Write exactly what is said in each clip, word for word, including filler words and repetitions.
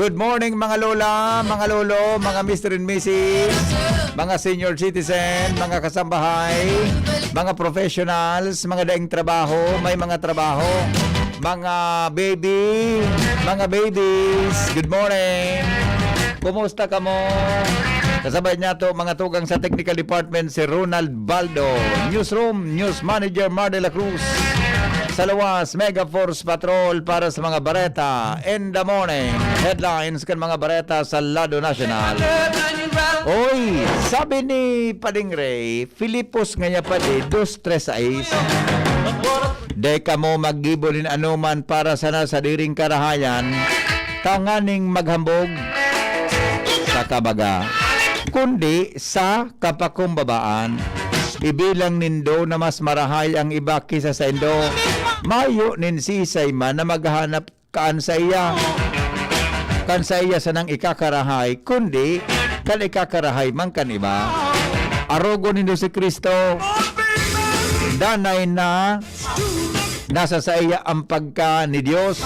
Good morning, mga lola, mga lolo, mga mister and missus, mga senior citizen, mga kasambahay, mga professionals, mga daing trabaho, may mga trabaho, mga baby, mga babies. Good morning. Kumusta kamo? Kasabay niya to, mga tugang sa technical department, si Ronald Baldo. Newsroom, News Manager Mar de la Cruz. Sa luwas, Mega Force Patrol para sa mga bareta in the morning. Headlines kan mga bareta sa lado nasyonal. Oy, sabi ni Pading Ray, Filipos ngaya pa di, dos tres sais. Dai kamo maggibo nin anoman para sana sa diring karahayan, tanganing maghambog sa kabaga, kundi sa kapakumbabaan. Ibilang nindo na mas marahay ang iba kisa saindo. Mayo nin sisay man na maghahanap kan saiya. Kan saiya sanang ikakarahay, kundi kan ikakarahay man kan iba. Arogon nindo si Cristo. Danay na nasa saiya ang pagka ni Dios.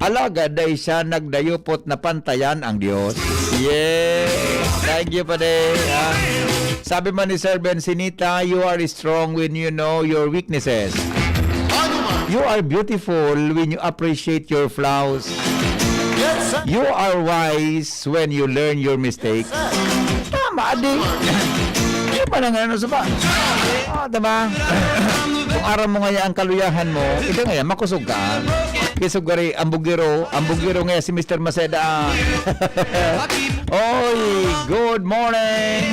Alagad dai siya nagdayupot na pantayan ang Dios. Yes. Thank you, Pade. Ah. Sabi man ni Sir Bensinita, "You are strong when you know your weaknesses. You are beautiful when you appreciate your flaws. You are wise when you learn your mistakes." Tama, di. Di pa na nga, ano, sa ba? Ah, diba? Kung aram mo ngaya ang kaluyahan mo, ika ngaya, makusog ka. Kisog gari, ang bugiro, ang bugiro ngaya si Mister Maceda. Oy, good morning.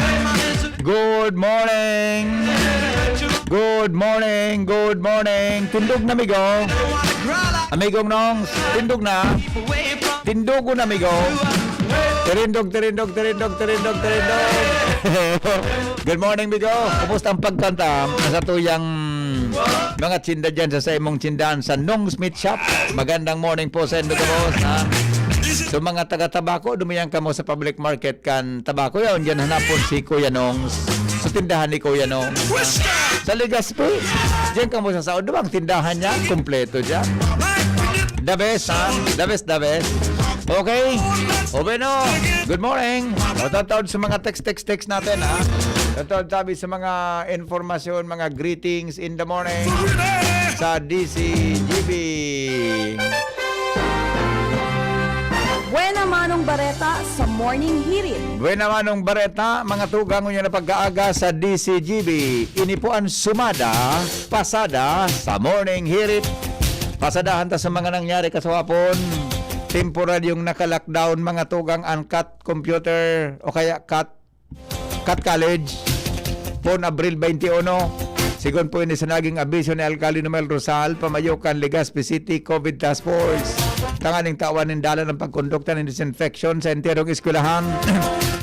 Good morning. Good morning, good morning. Tindog na, amigo. Amigong Nongs, tindog na. Tindogon, amigo. Tirindog, tirindog, tirindog, tirindog, tirindog. Good morning, amigo. Kumusta ang pagkanta sa tuyang mga tinda dyan sa, sa imong tindahan sa Nongs Meat Shop? Magandang morning po sa inyo, boss, ha? So, mga taga-Tabaco, dumiyan kamo sa public market kan Tabaco, yaon dyan hanapon si Kuya Nongs. Sa tindahan ni Kuya Nongs, ha? Sa Legazpi, diyan kamo sa Saod, diba ang tindahan niya? Kompleto dyan. The best, ha? The best, the best. Okay? O, bueno, good morning. Matatawad sa mga text, text, text natin, ha? Matatawad tabi sa mga informasyon, mga greetings in the morning sa D C G B. Buena Manong Bareta sa Morning Hirit. Buena Manong Bareta, mga tugang, ngunyan na pagkaaga sa D C G B. Ini po ang sumada, pasada sa Morning Hirit. Pasadahan ta sa mga nangyari kaswapon. Temporaryong naka-lockdown, mga tugang, ang cat computer o kaya cat Cat College, pon Abril twenty-one. Sigon po ini sa naging abiso ni Alcalde Noel Rosal, pamayo kan Legazpi City COVID Task Force, tanganing tawan nin dalan ang pagkondukta nin disinfection sa enterong eskwelahan.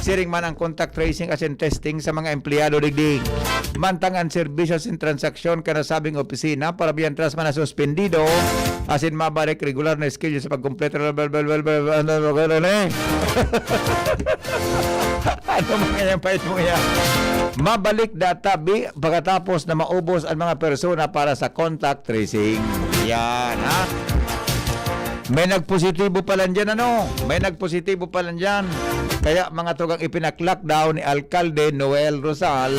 Siring man ang contact tracing asin testing sa mga empleyado digdi. Mantang ang serbisyo asin transaksyon kan nasabing opisina para biyantras man na suspendido asin mabalik regular na schedule sa pagkumpleto. Ano mga yan, pait mo yan? Mabalik data bi pagkatapos na maubos ang mga persona para sa contact tracing. Yan, ha? May nagpositibo pa lang dyan, ano? May nagpositibo pa lang dyan. Kaya mga tugang, ipinaklockdown ni Alcalde Noel Rosal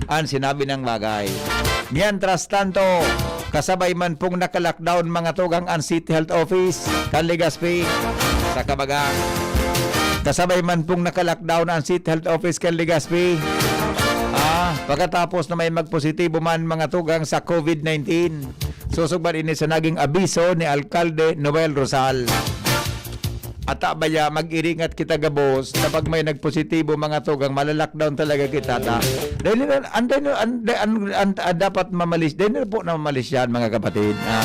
ang sinabi ng bagay. Mientras tanto, kasabay man pong naka-lockdown, mga tugang, ang City Health Office kan Legazpi. Sa kabaga, kasabay man pong naka-lockdown ang City Health Office kan Legazpi. Ah, pagkatapos na may magpositibo man, mga tugang, sa COVID nineteen. Susugban ini sa naging abiso ni Alcalde Noel Rosal. Ata baya, mag-iringat kita gabos, kapag may nagpositibo, mga tugang, malalockdown talaga kita, ta. Dahil na, an, dahil na, an, an, an, an, dapat mamalis, dahil na po na mamalisyahan, mga kapatid, ha?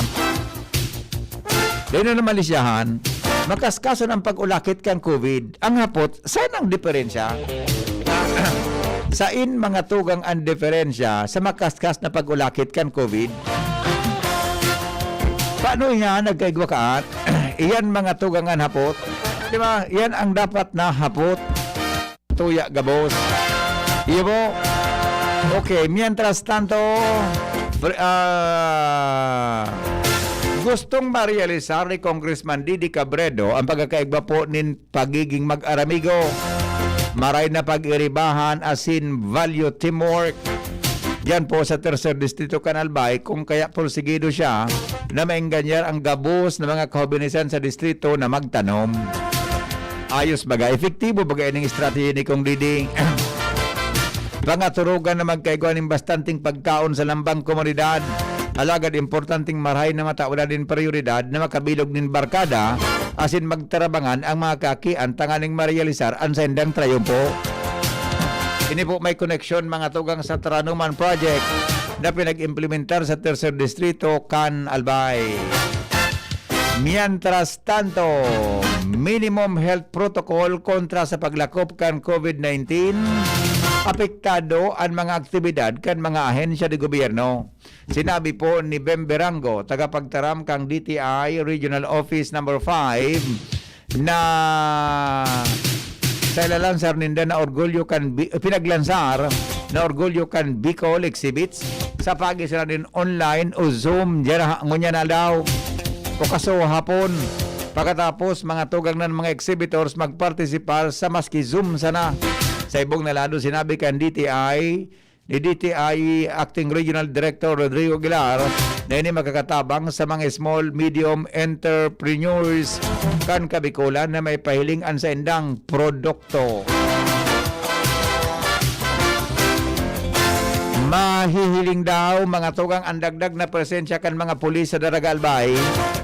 Dahil na namalisyahan, makaskason ang pag-ulakit kan COVID. Ang hapot, saan ang diferensya? Sain, mga tugang, ang diferensya sa makaskas na pag-ulakit kan COVID? Paano iyan nagkaigwa kaat? Iyan, mga tugang, an hapot. Di ba? Iyan ang dapat na hapot. Tuya gabos. Iyo po. Okay, mientras tanto, pre-, ah, Gustong marealisar ni Congressman Didi Cabredo ang pagkakaigwa po nin pagiging mag-aramigo, maray na pag-iribahan asin value teamwork diyan po sa Tercer Distrito kan Albay, kung kaya porsigido siya na maenganyar ang gabos na mga kahobinisan sa distrito na magtanom. Ayos baga, epektibo baga ining estratehiya ni Kong Didi. Pangaturugan na magkaigwa nin bastanteng pagkaon sa lambang komunidad. Alagad importanteng marahay na mataw na din prioridad na makabilog nin barkada asin magtarabangan ang mga kakian tanganing marealisar an saindang trayumpo. Ini po may koneksyon, mga tugang, sa Taranuman Project na pinag-implementar sa Tercer Distrito kan Albay. Mientras tanto, minimum health protocol kontra sa paglakop kan COVID nineteen, apektado an mga aktibidad kan mga ahensya de gobyerno. Sinabi po ni Bem Berango, tagapagtaram kan D T I Regional Office Number five, na sa ilalansar ninda na orgulyo kan Bi-, pinaglansar na orgulyo kan Bicol Exhibits sa pagi sana nin online o Zoom diyan ha, ngunyan na daw o kaso hapon. Pagkatapos, mga tugang nan mga exhibitors magpartisipar sa maski Zoom sana. Sa ibong na lado, sinabi kan D T I, ni D T I Acting Regional Director Rodrigo Aguilar na ini makakatabang sa mga small, medium entrepreneurs kan Kabikolan na may pahiling an saindang produkto. Mahihiling daw, mga tugang, ang dagdag na presensya kan mga pulis sa Daraga Albay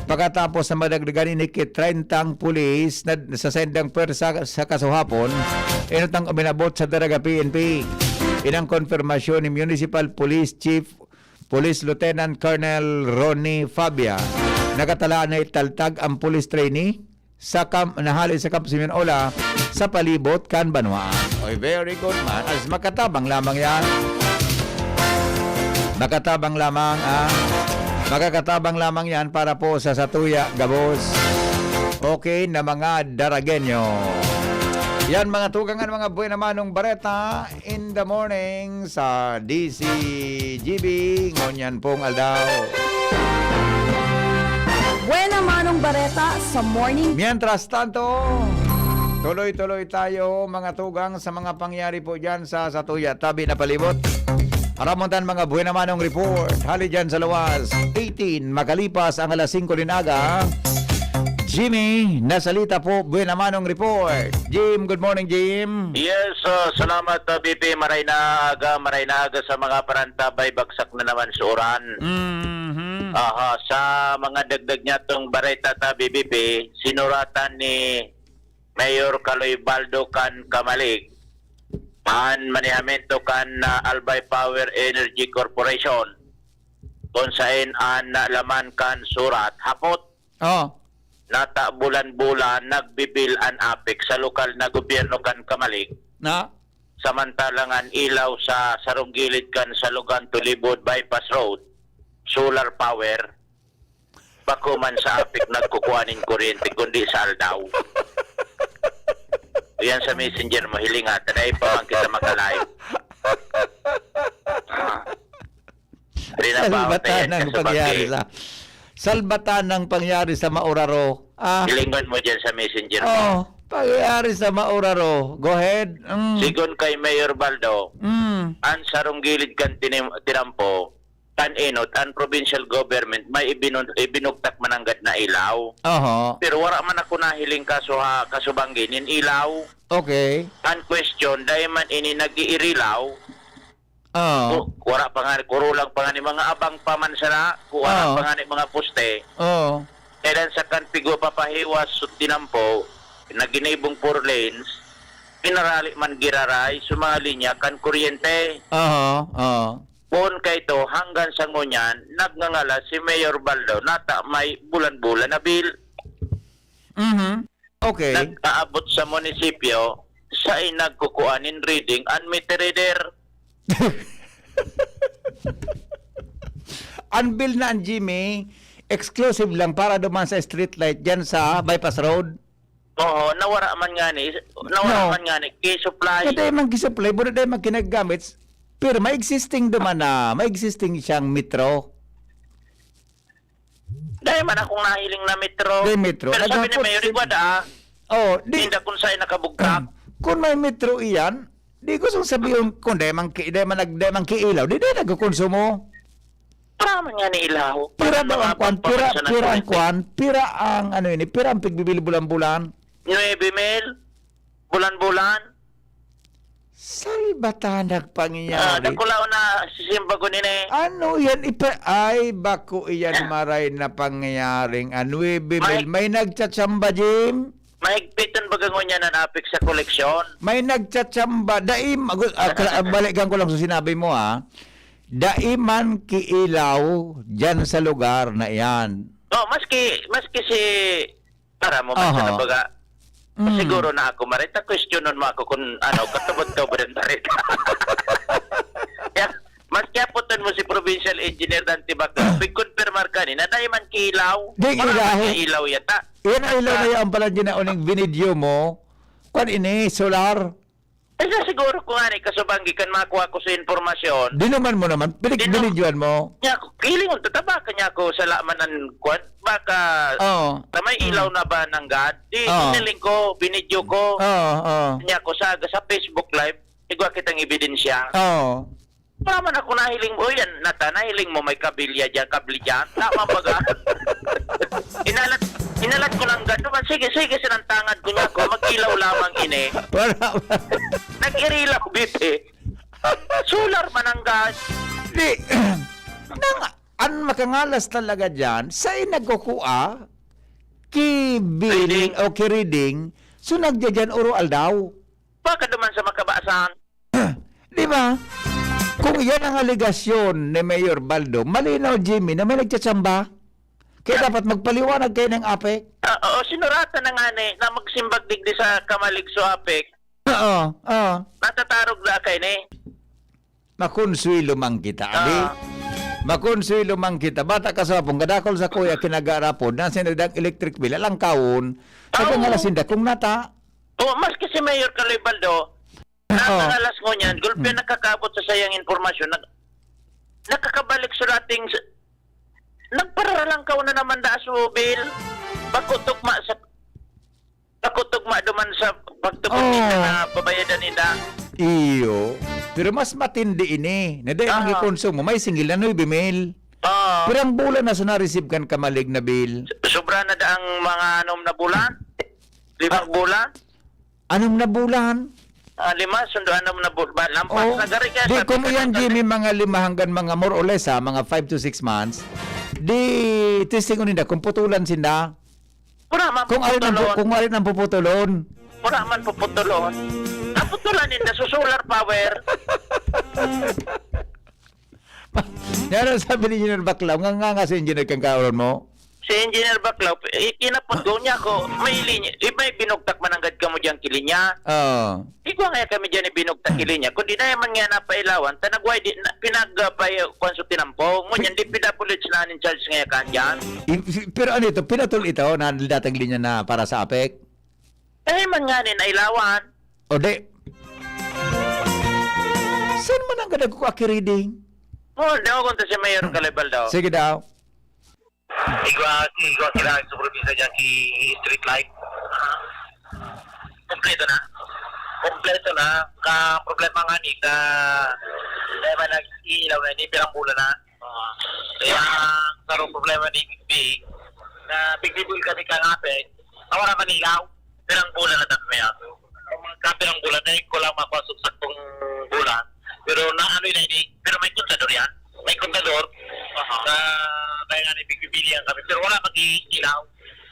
pagkatapos na madagdagan ini ki treyntang pulis na sa saindang pwersa sa kasuhapon, enot ang uminabot sa Daraga P N P. Inang konfirmasyon ni Municipal Police Chief Police Lieutenant Colonel Ronnie Fabia. Nakatalaan na italtag ang police trainee sa kam-, na hali sa Camp Simeon Ola sa palibot kan banwaan. Oy, very good man. As makatabang lamang yan. Makatabang lamang, ah. Makakatabang lamang yan para po sa satuya, gabos. Okay na mga Daragenyo. Yan, mga tugang, an mga buena manong bareta in the morning sa D C G B ngunyan pong aldaw. Buena manong bareta sa morning. Mientras tanto, tuloy-tuloy tayo, mga tugang, sa mga pangyari po dyan sa satuya tabi na palibot. Aramon tan mga buena manong report. Hali dyan sa luwas, eighteen, makalipas ang alas singko nin aga. Jimmy Nasalita po, buena manong report. Jim, good morning, Jim. Yes, ah, salamat, ah, B P. Maray na aga, maray na aga sa mga parantabay, bagsak na naman sa uran. Mhm. Aha, sa mga dagdag niya tong bareta ta, B P, sinuratan ni Mayor Kaloy Baldo kan Kamalig an manehamento kan, ah, Albay Power Energy Corporation, kung saen an, ah, laman kan surat, hapot. Oh. Nata bulan-bulan nagbibil an APEC sa lokal na gobyerno kan Kamalig. Na? Samantalang an ilaw sa sarong gilid kan Salugan to Libod Bypass Road, solar power, bako man sa APEC nagkukua nin kuryente, kundi sa aldaw. Yan sa messenger mo, hilinga, ta dai pa man kita maka-live. Ah. Rin ang Salbatan bawat ayan ng sa pangyari sabagay. Sa, salbatan ng pangyari sa Mauraro. Ah. Hilingon mo dyan sa messenger mo. Oh, pangyari sa Mauraro. Go ahead. Mm. Sigon kay Mayor Baldo, Mm. an sarong gilid kan tinim-, tinampo, kan enot, an provincial government may ibinun-, ibinugtak mananggad na ilaw. Oho. Pero wala man ako nahiling kaso ha, kasubanggi nin ilaw. Okay. An question, dai man ini nag-iirilaw. Oo. Ku-, wara pa nga, kurulang pa nga ni mga abang pa man sana, kuwara Oo. pa nga ni mga poste. Oo. Kailan sa kan pigwa papahiwas sa tinampo, na ginibong four lanes, pinarali man giraray sa mga linya kan kuryente. Aha, aha. Poon kaito, hanggang sa ngunyan, nagngangalas si Mayor Baldo, nata may bulan-bulan na bill. Mhm. Okay. Nag-aabot sa munisipyo, sa nagkukuha nin reading an meter reader. An bill na an Jimmy, exclusive lang para duman sa street light dyan sa Bypass Road? Oo, nawara man nga ni, nawara No. man nga ni, kisupply. Dai man kisupply, pero dai man kinagamit. Pero may existing duman na, may existing siyang metro. Dai man akong nahiling na metro. Dai metro. Pero sabi ni Nagapot Mayor, si igwa daa. Oh, di Inda kung saan nakabugtak. Kung may metro iyan, di ko song sabihon kung dai man ki-, dai man nag-, dai man kiilaw, di, di nagkokonsumo. Para man nga ni ilaw. Pira Para daw mga ang kwan, pira, pampansa ng pira ang kuryente. Kwan, pira ang ano ini, pira ang pigbibil bulan-bulan? Nuebe mil. Bulan-bulan. Salbata Ah, nagpangyari. Dakulaw na sisimbagon ini. Ano yan? Ipa-, ay, bako iyan maray na pangyayaring. Ah, nuebe mil. May May nagchatsamba, Jim? Mahigpitan baga ngunyan an apik sa koleksyon. May nagchatsamba. Daim, agu-, ah, kala-, balikan ko lang sa sinabi mo, ah. Dai man kiilaw dyan sa lugar na iyan. Oh, maski, maski si Para mo man Aha. siya, baga, Mm. siguro na ako, maray ta, questionon mo ako kung ano, katubod-tubod ang barita. Kaya, mas kiyaputan mo si Provincial Engineer Dante Baclaw, pigkonfirmar ka ni, na dai man kilaw. Di Wala kilaw. man kilaw yata. Yan ang ilaw na Ah. yan pala, ginaon yung binidyo mo. Kwan ini, solar. Ay, sa siguro ko nga ni, kasubang gikan makuha ko sa impormasyon. Dinuman mo naman, pinik-, Dinu- binidyoan mo. Nya, kilingon, tatabaka niya ako sa laman ng kwan. Baka, Oo. na may Mm. ilaw na ba ng God? Di, Oo. hiniling ko, binidyo ko. Oo, oo. Niya ko sa, sa Facebook Live, igwa kitang ebidensya. Oo. Wala man ako nahiling mo, yan, nata, nahiling mo may kabilya dyan, kabli dyan. Tama ba ga? Inalat, inalat ko lang gano'n. Sige, sige, sinantangan ko niya ako. Mag-ilaw lamang ini. Wala man. Nag-irilaw, bibi. Solar man ang gas. Di, nang, ang makangalas talaga dyan, sa inagkukua, ki billing Reading. o ki reading, so nagdyan oro aldaw. Baka duman sa makabasan. Di ba? Kung yan ang alegasyon ni Mayor Baldo, malinaw, Jimmy, na may nagtsatsambaha. Kaya Ah. dapat magpaliwanag kayo ng apek. Ah, oo, sinuratan na nga ni, na magsimbag digdi sa Kamalig so apek. Oo, oo. Natatarog na kayo ni. Makonsuelo man kita, abi. Ah. Makonsuelo man kita. Bata ka sa hapon, kadakol sa kuya, kinagarapod, nasa nagdang electric bill, alang kaon, Oo. nagangalasinda, kung nata. Oo, maski si Mayor Kaloy Baldo, Oo. Nakangalas ngunyan, gulpi Mm. nakakaabot sa sayang impormasyon, nag-, nakakabalik sa dating s-, nagpararalangkaw na naman da so bill. Pagkutugma sa, pagkutugma duman sa pagtubod Oo. ninda na babayadan ninda. Iyo. Pero mas matindi ini. Na dahil ang Oo. ikonsumo, may singil na nuebe mil. Oo. Pirang bulan na sa na-receive kan Kamalig na bill? Sobra na da ang mga anom na bulan? Limang Ah. bulan? Anom na bulan? Ah, lima, sundo anom na bu-, ba, lampas Oo. na gari kaya Di, sabi kung ka iyan, ng Jimmy, mga lima hanggang mga more or less, ha, mga five to six months, di, testing ninda kung putulan sinda. Wala man Kung alin ang pu-, puputulon. kung alin ang puputulon. Wala man puputulon. Naputulan ninda sa solar power. Yan ang sabi ni Engineer Baclaw, nga, nga, nga si Engineer kang kaoron mo. Si Engineer Baclaw, i-, kinapot ko niya ako, may linya, eh, may binugtak man anggad kamo diyang kilinya. Oo. Di ko nga kami diyan ibinugtak kilinya, kundi na man nga napailawan, ta nagway di, na, pinag, ah, pay-, kwan sa tinampo. Ngunyan, di pinapulit sila in charge nga kan diyan. I-, si-, pero ano ito? Pinatol ito na datang linya na para sa apek? Eh, man nga ni nailawan. O di. Saan man ang gadag ko aki reading? Oh, daw kung ta si Mayor Kalibal daw. Sige daw. Igwa, igwa sila sa probinsya dyan, si street light. Kompleto na. Kompleto na. Ka problema nga ni, ka, problema nag-iilaw na, ni pirang bulan na. Ah, kaya, sarong problema ni Big, na bigdibul kami kangapit, awara man ilaw, pirang bulan na dapat may ato. Ang mga kapirang bulan na, ko lang makuha sa saktong bulan. Pero na ano yun, eh, pero may kontador yan. May kontador. Aha. Sa, kaya nga, nagpipilihan kami. Pero wala mag-iilaw.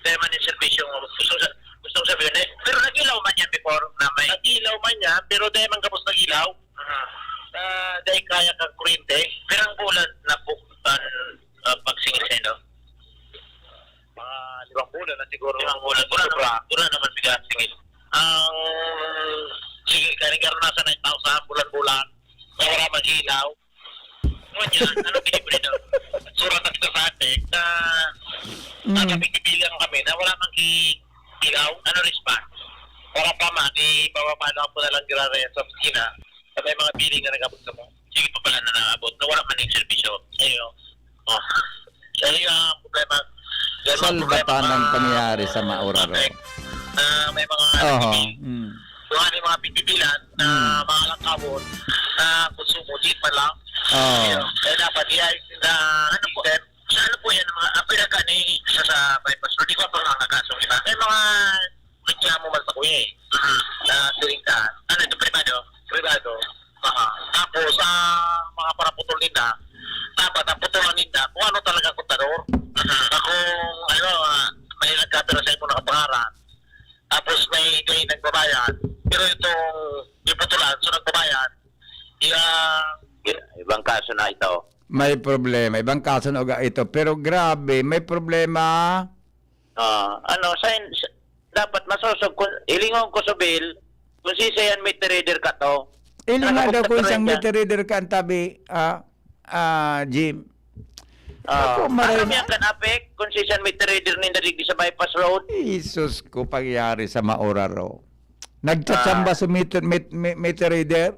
Kaya man yung servisyo, gusto sa, gusto ko sabihin, eh, pero nag-ilaw man yan before na may nag-ilaw man yan, pero dahil man gabos nag-ilaw, Aha. Ah, dahil kaya kang kuryente, pirang bulan na po, ah, ah, pagsingil sa inyo? Mga limang bulan na siguro. Limang bulan. Wala sobra. Naman, wala naman bigla singil. Ang singil ka, nagkaroon na sa nine thousand, bulan-bulan. Na wala mag-ilaw. Ngunyan, ano, binibili daw? Surat at kasate na Mm. nagkapigbibilang kami na wala mang i-, ilaw. Ano response? Wala pa man, di bababa lang po na lang gira sa opisina. Sa may mga billing na nag-abot sa mo. Sige pa pala na nag-abot na wala man yung serbisyo. Sa'yo. Oh. Sa'yo ang problema. Yan mga problema, Salbatan ang mga pangyayari sa Mauraro. Traffic, na may mga Oho. nagbibil-, Mm. kung ano yung mga bibilan na Mm. mga langkawon na konsumo, di pa lang. Oo. Kaya dapat i-, na, ano po, na, ano po yan, mga, ang pinagka ni isa sa bypass road, di ko pa mga kaso, di ba? May mga reklamo man sa kuya eh. Mhm. Na siring ka, ano ito, privado? Privado. Aha. Tapos, sa mga paraputol ninda, dapat ang putulan ninda kung ano talaga kontador. Mhm. Na kung, ano, ah, may nagkapira sa imo na kapangaran, tapos may, may nagbabayad, pero itong iputulan, so nagbabayad, iya, Ibang kaso na ito. May problema. Ibang kaso na uga ito. Pero grabe, may problema. Ah, ano, sa, sa, dapat masosog, kung, hilingon ko sa bill, kung si Sayan meter reader ka to. Ilinga daw Nakabukta kung pa rin siyang siya. meter reader ka, ang tabi, ah, ah, Jim. Ah, Ako, maray ano na. yan kan APEC? Kung si Sayan meter reader ninda digdi sa bypass road? Jesus ko, pangyayari sa Mauraro. Nagtsatsambaso Ah. meter, met-, me-, meter reader?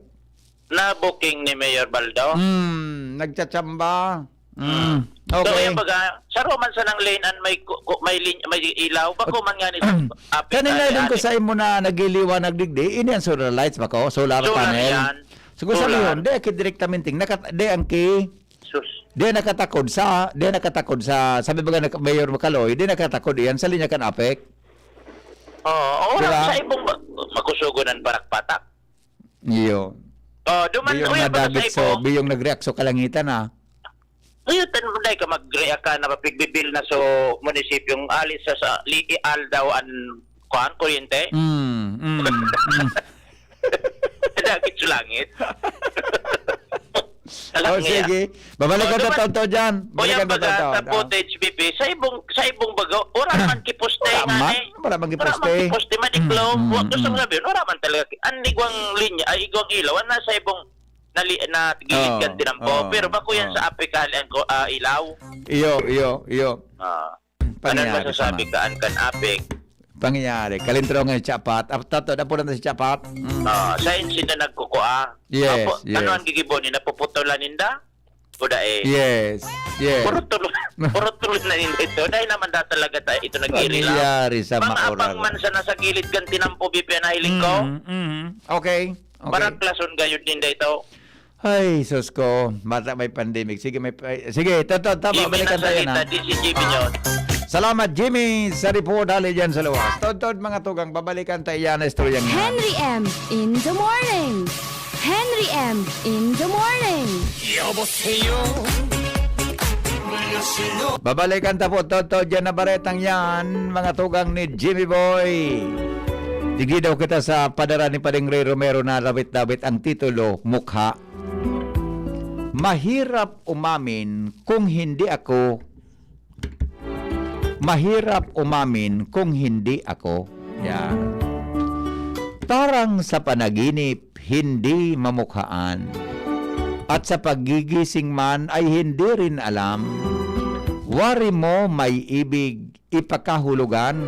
Na booking ni Mayor Baldo? Hmm, nagtsatsambaso. Hmm, So, okay. yan baga, saro man sanang lane an may ku-, ku-, may lin-, may ilaw. Bako man nga ni sa APEC Kanina ali, din ko ali. sa imo na nagliliwanag digdi, ini ang solar lights bako, solar Solar panel. yan. Siguro Solar. sabi yun, di aki direktamente, naka-, di ang ki-, Sus. di nakatakod sa, di nakatakod sa, sabi baga na Mayor Macaloy, di nakatakod iyan sa linya kan APEC. Oo, ora Diba? sa ibong ba-, makusugon ang barak patak. Iyo. Oh, duman, Biyong uya pa sa nadagit ipo. so, biyong nag-react so kalangitan, ah. Uya, tan-, dai ka mag-react ka na mapigbibil na so munisipyong alis sa, sa li-, aldaw an, kuan, kuryente? Mm, mm, mm. Dagit sa langit. Alam Oh, niya. sige. Babalikan Oh, ta duman, tonto dyan. o, yan Balikan ta baga, tonto. sa footage, B P, sa ibong, sa ibong baga, wala Ah. man kiposte Wala nga man. ni. Wala man Wala man kiposte. kiposte, man, Mm, iklong. mm, Wa-, gusto mm. mo sabihin, wala man talaga ki-, ang igwang linya, ay, igwang ilaw, ang nasa ibong nali-, na gilid Oo, kan tinampo. oo, Pero bako yan oo. sa APEC hali ang ko-, ah, ilaw. Iyo, iyo, iyo. Ah. Ano Pangyayari masasabi sa man. ka, an kan APEC? Pangyayari. Kalintro nga si Chapat. Ap-, tato, dapulan na si Chapat. Mm. Ah, sa insin na nagkukua. Yes, Apo, yes. ano ang gigibo ni? Napuputulan ninda? O dai? Yes, yes. Puro tulo, puro tulo na ninda ito. Dahil naman da talaga tayo ito nag-iirilaw. Pangyayari sa Mga Mauraro. apang man sa nasa gilid kan tinampo, B P, ang nahiling ko. Mm, mm. Okay, okay. Baraklason gayud ninda ito. Ay, sus ko. Bata may pandemic. Sige, may pa-, sige, to, to, tama, Jimmy balikan tayo Nazarita, na. D C Jimmy Ah. yun. Salamat, Jimmy, sa report hali dyan sa luwas. Tod-tod, mga tugang, babalikan tayo yan na istoryang yan. Henry M in the morning. Henry M in the morning. 여보세요. Babalikan ta po, tod-tod, yan na baretang yan, mga tugang ni Jimmy Boy. Digdi daw kita sa padara ni Pading Ray Romero na dawit-dawit ang titulo, Mukha. Mahirap umamin kung hindi ako, mahirap umamin kung hindi ako. Yan. Parang sa panaginip, hindi mamukhaan. At sa paggigising man ay hindi rin alam. Wari mo may ibig ipakahulugan.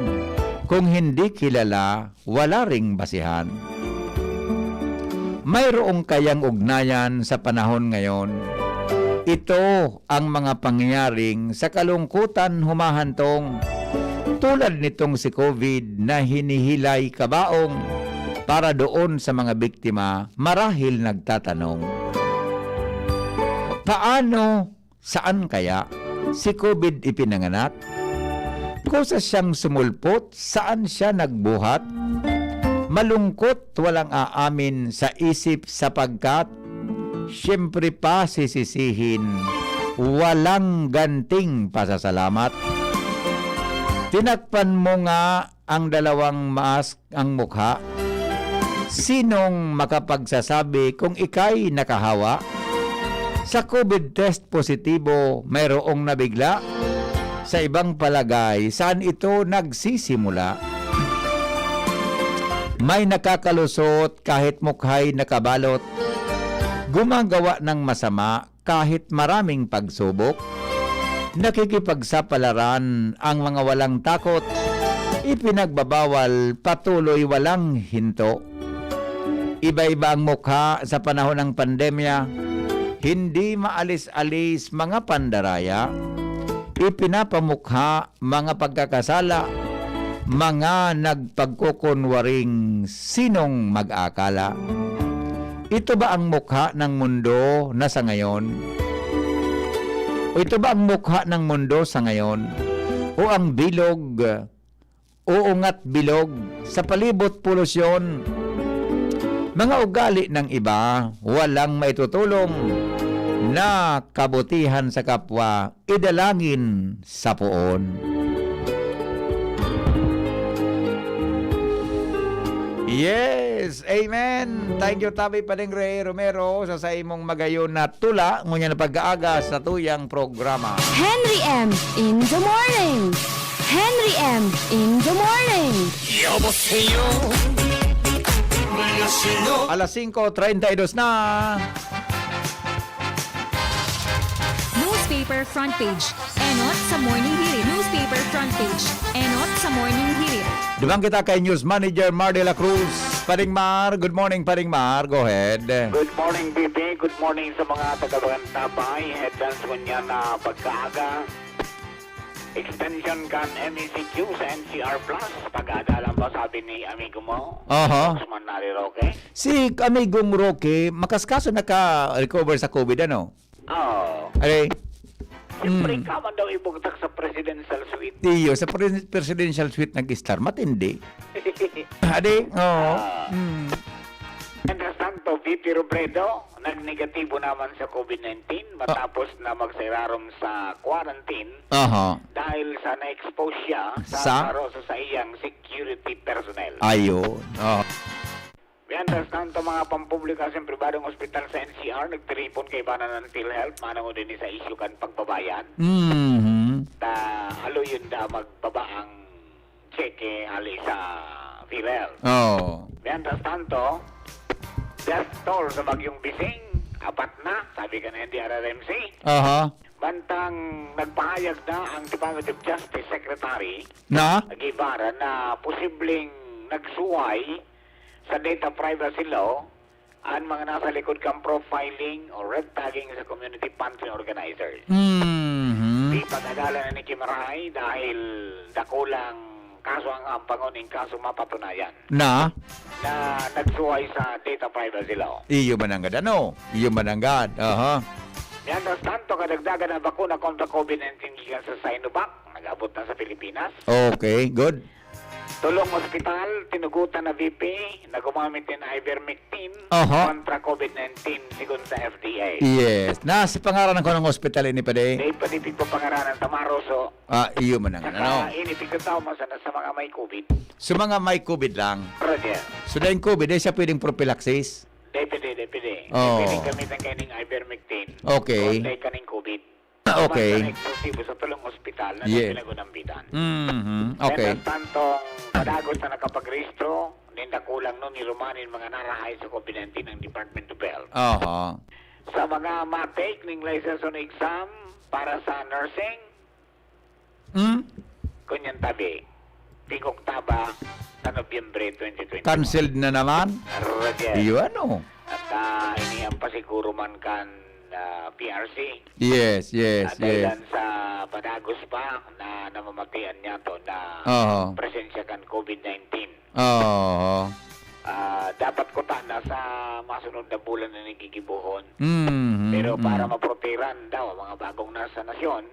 Kung hindi kilala, wala ring basihan. Mayroong kayang ugnayan sa panahon ngayon. Ito ang mga pangyayaring sa kalungkutan humahantong, tulad nitong si COVID na hinihilay kabaong para doon sa mga biktima, marahil nagtatanong, "Paano Saan kaya si COVID ipinanganak? Kusa siyang sumulpot, saan siya nagbuhat? Malungkot, walang aamin sa isip sapagkat siyempre pasisisihin, walang ganting pasasalamat. Tinakpan mo nga ang dalawang mask ang mukha? Sinong makapagsasabi kung ika'y nakahawa? Sa COVID test positibo, mayroong nabigla? Sa ibang palagay, saan ito nagsisimula? May nakakalusot kahit mukha'y nakabalot, gumagawa ng masama kahit maraming pagsubok. Nakikipagsapalaran ang mga walang takot, ipinagbabawal, patuloy walang hinto. Iba-iba ang mukha sa panahon ng pandemya, hindi maalis-alis mga pandaraya. ipinapamukha mga pagkakasala, mga nagpagkukunwaring sinong mag-akala. Ito ba ang mukha ng mundo na sa ngayon? O ito ba ang mukha ng mundo sa ngayon? O ang bilog, uungat bilog, sa palibot polusyon, mga ugali ng iba, walang maitutulong na kabutihan sa kapwa, idalangin sa poon. Yes! Amen! Thank you, Tabi Pading Ray Romero, sa saimong magayon na tula, ngunyan na pag-aaga sa tuyang programa. Henry M in the morning. Henry M in the morning. 여보세요. 안녕하세요. Alas singko treinta y dos na. Newspaper front page. Enot sa Morning Hirit. Newspaper front page. Enot sa Morning Hirit. Duman kita kay News Manager Mar de la Cruz. Pading Mar, good morning, Pading Mar. Go ahead. Good morning, B P. Good morning sa mga taga-Bagantabay. Headlines ngunyan na pagkaaga. Extension kan M E C Q sa N C R Plus. Pag-aadalan pa, sabi ni amigo mo, Aha. Congressman Nari Roque. Si amigong Roque, makaskaso naka-recover sa COVID, ano? Oo. Are. Siyempre, Mm. ikaw man daw ibugtak sa presidential suite. Iyo, sa pre-, presidential suite nag-estar. Matindi. Ade, oo. Ah. Mm. Mientras tanto, V P Robredo, nagnegatibo naman sa COVID nineteen Ah. matapos na magsairarom sa quarantine Aha. dahil sa na-expose siya sa Sa? paro sa saiyang security personnel. Ayun. Oh. Mientras tanto, mga pampubliko asin pribadong ospital sa N C R nagtiripon kaiba na kan PhilHealth manongod ini sa isyu kan pagbabayad. Mhm. Ta, haloy yun da magbaba ang tseke hali sa PhilHealth. Oo. Mientras tanto, death toll sa Bagyong Bising, apat na, sabi kan N D R R M C. Aha. Mantang nagpahayag na ang Department of Justice Secretary Na? Guevara na posibleng nagsuway sa data privacy law an mga nasa likod kan profiling o red tagging sa community function organizers. Mhm. Di pag-adalan na ni Kimarahay dahil dakulang kaso ang ampangon in kaso mapatunayan Na? na nagsuway sa data privacy law. Iyo man nanggad, ano? Iyo man nanggad. Aha. Mientras tanto, kadagdagan na bakuna kontra COVID nineteen gikan sa Sinovac, nag-abot na sa Pilipinas. Okay, good. Tulong ospital, tinugutan na V P na gumamit nin ivermectin Aha. kontra COVID nineteen, sigon sa F D A. Yes. Na, si pangaran ko ng ospital ini, padi? Di pa di pigpapangaranan, Tamaroso. Ah, iyo man ang Saka ano. ini pigtataw mo sana sa mga may COVID. Sa mga may COVID lang. Roger. So, dahil COVID, di siya pwedeng prophylaxis? Depende, depende. Oo. Pwedeng gamitan kayo ng ivermectin. Okay. Kung dahil ka ng COVID. Ah, okay. Basta na eksplosibo sa tulong ospital na Yeah. pinagunambitan. Mhm. Okay. Mientras tanto, padagos na nakapagrehistro, ninda kulang nun, nirumanin mga narahay sa COVID nineteen ng Department of Health. Aha. Sa mga matake ning license on exam para sa nursing, Hmm? Kunyan tabi, ting oktaba sa Nobyembre twenty twenty-one. Canceled na naman? Roger. Iyo, ano? At, ah, iniyan pa siguro man kan, ah, P R C. Yes, yes, Ah, yes. dahilan sa padagos pa na namamatian niya to na Oo. presensya kan COVID nineteen. Oo. Ah, dapat kuta na sa masunod na bulan na nagigibohon. Mhm, Pero para mhm. maproteran daw ang mga bagong nasa nasyon,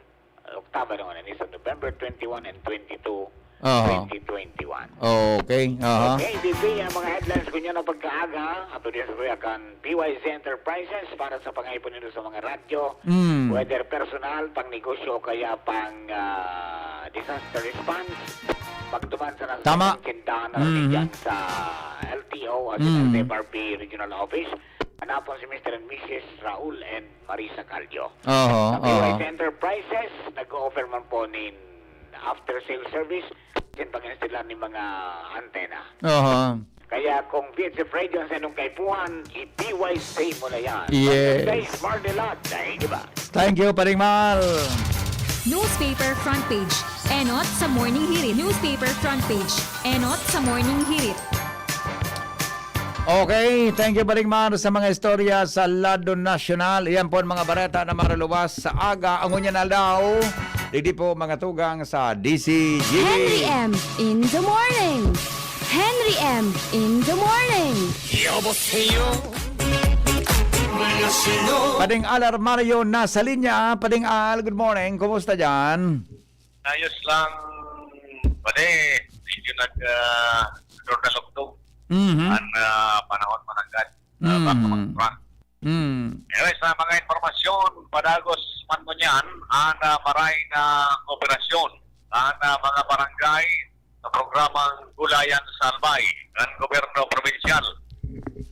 oktaba naman ani sa November twenty-one and twenty-two, Aha. twenty twenty-one. Okay, aha. Okay, B P, ang mga headlines ko niya na pagkaaga, ato din sa kuya kan P Y Z Enterprises para sa pangaipon nito sa mga radyo, Mm. whether personal, pang negosyo, o kaya pang, ah, disaster response. Pagduman sa nasa Tama. tindahan na Mhm. dyan sa L T O at Mm. sa F R P Regional Office, hanapon si Mister and Missus Raul and Marisa Caldio. Oho, Sa P Y Z oho. Enterprises, nag-o-offer man po nin after sales service, sin pag-install ni mga antena. Oho. Kaya kung V H F Radio ang sa inyong kaipuhan, i-P Y Z mo na yan. Yes. Guys, Marnela, dahil di ba? Thank you, Paring Mal. Newspaper front page. Enot sa Morning Hirit. Newspaper front page. Enot sa Morning Hirit. Okay, thank you, Paring Mar, sa mga istorya sa lado nasyonal. Iyan po ang mga bareta na maruluwas sa aga. Ang ngunyan na daw, Digdi po mga tugang sa D C G B. Henry M in the morning. Henry M in the morning. 여보세요. 안녕하세요. Pading Al Armario nasa linya. Pading Al, good morning. Kumusta dyan? Ayos lang, pare. Medyo nag, ah, nagdurog-lugtog Mhm. ang, ah, panahon mananggad. Ah, Mm. baka mag-, Mm. Anyway, sa mga impormasyon, padagos man ngunyan an, ah, maray na operasyon kan, ah, mga barangay sa programang Gulayan sa Albay kan gobyerno probinsyal.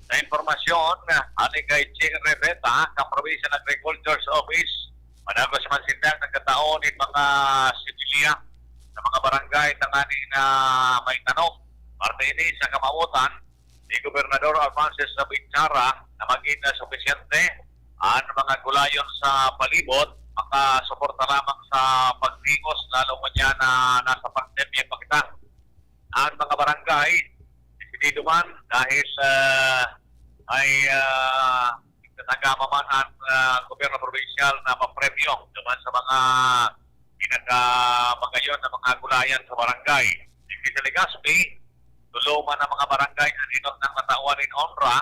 Sa impormasyon, ah, hali kay Ching Rebeta, kan Provincial Agriculture's Office, padagos man sindang nagkatao nin mga similya sa mga barangay tanganing may tanom. Parte ini sa kamawotan ni Gobernador Alphonsus David Chara na magin na supisyente an mga gulayon sa palibot makasuporta lamang sa pagtingos, lalo ngunyan na nasa pandemya pa kita. An mga barangay, desidido man dahil, ah, may, ah, nagtatagama man an, ah, gobyerno probinsyal na papremyo duman sa mga pinakamagayon na mga gulayan sa barangay. Digdi sa Legazpi, tulo man ang mga barangay na dinot nang natawan nin onra,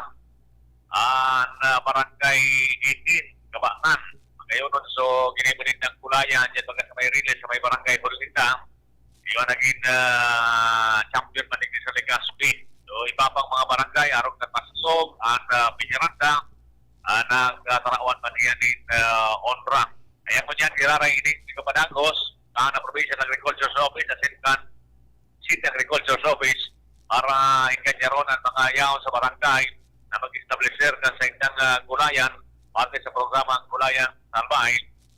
an, ah, Barangay eighteen, Kabanan, Magayonon. So, ginibo nindang gulayan, dyan baga sa may Riles, sa may barangay hall ninda. Iwan naging, ah, champion man digdi sa Legazpi. So, iba pang mga barangay, arog kan Maslog, an, ah, Peñaranda, ah, nagtatarawan man iyan nin, ah, onra. Kaya ngunyan, giraray ini, di ko padagos, kan Provincial Agriculture's Office, asin kan City Agriculture's Office, para inganyaron an mga yaon sa barangay na mag-establisher kan saindang, ah, gulayan, parte sa programang Gulayan sa Albay,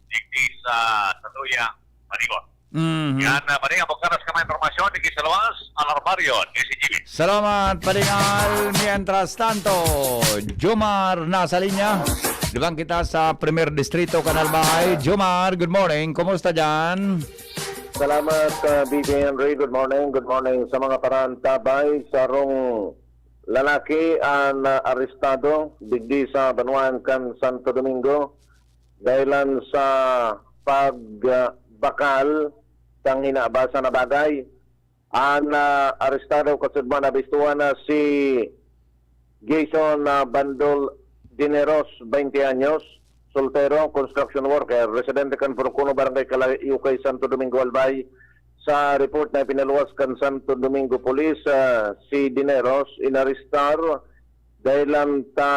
digdi sa Satuya, Manibor. Mhm. Yan, ah, Maria, bukaras ka mga impormasyon, digdi sa luwas, Al Armario, D C G B. Salamat, Pading Al. Mientras tanto, Jomar nasa linya. Duman kita sa Primer Distrito, kan Albay. Jomar, good morning. Kumusta dyan? Salamat, ah, B J Henry. Good morning. Good morning sa mga parantabay. Sarong lalaki an, ah, arestado digdi sa banwaan kan Santo Domingo dahilan sa pagbakal kan hinabasan na bagay. An, ah, arestado, kasudman, nabistuhan na si Jason, ah, Bandol Dineros, twenty anyos, soltero, construction worker, residente kan Purok Uno, Barangay Kalayukay, Santo Domingo, Albay. Sa report na ipinaluwas kan Santo Domingo Police, ah, si Dineros inarestar dahilan ta,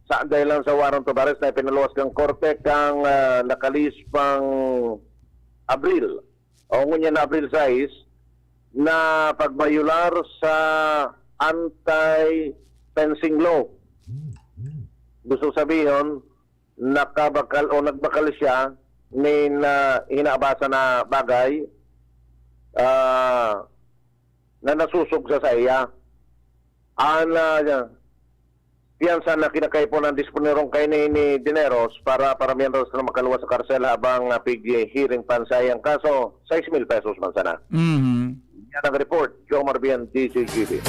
sa, dahilan sa warrant of arrest na ipinaluwas kan korte kan, ah, nakalihis pang Abril, o ngunyan na Abril sais, na pagbayular sa anti-fencing law. Gusto sabihon, nakabakal o nagbakal siya nin, ah, hinabasan na bagay, ah, na nasusog sa saiya. An, ah, piyansa na kinakaipuhan disponerong kaini ni Dineros para, para mientras na makaluwas sa karsel habang, ah, pighihiring pa an saiyang kaso, sais mil pesos man sana. Mhm. Yan ang report, Jomar Bian, D C G B.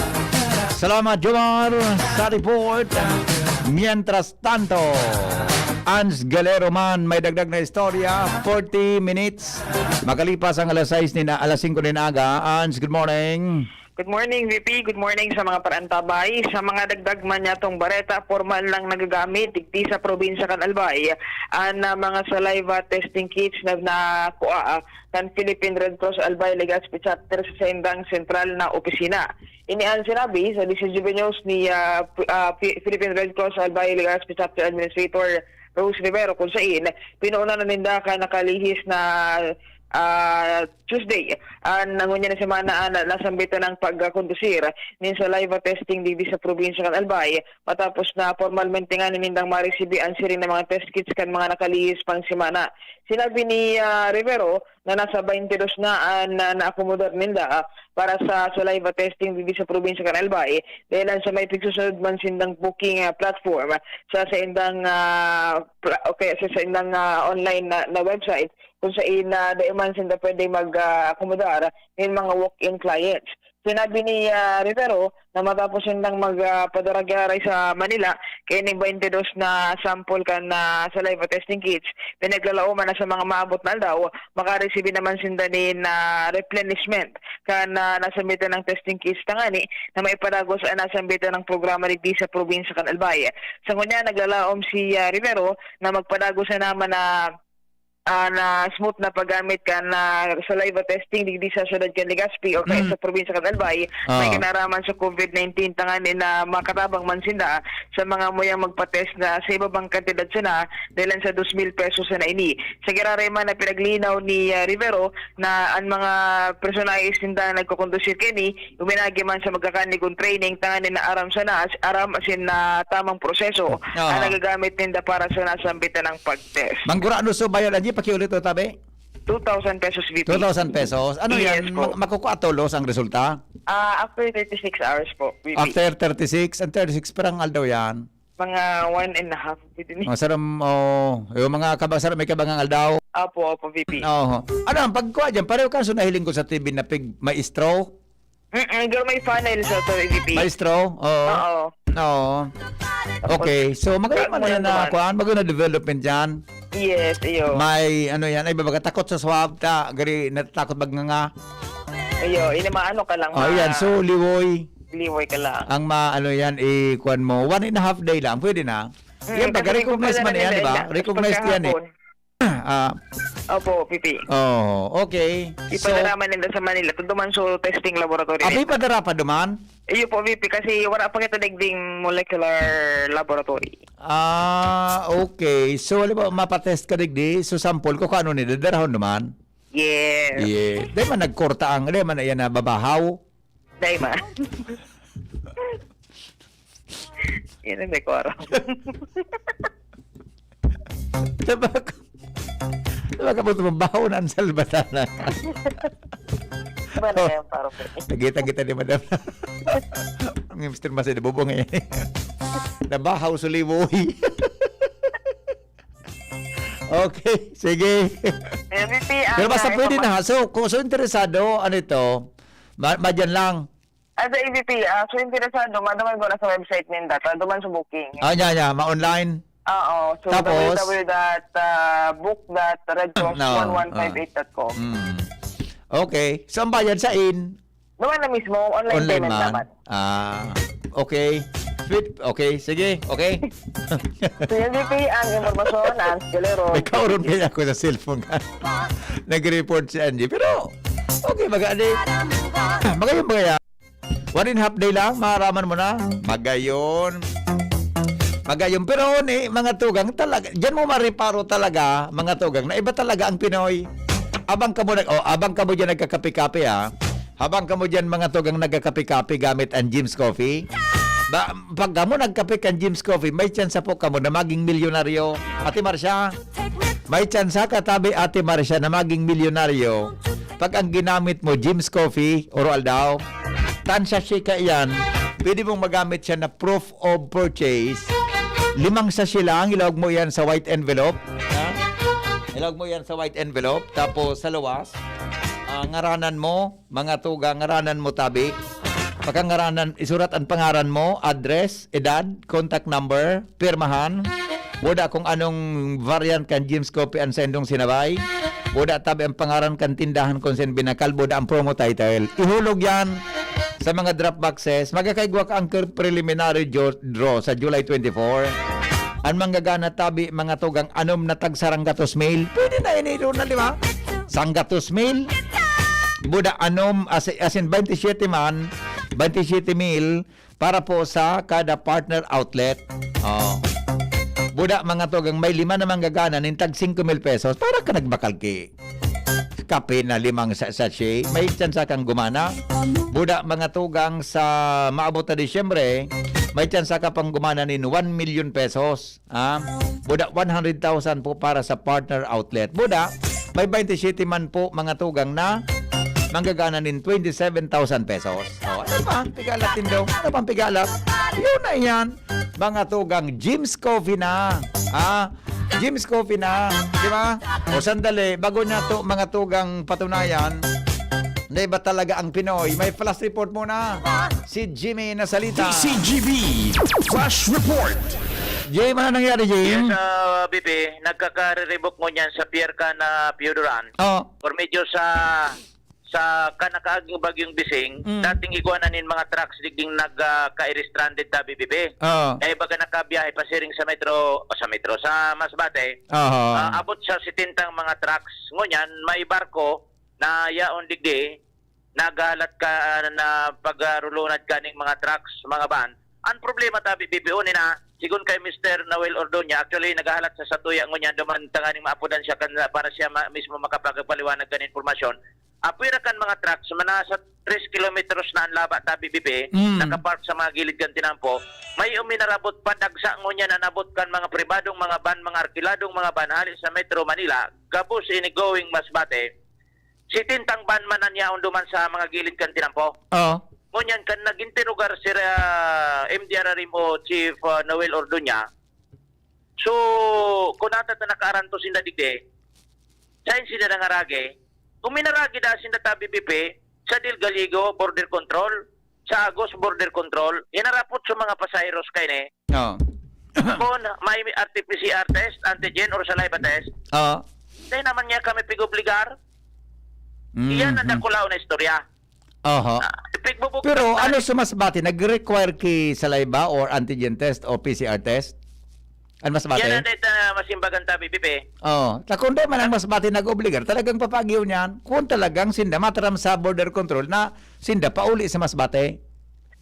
Salamat, Jomar, sa report. Mientras tanto, Ans Galero man may dagdag na istorya, forty minutes makalipas ang alas sais nin, alas singko nin aga. Ans, good morning. Good morning, V P. Good morning sa mga parantabay. Sa mga dagdag man niyatong bareta, pormal nang nagagamit digdi sa probinsya kan Albay an, ah, mga saliva testing kits na nakua, ah, kan Philippine Red Cross Albay Legazpi Chapter sa saindang sentral na opisina. Ini an sinabi sa D C G B News ni, ah, P-, ah, P-, Philippine Red Cross Albay Legazpi Chapter Administrator Rose Rivero, kung sain pinuunan na ninda kan nakalihis na, ah, Tuesday, ah, na ngunyan na semana, ah, na, nasambitan ng pagkondusir nin saliva testing digdi sa probinsya kan Albay, matapos na pormalmente nga nindang maresibi an siring na mga test kits kan mga nakalihis pang semana. Sinabi ni, ah, Rivero na nasa twenty-two na an, ah, naakomodar ninda, ah, para sa saliva testing digdi sa probinsya kan Albay, dahilan sa may pigsusunod man sindang booking, ah, platform sa saindang, ah, pla-, o kaya sa saindang, ah, online na, na website, kung sain na dai man sinda pwede mag, ah, akomodar nin mga walk-in clients. Sinabi ni, ah, Rivero na matapos sindang mag, ah, padara-giraray sa Manila, Kaya ning twenty-dos na sample kan, ah, saliva testing kits, pinaglalaoman na sa mga maabot na aldaw, makaresibi naman sinda nin, ah, replenishment kan, ah, nasambitan ng testing kits tangani na maipadagos an nasambitan ng programa digdi sa probinsya kan Albay. Sa ngunyan, naglalaom si, ah, Rivero na magpadagos na naman na ah, na smooth na paggamit kan, ah, saliva testing digdi sa siyudad kan Legazpi o kaya Mm. sa probinsya kan Albay, may Ah. kinaraman sa COVID nineteen, tanganing na makatabang man sinda sa mga muyang magpa-test na sa iba pang kantidad sana, dahilan sa dos mil pesos na ini. Sa giraray man na pinaglinaw ni, ah, Rivero na ang mga personahe sinda nagkukondusir kini, uminagi man sa magkakanigong training, tanganing na aram sana, as-, aram asin na tamang proseso Oo. ang nagagamit ninda para sa nasambitan ng pag-test. Manggurano so bayad, Angie, pakiulit o tabi? Two thousand pesos, V P. Two thousand pesos? Ano Yes yan? po. Ma-, makukua tolos ang resulta? Ah, after thirty-six hours po, V P. After thirty-six, and thirty-six, pirang aldaw yan? Mga one and a half, pwede ni. Mga saram, oh, yung mga kaba-, saram, may kabangang aldaw? Opo, opo, V P. Oo. Ano, ang pagkuha dyan, pareho ka sa nahiling ko sa T V na pig-, may straw? Mm, pero may funnel sa to, V P. May straw? Oo. Oo. Oo. Tapos, Okay. So, magayon man kaya yan na, kuan, magayon na development yan. Yes, iyo. May, ano yan, ay, babaga, takot sa swab, ta, gari, natatakot bag nga nga. Iyo, ini maano ka lang, Oh, ma- yan. So, liwoy. Liwoy ka lang. Ang ma-, ano yan, i-, kuan mo. One and a half day lang. Pwede na. Mm, Yan, baga, kasi recognize kumpara man na yan, di nila ba? yan. Recognize yan, eh. Pagkahapon. Ah. Opo, V P. Oh, okay. So, Ipadarama nila sa Manila. Tuduman so testing laboratory Abi, nila. padara pa duman? Iyo po, V P, kasi wala pa kita digding molecular laboratory. Ah, okay. So, halimbawa, mapatest ka digdi, so sample ko kung ano ni, dadarahon naman. Yes. Yeah. Di man nagkorta ang, di man na yan nababahaw. Dai man. Yan ang may kuwarang. Tabak. Tabak mo, tumbaho na ang salbatana. Iba na yan, paro. Nakita kita ni madam. Ang mister Masay, nabubong eh. Nabahaw sa liwoy. Okay, sige. M V P, Pero basta ah, pwede na, ha? So, kung so interesado, ano ito? Ma-, madyan lang. As a M V P, ah, so interesado, madamay ko na sa website ninda, ta duman sa booking. Ah, nya, nya, ma-online? Oo, so Tapos? W W W dot book dot red cross one one five eight dot com. Mm. Okay. So, ang bayad sa in? Duman na mismo, online Online payment man. naman. Ah, okay. Sweet. Okay, sige. Okay. So, yan, V P, ang impormasyon, ang Galero. May kauron kaya ako sa cellphone ka. Nag-report si Angie. Pero, okay, magani. Magayon ba kaya? One and a half day lang, maaraman mo na. Magayon. Magayon. Pero ni, mga tugang, talaga, diyan mo mareparo talaga, mga tugang, na iba talaga ang Pinoy. Abang kamo nag-, oh, abang kamo diyan nagkakape-kape, ha. Habang kamo diyan, mga tugang, nagkakape-kape gamit ang Jim's Coffee. Ba, pag kamo nagkape kan Jim's Coffee, may tsansa po kamo na maging milyonaryo. Ate Marcia, may tsansa ka tabi, Ate Marcia, na maging milyonaryo pag ang ginamit mo, Jim's Coffee, Oro Aldaw, tan sachet ka iyan, pwede mong magamit siya na proof of purchase. Limang sachet lang, ilawag mo yan sa white envelope. Ha? Ilawag mo yan sa white envelope. Tapos sa luwas, ah, ngaranan mo, mga tugang, ngaranan mo tabi. Pagkangaranan, isurat ang pangaran mo, address, edad, contact number, pirmahan. Buda kung anong variant kan Jim's Coffee an saindong sinabay. Buda tabi ang pangaran kan tindahan kung saan binakal. Buda ang promo title. Ihulog yan sa mga drop boxes. Magkakaigwa ka ang ker-, preliminary jo-, draw sa July twenty-four. Ang manggagana tabi, mga tugang, anom na tag saranggatos mil. Pwede na ini, Ronald, di ba? Sanggatos mil. Buda anom, as, as in, twenty-seven man, twenty-seven mil para po sa kada partner outlet. Oh. Buda, mga tugang, may lima na manggagana nin tag singko mil pesos. Para ka nagbakal ki kape na limang sa sachet, may tsansa kang gumana. Buda, mga tugang, sa maabot na Disyembre, may tsansa ka pang gumana nin one million pesos. Ah, buda, one hundred thousand po para sa partner outlet. Buda, may twenty-seven man po, mga tugang, na manggagana nin twenty-seven thousand pesos. Oh, ano pa? Pigalat, Tindo. Ano pang pigalat? Yun na yan. Mga tugang, Jim's Coffee na. Ah, Jim's Coffee na. Di ba? O, sandali. Bago niya to, mga tugang, patunayan na iba talaga ang Pinoy. May flash report muna. Si Jimmy na salita. D C G B Flash Report. Jay, ano nangyari, Jay? Yes, uh, B P, nagkakariribok ngunyan sa pier kan uh, Pio Duran. Oh. Or medyo sa sa kanakaaging bagyong Bising, Mm. dating igwa na nin mga trucks digding nagka-stranded tabi, B P. Oh. Kaya baga nakabiyahe pasiring sa metro, o sa metro, sa Masbate, Aha. ah, abot sa setenta ang mga trucks. Ngunyan, may barko na yaon digdi, naghalat ka na pagarulunad kaning mga trucks, mga van. Ang problema tabi, B P O, ni na, sigon kay Mister Noel Ordoña, actually, naghahalat sa satuya ngunyan, duman tanganing maapodan siya kan, para siya ma- mismo makapagpaliwanag kan impormasyon. Apwera kan mga trucks, manasa tres kilometros na ang laba tabi, B P, Mm. nakapark sa mga gilid kan tinampo. May uminarabot pa, dagsa ngunyan an abot kan mga pribadong mga van, mga arkiladong mga van hali sa Metro Manila, gabos ini going Masbate. Setenta ang van man an yaon duman sa mga gilid kan tinampo. Oh. Ngunyan, kan nag-interogar si ah, M D R R M O Chief ah, Noel Ordoña, so, kung nata ta nakaaranto sinda digdi, sain sinda nangaragi? Kung minaragi da sinda tabi, B P, sa Del Gallego Border Control, sa Agos Border Control, hinarapot sa mga pasaheros kaini. Oh. Kung may R T P C R test, antigen, or saliva test, Oh. dahil naman niya kami pig-obligar. Mm, Iyan ang mm. dakulaw na istorya. Oho. Ah, pigbubugbog Pero na- ano sa Masbate? Nag-require ki saliva or antigen test o P C R test? Ang Masbate? Yan ang data na masimbagan tabi, B P. Oh, ta kung di man ang Masbate nag-obligar, talagang papagiw niyan kung talagang sinda mataram sa border control na sinda pauli sa Masbate.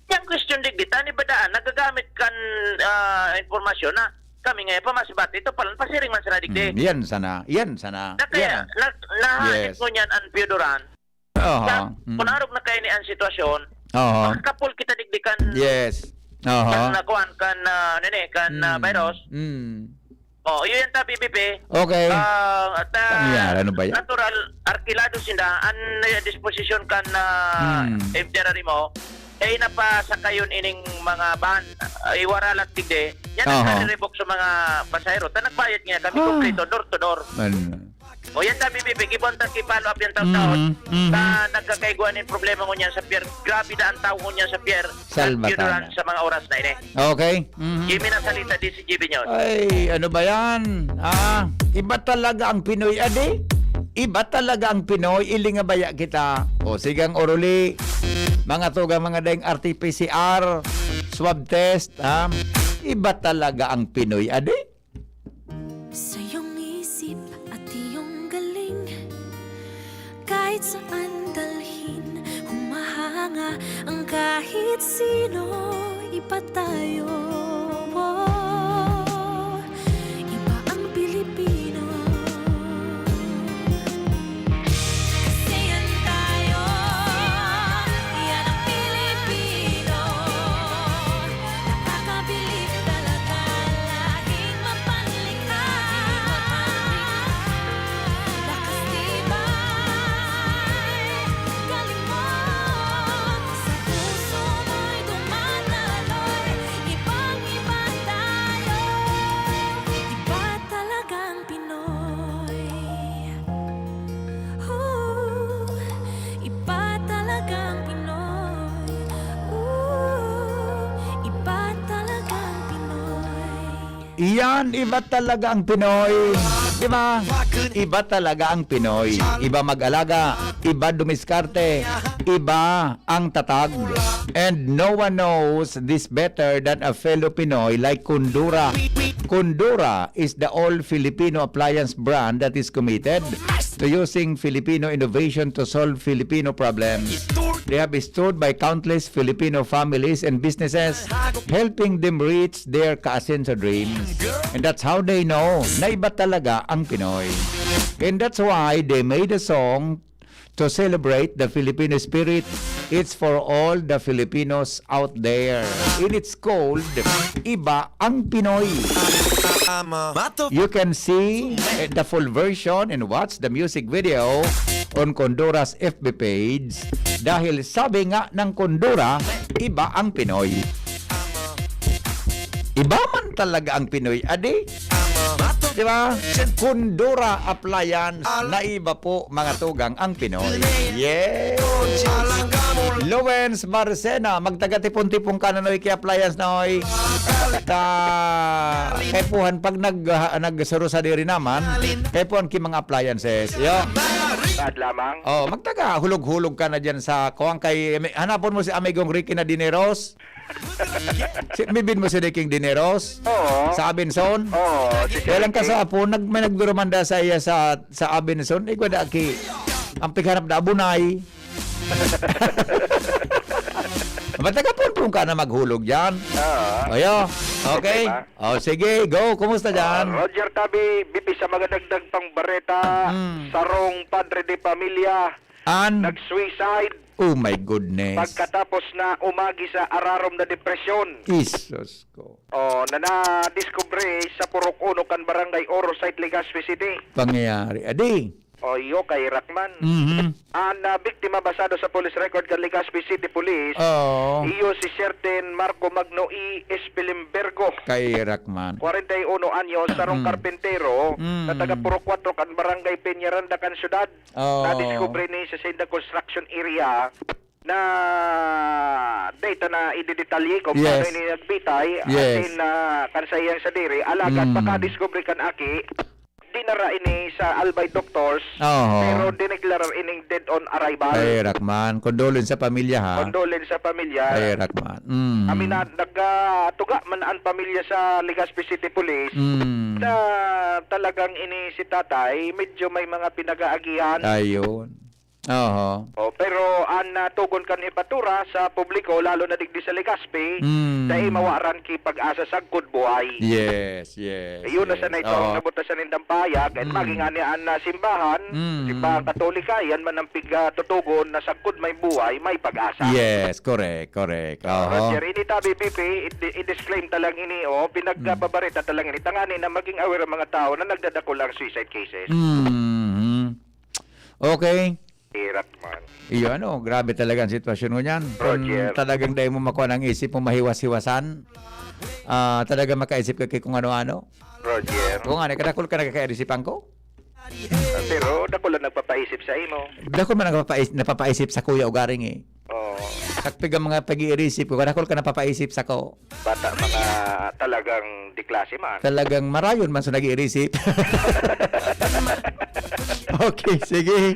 Yang question digdi, tani ba daan, nagagamit kan ah, impormasyon na kami nga pa Masbate, ito palan pasiring man sana digdi. Mm, yan sana. Yan sana. Na kaya, Yan. na, nahagit Yes. mo niyan ang Pio Duran. Oho. Sa, Mm. kung arog na kayo ni ang sitwasyon, Oho. makakapul kita digdi kan, Yes. Oho. kan nakuan, kan, ah, nini, kan ah, Mm. virus. Mm. Oh, yun yung tabi, B P. Okay. Ah, at, ah, Nangyari, ano ba yan? Natural, arkilado sinda. Ang eh, disposition kan ah, Hmm. M D R R mo, eh, napasakayon ining mga van. Ah, iwaralat digdi. Yan ang Aha. nariribok sa mga pasahero. Ta nagbayad nga kami Ah. kompleto, door to door. Ano? O yan, tabi, B P, gibon ta ki-follow up yan taon-taon. Mhm, mhm. Sa nagkakaigwa nin problema ngunyan sa pier. Grabe na ang tao ngunyan sa pier. Salva At yun Tana. lang sa mga oras na ini. Okay. Mhm. Jimmy na salita, D C G B News. Ay, ano ba yan? Ah, iba talaga ang Pinoy, adi? Iba talaga ang Pinoy, ilinga baya kita. O, sigang oruli, mga tugang, mga daing R T P C R, swab test, ha? Iba talaga ang Pinoy, adi? Sa iyong isip at iyong galing, kahit saan dalhin, humahanga ang kahit sino. Iba tayo, iba ang Pilipino. Kasi yan tayo, yan ang Pilipino. Nakakabilib talaga, lahing mapanlikha. Lakas tibay, galing mo. Sa puso mo'y dumadaloy. Ibang-iba tayo. Iba talagang Pinoy. Ooh, iba talagang Pinoy. Ooh, iba talagang Pinoy. Iyan, iba talaga ang Pinoy. Di ba? Iba talaga ang Pinoy. Iba mag-alaga, iba dumiskarte, iba ang tatag. And no one knows this better than a fellow Pinoy like Kundura. Kundura is the all Filipino appliance brand that is committed to using Filipino innovation to solve Filipino problems. They have been stored by countless Filipino families and businesses, helping them reach their kaasenso dreams. And that's how they know na iba talaga ang Pinoy. And that's why they made a song to celebrate the Filipino spirit. It's for all the Filipinos out there. And it's called Iba ang Pinoy. You can see the full version and watch the music video on Kundura's F B page. Dahil sabi nga ng Kundura, iba ang Pinoy. Iba man talaga ang Pinoy, adi? Di ba? Kundura Appliance, naiba po, mga tugang, ang Pinoy. Yes! Lowens Barcena, magtaga-tipon-tipon ka na, Noy, ki appliance, Noy. Ta, kaipuhan, pag nag-, ah, nagsaro sa diri naman, kaipuhan ki mga appliances. Yo. Bad lamang. Oh, magtaga, hulog-hulog ka na dyan sa kuwang kay, hanapon mo si Amigong Ricky na Dineros. Si, mibin mo si Ricky Dineros? Oo. Sa Abenson? Oo, si Kaya lang Ricky. Kasapon, nag-, may nagdurumanda sa iya sa, sa Abenson. Igwa da ki, ang pighanap da, abunay. Matagapon ka na maghulog dyan. Oo. Ayo. Okay. Okay ba? Oh, sige, go. Kumusta dyan? Ah, Roger Tabi, B P sa mga dagdag pang bareta, Mm. sarong padre de pamilya, An? nag-suicide Oh my goodness. pagkatapos na umagi sa ararom na depresyon. Jesus ko. Oh, na nadiskubre sa Purok Uno kan Barangay Oro, Site, Legazpi City. Pangyayari. Adi. O, iyo kay Rakman. Mhm. An, ah, biktima, basado sa police record kan Legazpi City Police, Oo. iyo si Certain Marco Magno E. Espilimbergo, Kay Rakman. kwarenta y uno anyos, sarong Mm. karpintero, Mm. na taga Purok Kwatro kan Barangay Peñaranda kan syudad. Oo. Nadiskubre ni sa Senda Construction Area na data na idedetalye kung Yes. paano ini nagbitay, Yes. asin, ah, kan sa iyang sadiri, alagad Mm. pakadiskubre kan aki, dinara ini sa Albay Doctors, Oo. pero dineklarar ining dead on arrival. Ay, Rakman. Condolence sa pamilya, ha? Condolence sa pamilya. Ay, Rakman. Mm. Amin na, nagkatuga man ang pamilya sa Legazpi City Police Mm. na talagang ini si tatay, medyo may mga pinag-aagihan. Ayun. Oho. Oh, pero an, ah, tugon kan hepatura sa publiko, lalo na digdi sa Legazpi, Mm. dai mawaran ki pag-asa sagkod buhay. Yes, yes, Ayun na yes. sana ito ang Oo. nabutasan nindang pahayag. At Mm. maging ani an, ah, simbahan, Mm. simbahan Katolika, yan man ang pig-, ah, tutugon na sagkod may buhay, may pag-asa. Yes, correct, correct. Ah, Oho. Roger, ini tabi, B P, i-, i-disclaim ta lang ini, oh, pinagbabareta ta lang ini. Tangani na maging aware ang mga tao na nagdadakul ang suicide cases. Mm. Okay. Hirap man. Iyo, ano, grabe talaga ang sitwasyon ngunyan. Kung Roger. talagang dai mo makuha ang isip mo mahiwas-hiwasan, ah, talagang makaisip ka kay kung ano-ano. Roger. Kung ano, kadakol ka nagkakaisipan ko? Pero dakol lang nagpapaisip sa imo. Dakol man nagpapais-, napapaisip sa kuya ugaring eh. Oo. Sakpig ang mga pag-iirisip ko, kadakol ka napapaisip sa ko. Bata mga talagang di klase man. Talagang marayon man sa nag-iirisip. Okay, sige.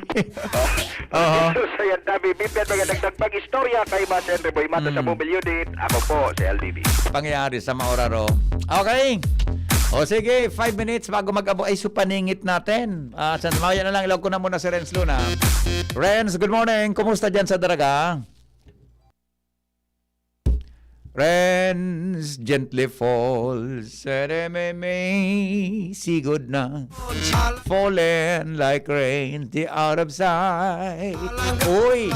Oho. So, yan, tabi, Bibi, at mga dagdag pag-istorya kay Mas Henry Boy Mato sa Mm. Mobile Unit. Ako po, si L D B. Pangyayari sa Maoraro. Okay. O sige, five minutes bago mag-abo. Ay, supaningit natin. Ah, sa maya na lang, ilaw ko na muna si Renz Luna. Renz, good morning. Kumusta dyan sa Daraga? Renz, gently falls, serememe, sigod na. Falling like rain, the Arab side. Uy,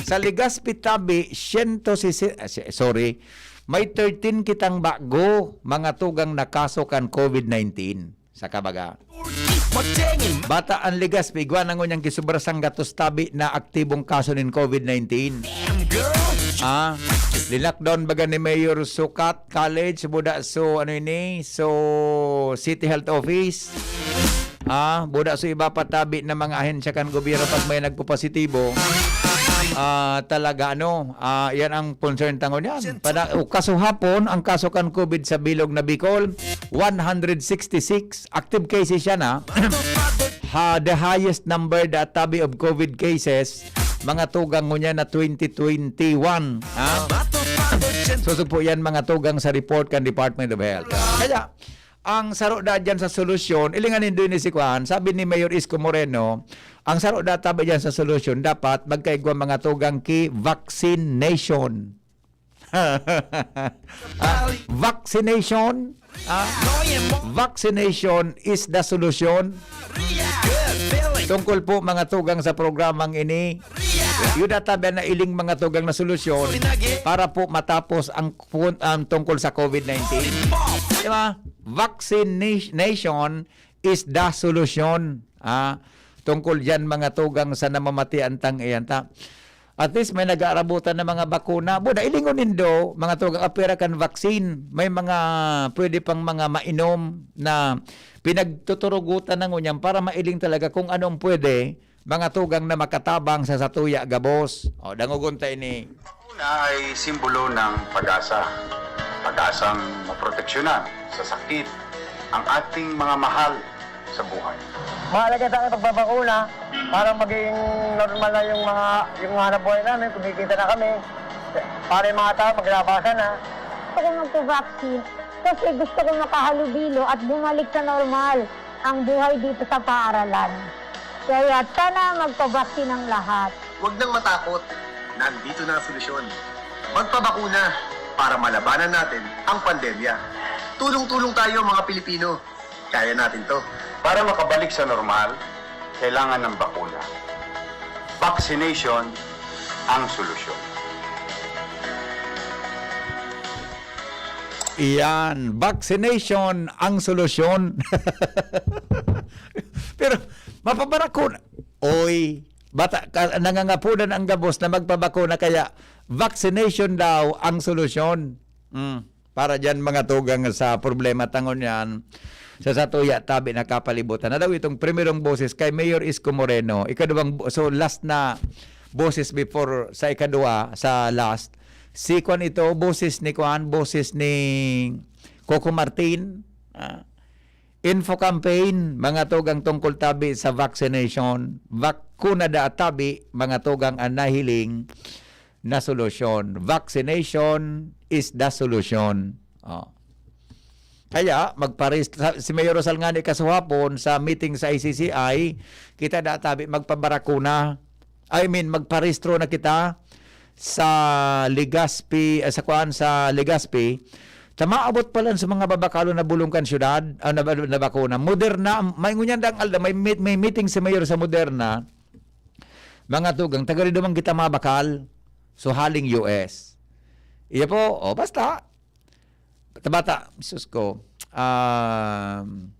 sa Legazpi tabi, siyento sisi-, ah, si-, sorry, may thirteen kitang bago, mga tugang na kaso kan COVID nineteen. Sa kabaga. Bata ang Legazpi, igwa na ngunyan ki sobra sanggatos tabi na aktibong kaso nin COVID nineteen. Ah, linakdown baga ni Mayor Sukat College, buda so, ano ini, so, City Health Office. Ah, buda so iba pa tabi na mga ahensya kan gobyerno pag may nagpopositibo. Ah, talaga, ano, ah, yan ang concern tango niyan. Pada, o, kaso hapon, ang kaso kan COVID sa bilog na Bicol, one hundred sixty-six. Active cases siya na. Ha, the highest number that tabi of COVID cases, mga tugang ngunyan na twenty twenty-one. Ha? Susog po yan, mga tugang, sa report kan Department of Health. Kaya, ang saro da dyan sa solusyon, ilingan nindo ni si Kwan, sabi ni Mayor Isko Moreno, ang saro da tabi dyan sa solusyon, dapat magkaigwa, mga tugang, ki vaccination. Ah, vaccination. Ah, vaccination is the solution. Tungkol po, mga tugang, sa programang ini, yun ata ba na iling, mga tugang, na solusyon para po matapos ang pun-, ang tungkol sa COVID nineteen. Di ba? Vaccination is the solution. Ah, tungkol diyan, mga tugang, sa namamatian tang iyan ta. At least may nag-aarabutan na mga bakuna. Buda, ilingon nindo, mga tugang, apera kan vaccine. May mga pwede pang mga mainom na pinagtuturugutan na ngunyan para mailing talaga kung anong pwede mga tugang na makatabang sa satuya gabos. O, dangogon ta ini. Bakuna ay simbolo ng pag-asa. Pag-asang maproteksyonan sa sakit ang ating mga mahal sa buhay. Mahalaga sa akin pagbabakuna para maging normal na yung mga yung hanap buhay namin, kumikita na kami. Para yung mga tao, maglabasa na. Gusto ko magpa-vaccine kasi gusto ko makahalubilo at bumalik sa normal ang buhay dito sa paaralan. Kaya sana magpa-vaccine ang lahat. Huwag nang matakot. Nandito na ang solusyon. Magpabakuna para malabanan natin ang pandemya. Tulong-tulong tayo, mga Pilipino. Kaya natin to. Para makabalik sa normal, kailangan ng bakuna. Vaccination ang solusyon. Iyan, vaccination ang solusyon. Pero mapabarakuna. Oy, bata, ka, nangangapunan ang gabos na magpabakuna, kaya vaccination daw ang solusyon. Mm. Para diyan, mga tugang, sa problema tangon yan, sa satuya tabi na kapalibutan. Na daw itong primerong boses kay Mayor Isko Moreno, ikaduwang bo-, so last na boses before sa ikaduwa, sa last, si Kwan ito, boses ni Kwan, boses ni Coco Martin, ah, info campaign, mga tugang, tungkol tabi sa vaccination. Bakuna da tabi, mga tugang, ang nahiling na solusyon. Vaccination is the solution. Oh. Kaya, magparehist-, sa, si Mayor Rosal nga ni kasuhapon sa meeting sa I C C I, kita da tabi magpabarakuna. I mean, magparehistro na kita sa Legazpi, ah, sa kuan, sa Legazpi. Ta maabot pa lang sa mga babakalon na bulong kan syudad, ah, na, na bakuna. Moderna, may ngunyan dang alda, may, meet- may meeting si Mayor sa Moderna. Mga tugang, taga rin naman kita mabakal. So, haling U S. Iya po, o basta. Tabata, sus ko. Um,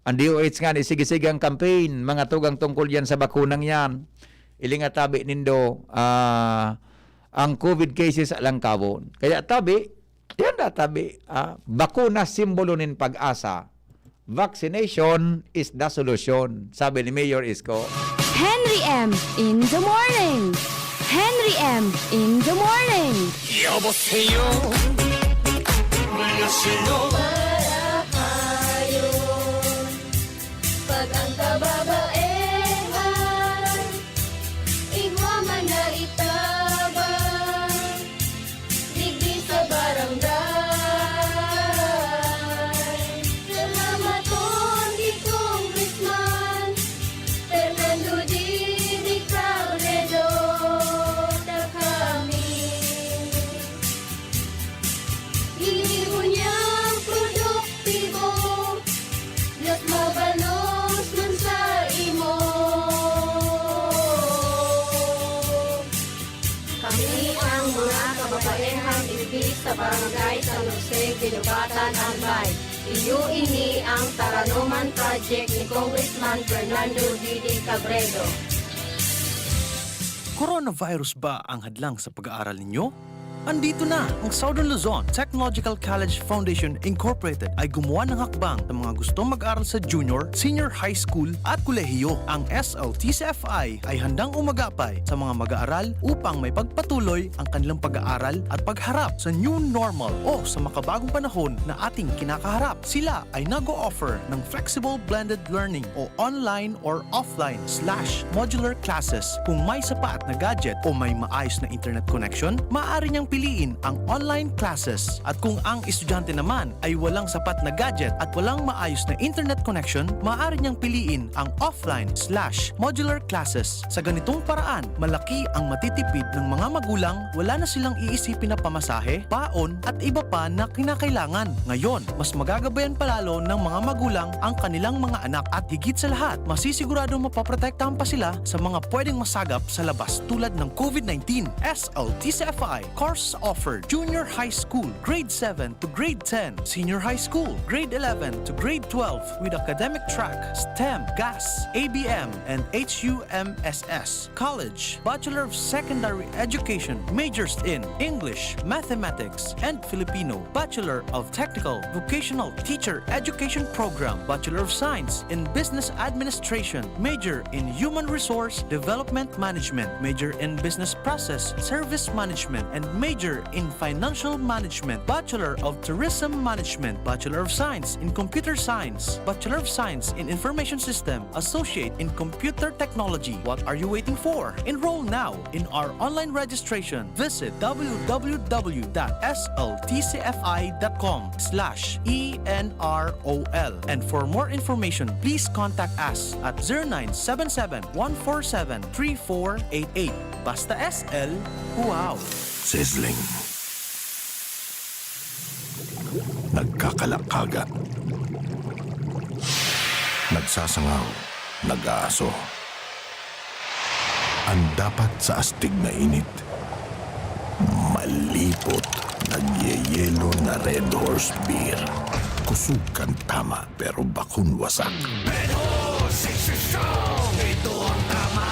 ang D O H nga, ni sige-sige ang campaign, mga tugang, tungkol yan sa bakunang yan. Ilinga tabi nindo, ah, ang COVID cases alang kawon. Kaya tabi, yan na tabi, ah, bakuna simbolo nin pag-asa. Vaccination is the solution, sabi ni Mayor Isko. Henry M in the morning. Henry M in the morning. 여보세요. 안녕하세요. Pag ang kababaehan, igwa man na itabang, digdi sa barangay. Salamaton ki Congressman Fernando Didi Cabredo, ta kami. Ini unyang produktibo, mas mabalos man sa imo. Kami ang mga kababaehang ipi sa Barangay San Jose, Guinobatan, Albay. Iyo ini ang Taranoman Project ni Congressman Fernando Didi Cabredo. Coronavirus ba ang hadlang sa pag-aaral ninyo? Andito na! Ang Southern Luzon Technological College Foundation Incorporated ay gumawa ng hakbang sa mga gustong mag-aral sa junior, senior high school at kolehiyo. Ang S L T C F I ay handang umagapay sa mga mag-aaral upang may pagpatuloy ang kanilang pag-aaral at pagharap sa new normal o sa makabagong panahon na ating kinakaharap. Sila ay nag-o-offer ng flexible blended learning o online or offline slash modular classes. Kung may sapat na gadget o may maayos na internet connection, maaari niyang piliin ang online classes. At kung ang estudyante naman ay walang sapat na gadget at walang maayos na internet connection, maaari niyang piliin ang offline slash modular classes. Sa ganitong paraan, malaki ang matitipid ng mga magulang, wala na silang iisipin na pamasahe, baon, at iba pa na kinakailangan. Ngayon, mas magagabayan palalo ng mga magulang ang kanilang mga anak at higit sa lahat, masisiguradong mapoprotektahan pa sila sa mga pwedeng masagap sa labas tulad ng COVID nineteen. S L T C F I, Core offered: junior high school, grade seven to grade ten, senior high school, grade eleven to grade twelve, with academic track, STEM, GAS, A B M, and H U M S S. College: Bachelor of Secondary Education, majors in English, Mathematics, and Filipino, Bachelor of Technical Vocational Teacher Education Program, Bachelor of Science in Business Administration, major in Human Resource Development Management, major in Business Process Service Management, and major in Financial Management, Bachelor of Tourism Management, Bachelor of Science in Computer Science, Bachelor of Science in Information System, Associate in Computer Technology. What are you waiting for? Enroll now in our online registration. Visit w w w dot s l t c f i dot com slash e n r o l. And for more information, please contact us at zero nine seven seven, one four seven, three four eight eight. Basta S L, wow! Sizzling. Nagkakalakaga. Nagsasangaw. Nag-aaso. Ang dapat sa astig na init, malipot, nagyeyelo na Red Horse Beer. Kusog kan tama, pero bakong wasak. Red Horse, six strong. Ito ang tama.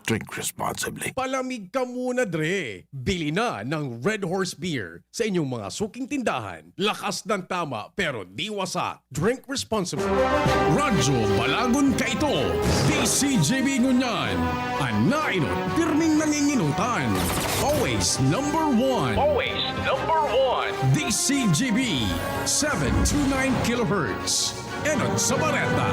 Drink responsibly. Palamig ka muna, Dre. Bili na ng Red Horse Beer sa inyong mga suking tindahan. Lakas ng tama, pero di wasak. Drink responsibly. Radyo Balagon kaito, D C G B ngunyan. An nainot, pirming nanginginutan. Always number one. Always number one. D C G B, seven two nine kilohertz. Enot sa bareta,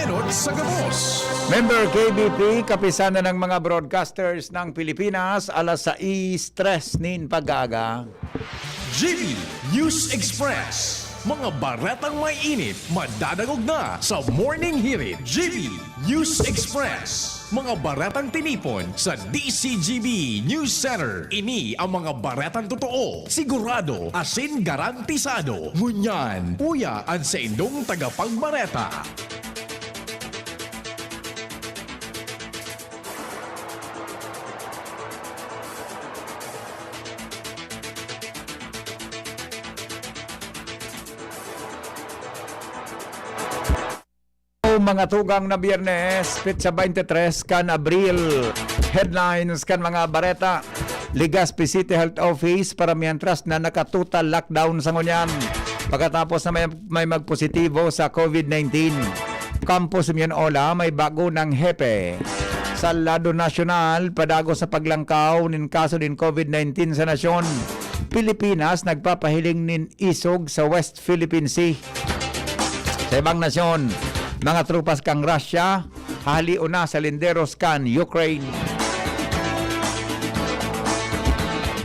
enot sa gabos. Member K B P, kapisanan ng mga broadcasters ng Pilipinas, alas sais tres nin pag-aaga. G B News Express. Mga baretang may init, madadangog na sa Morning Hirit. G B News Express. Mga baretang tinipon sa D C G B News Center. Ini ang mga baretang totoo, sigurado, asin garantisado. Ngunyan, uya an saindong tagapagbareta. Mga tugang na Biyernes, petsa twenty-three kan Abril. Headlines kan mga bareta. Legazpi City Health Office para mientras na naka-total lockdown sa ngunyan. Pagkatapos na may, may magpositibo sa COVID nineteen. Kampo Simeon Ola, may bago ng hepe. Sa lado nasyonal, padagos sa paglangkaw nin kaso nin COVID nineteen sa nasyon. Pilipinas nagpapahiling nin isog sa West Philippine Sea. Sa ibang nasyon, mga tropas kan Russia, hahalion na sa linderos kan Ukraine.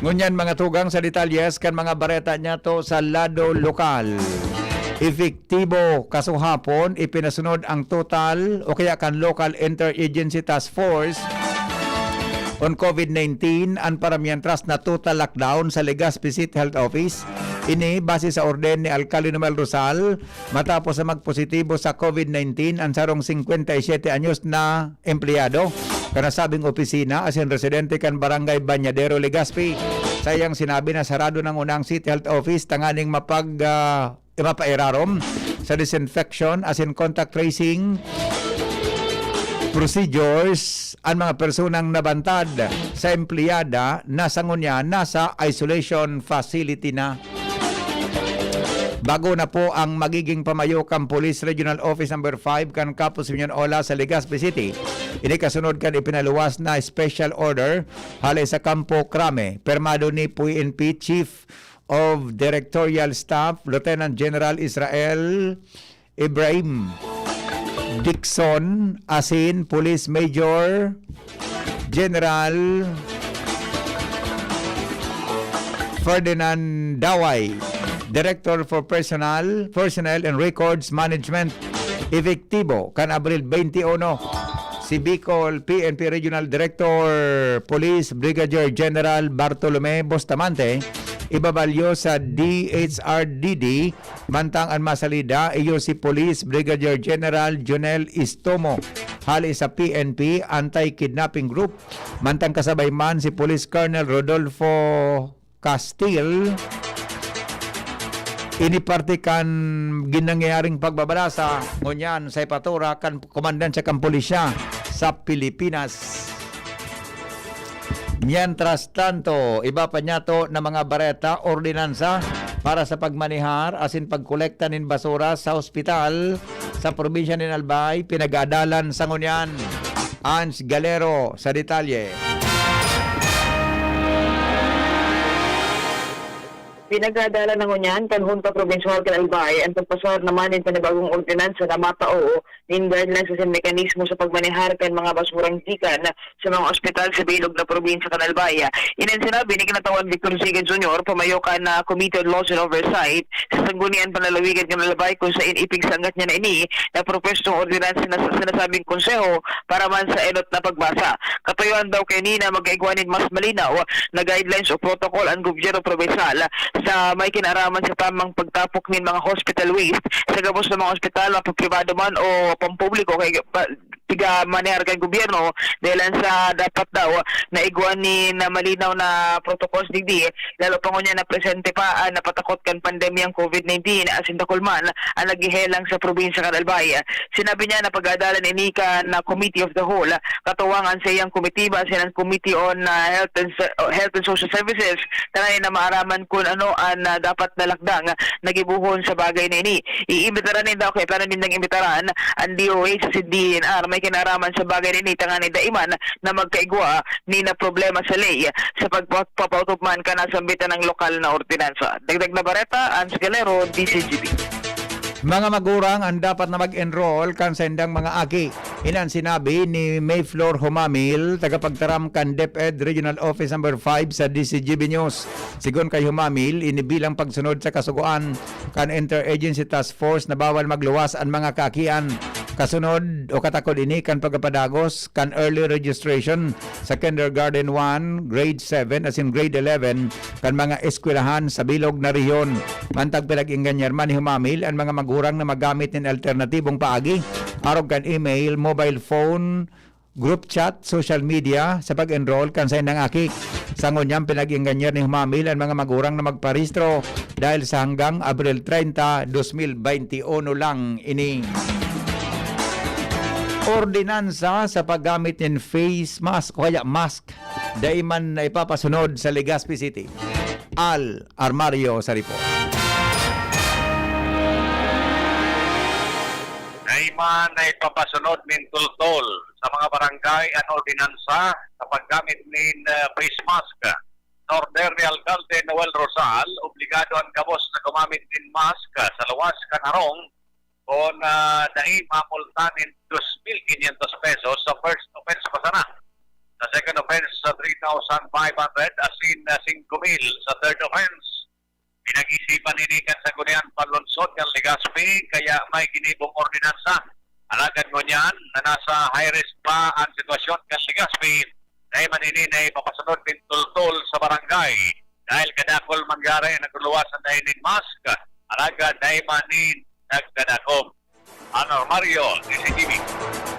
Ngunyan, mga tugang, sa detalyes kan mga bareta niyato sa lado lokal. Epektibo, kasuhapon, ipinasunod ang total o kaya kan Local Interagency Task Force on COVID nineteen, an para mientras na total lockdown sa Legazpi City Health Office. Ini base sa orden ni Alkalde Noel Rosal, matapos na magpositibo sa COVID nineteen an sarong singkwenta y siyete anyos na empleyado kan nasabing opisina asin residente kan Barangay Bañadero, Legazpi. Saiyang sinabi na sarado na nguna ang City Health Office tanganing mapag, ah, mapairarom sa disinfection asin contact tracing procedures an mga personang nabantad sa empleyada na sa ngunyan nasa isolation facility na. Bago na po ang magiging pamayo kan Police Regional Office Number five kan Kampo Simeon Ola sa Legazpi City. Ini kasunod kan ipinaluwas na special order hale sa Kampo Crame, pirmado ni P N P Chief of Directorial Staff Lieutenant General Israel Ibrahim Dixon asin Police Major General Ferdinand Daway, Director for Personal, Personnel and Records Management, epektibo kan Abril twenty-one. Si Bicol P N P Regional Director Police Brigadier General Bartolome Bustamante ibabalyo sa D H R D D, mantang an masalida iyo si Police Brigadier General Jonel Istomo hale sa P N P Anti-Kidnapping Group, mantang kasabay man si Police Colonel Rodolfo Castile. Ini parte kan ginangyayaring pagbabalasa ngunyan sa ipatura kan komandante kan pulisya sa Pilipinas. Mientras tanto, iba pa niyato na mga bareta, ordinansa para sa pagmanehar asin pagkolekta nin basura sa ospital sa probinsya nin Albay, pinag-aadalan sa ngunyan. Ans Galero sa detalye. Pinag-aadalan na ngunyan kan Hunta Probinsyal kan Albay an pagpasar naman nin panibagong ordinansa na matao nin guidelines asin mekanismo sa pagmanehar kan mga basurang gikan sa mga ospital sa bilog na probinsya kan Albay. Ini an sinabi ni Kinatawan Victor Siga Junior, pamayo kan, ah, Committee on Laws and Oversight sa Sangguniang Panlalawigan kan Albay, kung sain ipigsanggat niya na ini na propwestong ordinansa na sa sinasabing konseho para man sa enot na pagbasa. Katuyuan daw kaini na magkaigwa nin mas malinaw na guidelines o protocol ang gobyerno probinsal sa may kinaraman sa tamang pagtapok nin mga hospital waste sa gabos na mga ospital, mapapribado man o pampubliko, kay pa, piga-manejar kan gobyerno, dahelan sa dapat daw na igwa nin malinaw na protocols digdi, lalo pa ngunyan na presente pa an napatakot kan pandemyang covid nineteen, asin dakul man an naghehelang sa probinsya kan Albay. Sinabi niya na pag-aadalan ini kan, ah, Committee of the Whole, katuwang an saiyang komitiba asin an Committee on, ah, Health and Se-, Health and Social Services, tanganing na maaraman kun ano an, ah, dapat na lakdang na gibohon sa bagay na ini. Iimbitaran ninda o kaya plano nindang imbitaran an D O H asin D E N R may kinaraman sa bagay na ini, tanganing dai man na magkaigwa nin problema sa ley sa pagpa-, pagpapautop man kan nasambitan na lokal na ordinansa. Dagdag na bareta, Ans Galero, D Z G B. Mga magurang an dapat na mag-enroll kan saindang mga aki. Ini an sinabi ni Mayflor Humamil, tagapagtaram kan DepEd Regional Office Number five sa D Z G B News. Sigon kay Humamil, ini bilang pagsunod sa kasugoan kan Interagency Task Force na bawal magluwas an mga kaakian. Kasunod o katakod ini kan pagpapadagos kan early registration sa Kindergarten one, Grade seven asin Grade eleven kan mga eskwelahan sa bilog na rehiyon. Mantang pinag-engganyar man ni Humamil an mga magurang na maggamit nin alternatibong paagi, arog kan email, mobile phone, group chat, social media sa pag-enroll kan saindang aki. Sa ngunyan, pinag-engganyar ni Humamil an mga magurang na magparehistro dahil sa hanggang Abril treinta, dos mil bente uno lang ini. Ordinansa sa paggamit nin face mask o kaya mask dai man na ipapasunod sa Legazpi City. Al Armario sa report. Dai man na ipapasunod nin tultol sa mga barangay an ordinansa sa paggamit nin, ah, face mask. Sa order ni Alcalde Noel Rosal, obligado an gabos na gumamit nin mask sa luwas kan harong. Kun, ah, dai, mamulta nin dos mil quinientos pesos sa first offense pa sana. Sa second offense, sa three thousand five hundred, asin, ah, singko mil sa third offense. Pinag-isipan ini kan Sangguniang Panlunsod kan Legazpi, kaya may ginibong ordinansa. Alagad ngunyan na nasa high risk pa an sitwasyon kan Legazpi, dai man ini na ipapasunod nin tultol sa barangay. Dahil kadakul mangyari an nagluluwas na dai nin mask, alagad dai man nin nagdadakop. Ano, Mario, D Z T V.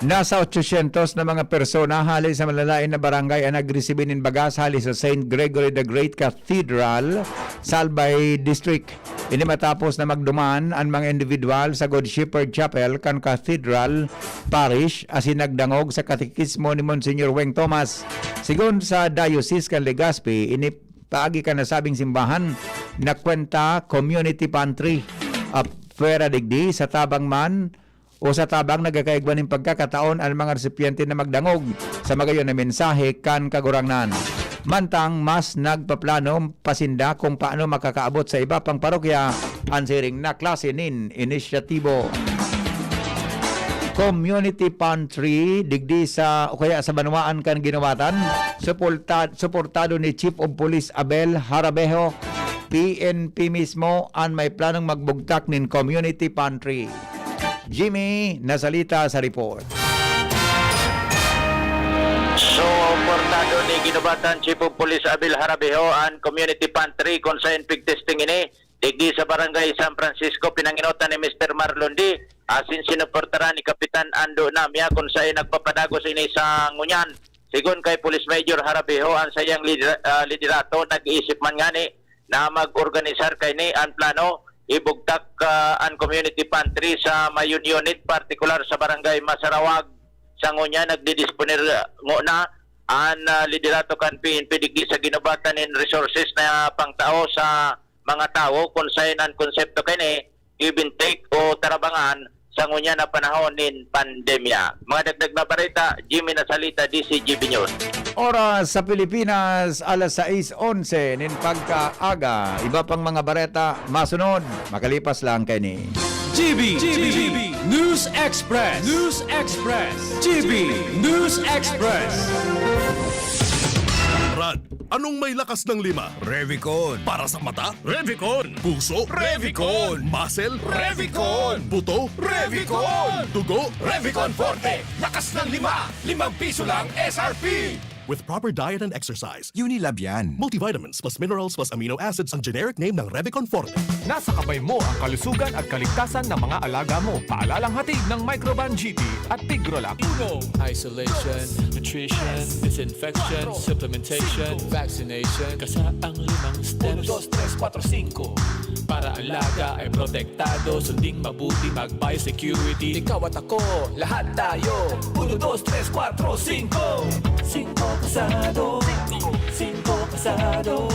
Nasa ochocientos na mga persona hali sa malalain na barangay ang nagresibi nin bagas hali sa Saint Gregory the Great Cathedral, Salbay District. Ini matapos na magduman an mga individual sa Good Shepherd Chapel kan Cathedral Parish asin nagdangog sa katekismo ni Monsignor Weng Thomas. Sigon sa Diocese kan Legazpi, ini paagi kan nasabing simbahan na kwenta community pantry. Ah, pwera digdi, sa tabang man o sa tabang nagkakaigwa nin pagkakataon an mga resipyente na magdangog sa magayon na mensahe kan Kagurangnan. Mantang mas nagpaplano pa sinda kung paano makakaabot sa iba pang parokya an siring na klase nin inisyatibo. Community pantry digdi sa, o kaya sa banwaan kan Guinobatan, suporta-, suportado ni Chief of Police Abel Harabejo. P N P mismo an may planong magbugtak nin community pantry. Jimmy Nasalita sa report. Suportado ni Guinobatan Chief of Police Abel Harabejo an community pantry kun saen pigtesting ini digdi sa Barangay San Francisco, pinangenotan ni Mister Marlon D. asin sinuportaran ni Kapitan Ando Namia kun saen nagpapadagos ini sa ngunyan Sigon kay Police Major Harabiho, ang sayang lidera-, ah, liderato nag-iisip man ngani na mag-organisar kaini. An plano, ibugtak, ah, an community pantry sa mayong unit, partikular sa Barangay Masarawag. Sa ngunyan, nagdidisponer ngona an, ah, liderato kan P N P digdi sa ginubatan nin resources na pangtao sa mga tawo, kun saen an konsepto kaini, give and take o tarabangan sa ngunyan na panahon nin pandemya. Mga dagdag na bareta, Jimmy Nasalita, D C G B News. Oras sa Pilipinas, alas sais onse nin pagkaaga. Iba pang mga bareta masunod, makalipas lang kaini. G B, G B News Express. News Express. G B News Express. Brad, anong may lakas ng lima? Revicon. Para sa mata? Revicon. Puso? Revicon. Muscle? Revicon. Buto? Revicon. Dugo? Revicon Forte. Lakas ng lima. Limang piso lang S R P. With proper diet and exercise. Unilab yan. Multivitamins plus minerals plus amino acids ang generic name ng Revicon Forte. Nasa kamay mo ang kalusugan at kaligtasan ng mga alaga mo. Paalalang hatid ng Microban G P at Tigrolac. Uno. Isolation, nutrition, disinfection, supplementation, vaccination. Kasa ang limang steps. Uno, dos, tres, kwatro, singko. Para alaga ay protektado, sunding mabuti, mag-biosecurity. Ikaw at ako, lahat tayo. Uno, dos, tres, kwatro, singko. Singko kasado. Singko kasado.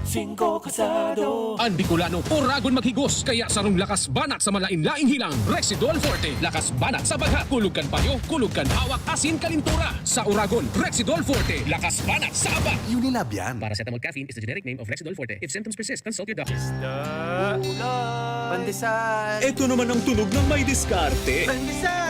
Singko kasado. An Bicolano, oragon maghigos, kaya sarong lakas banat sa malain-laing hilang. Rexidol Forte, lakas banat sa bagha, kulog kan payo, kulog kan hawak, asin kalintura. Sa oragon, Rexidol Forte, lakas banat sa aba. Unilab yan. Paracetamol caffeine is the generic name of Rexidol Forte. If symptoms persist, consult your doctor. Pandesal. Ito naman ang tunog ng may diskarte. Pandesal.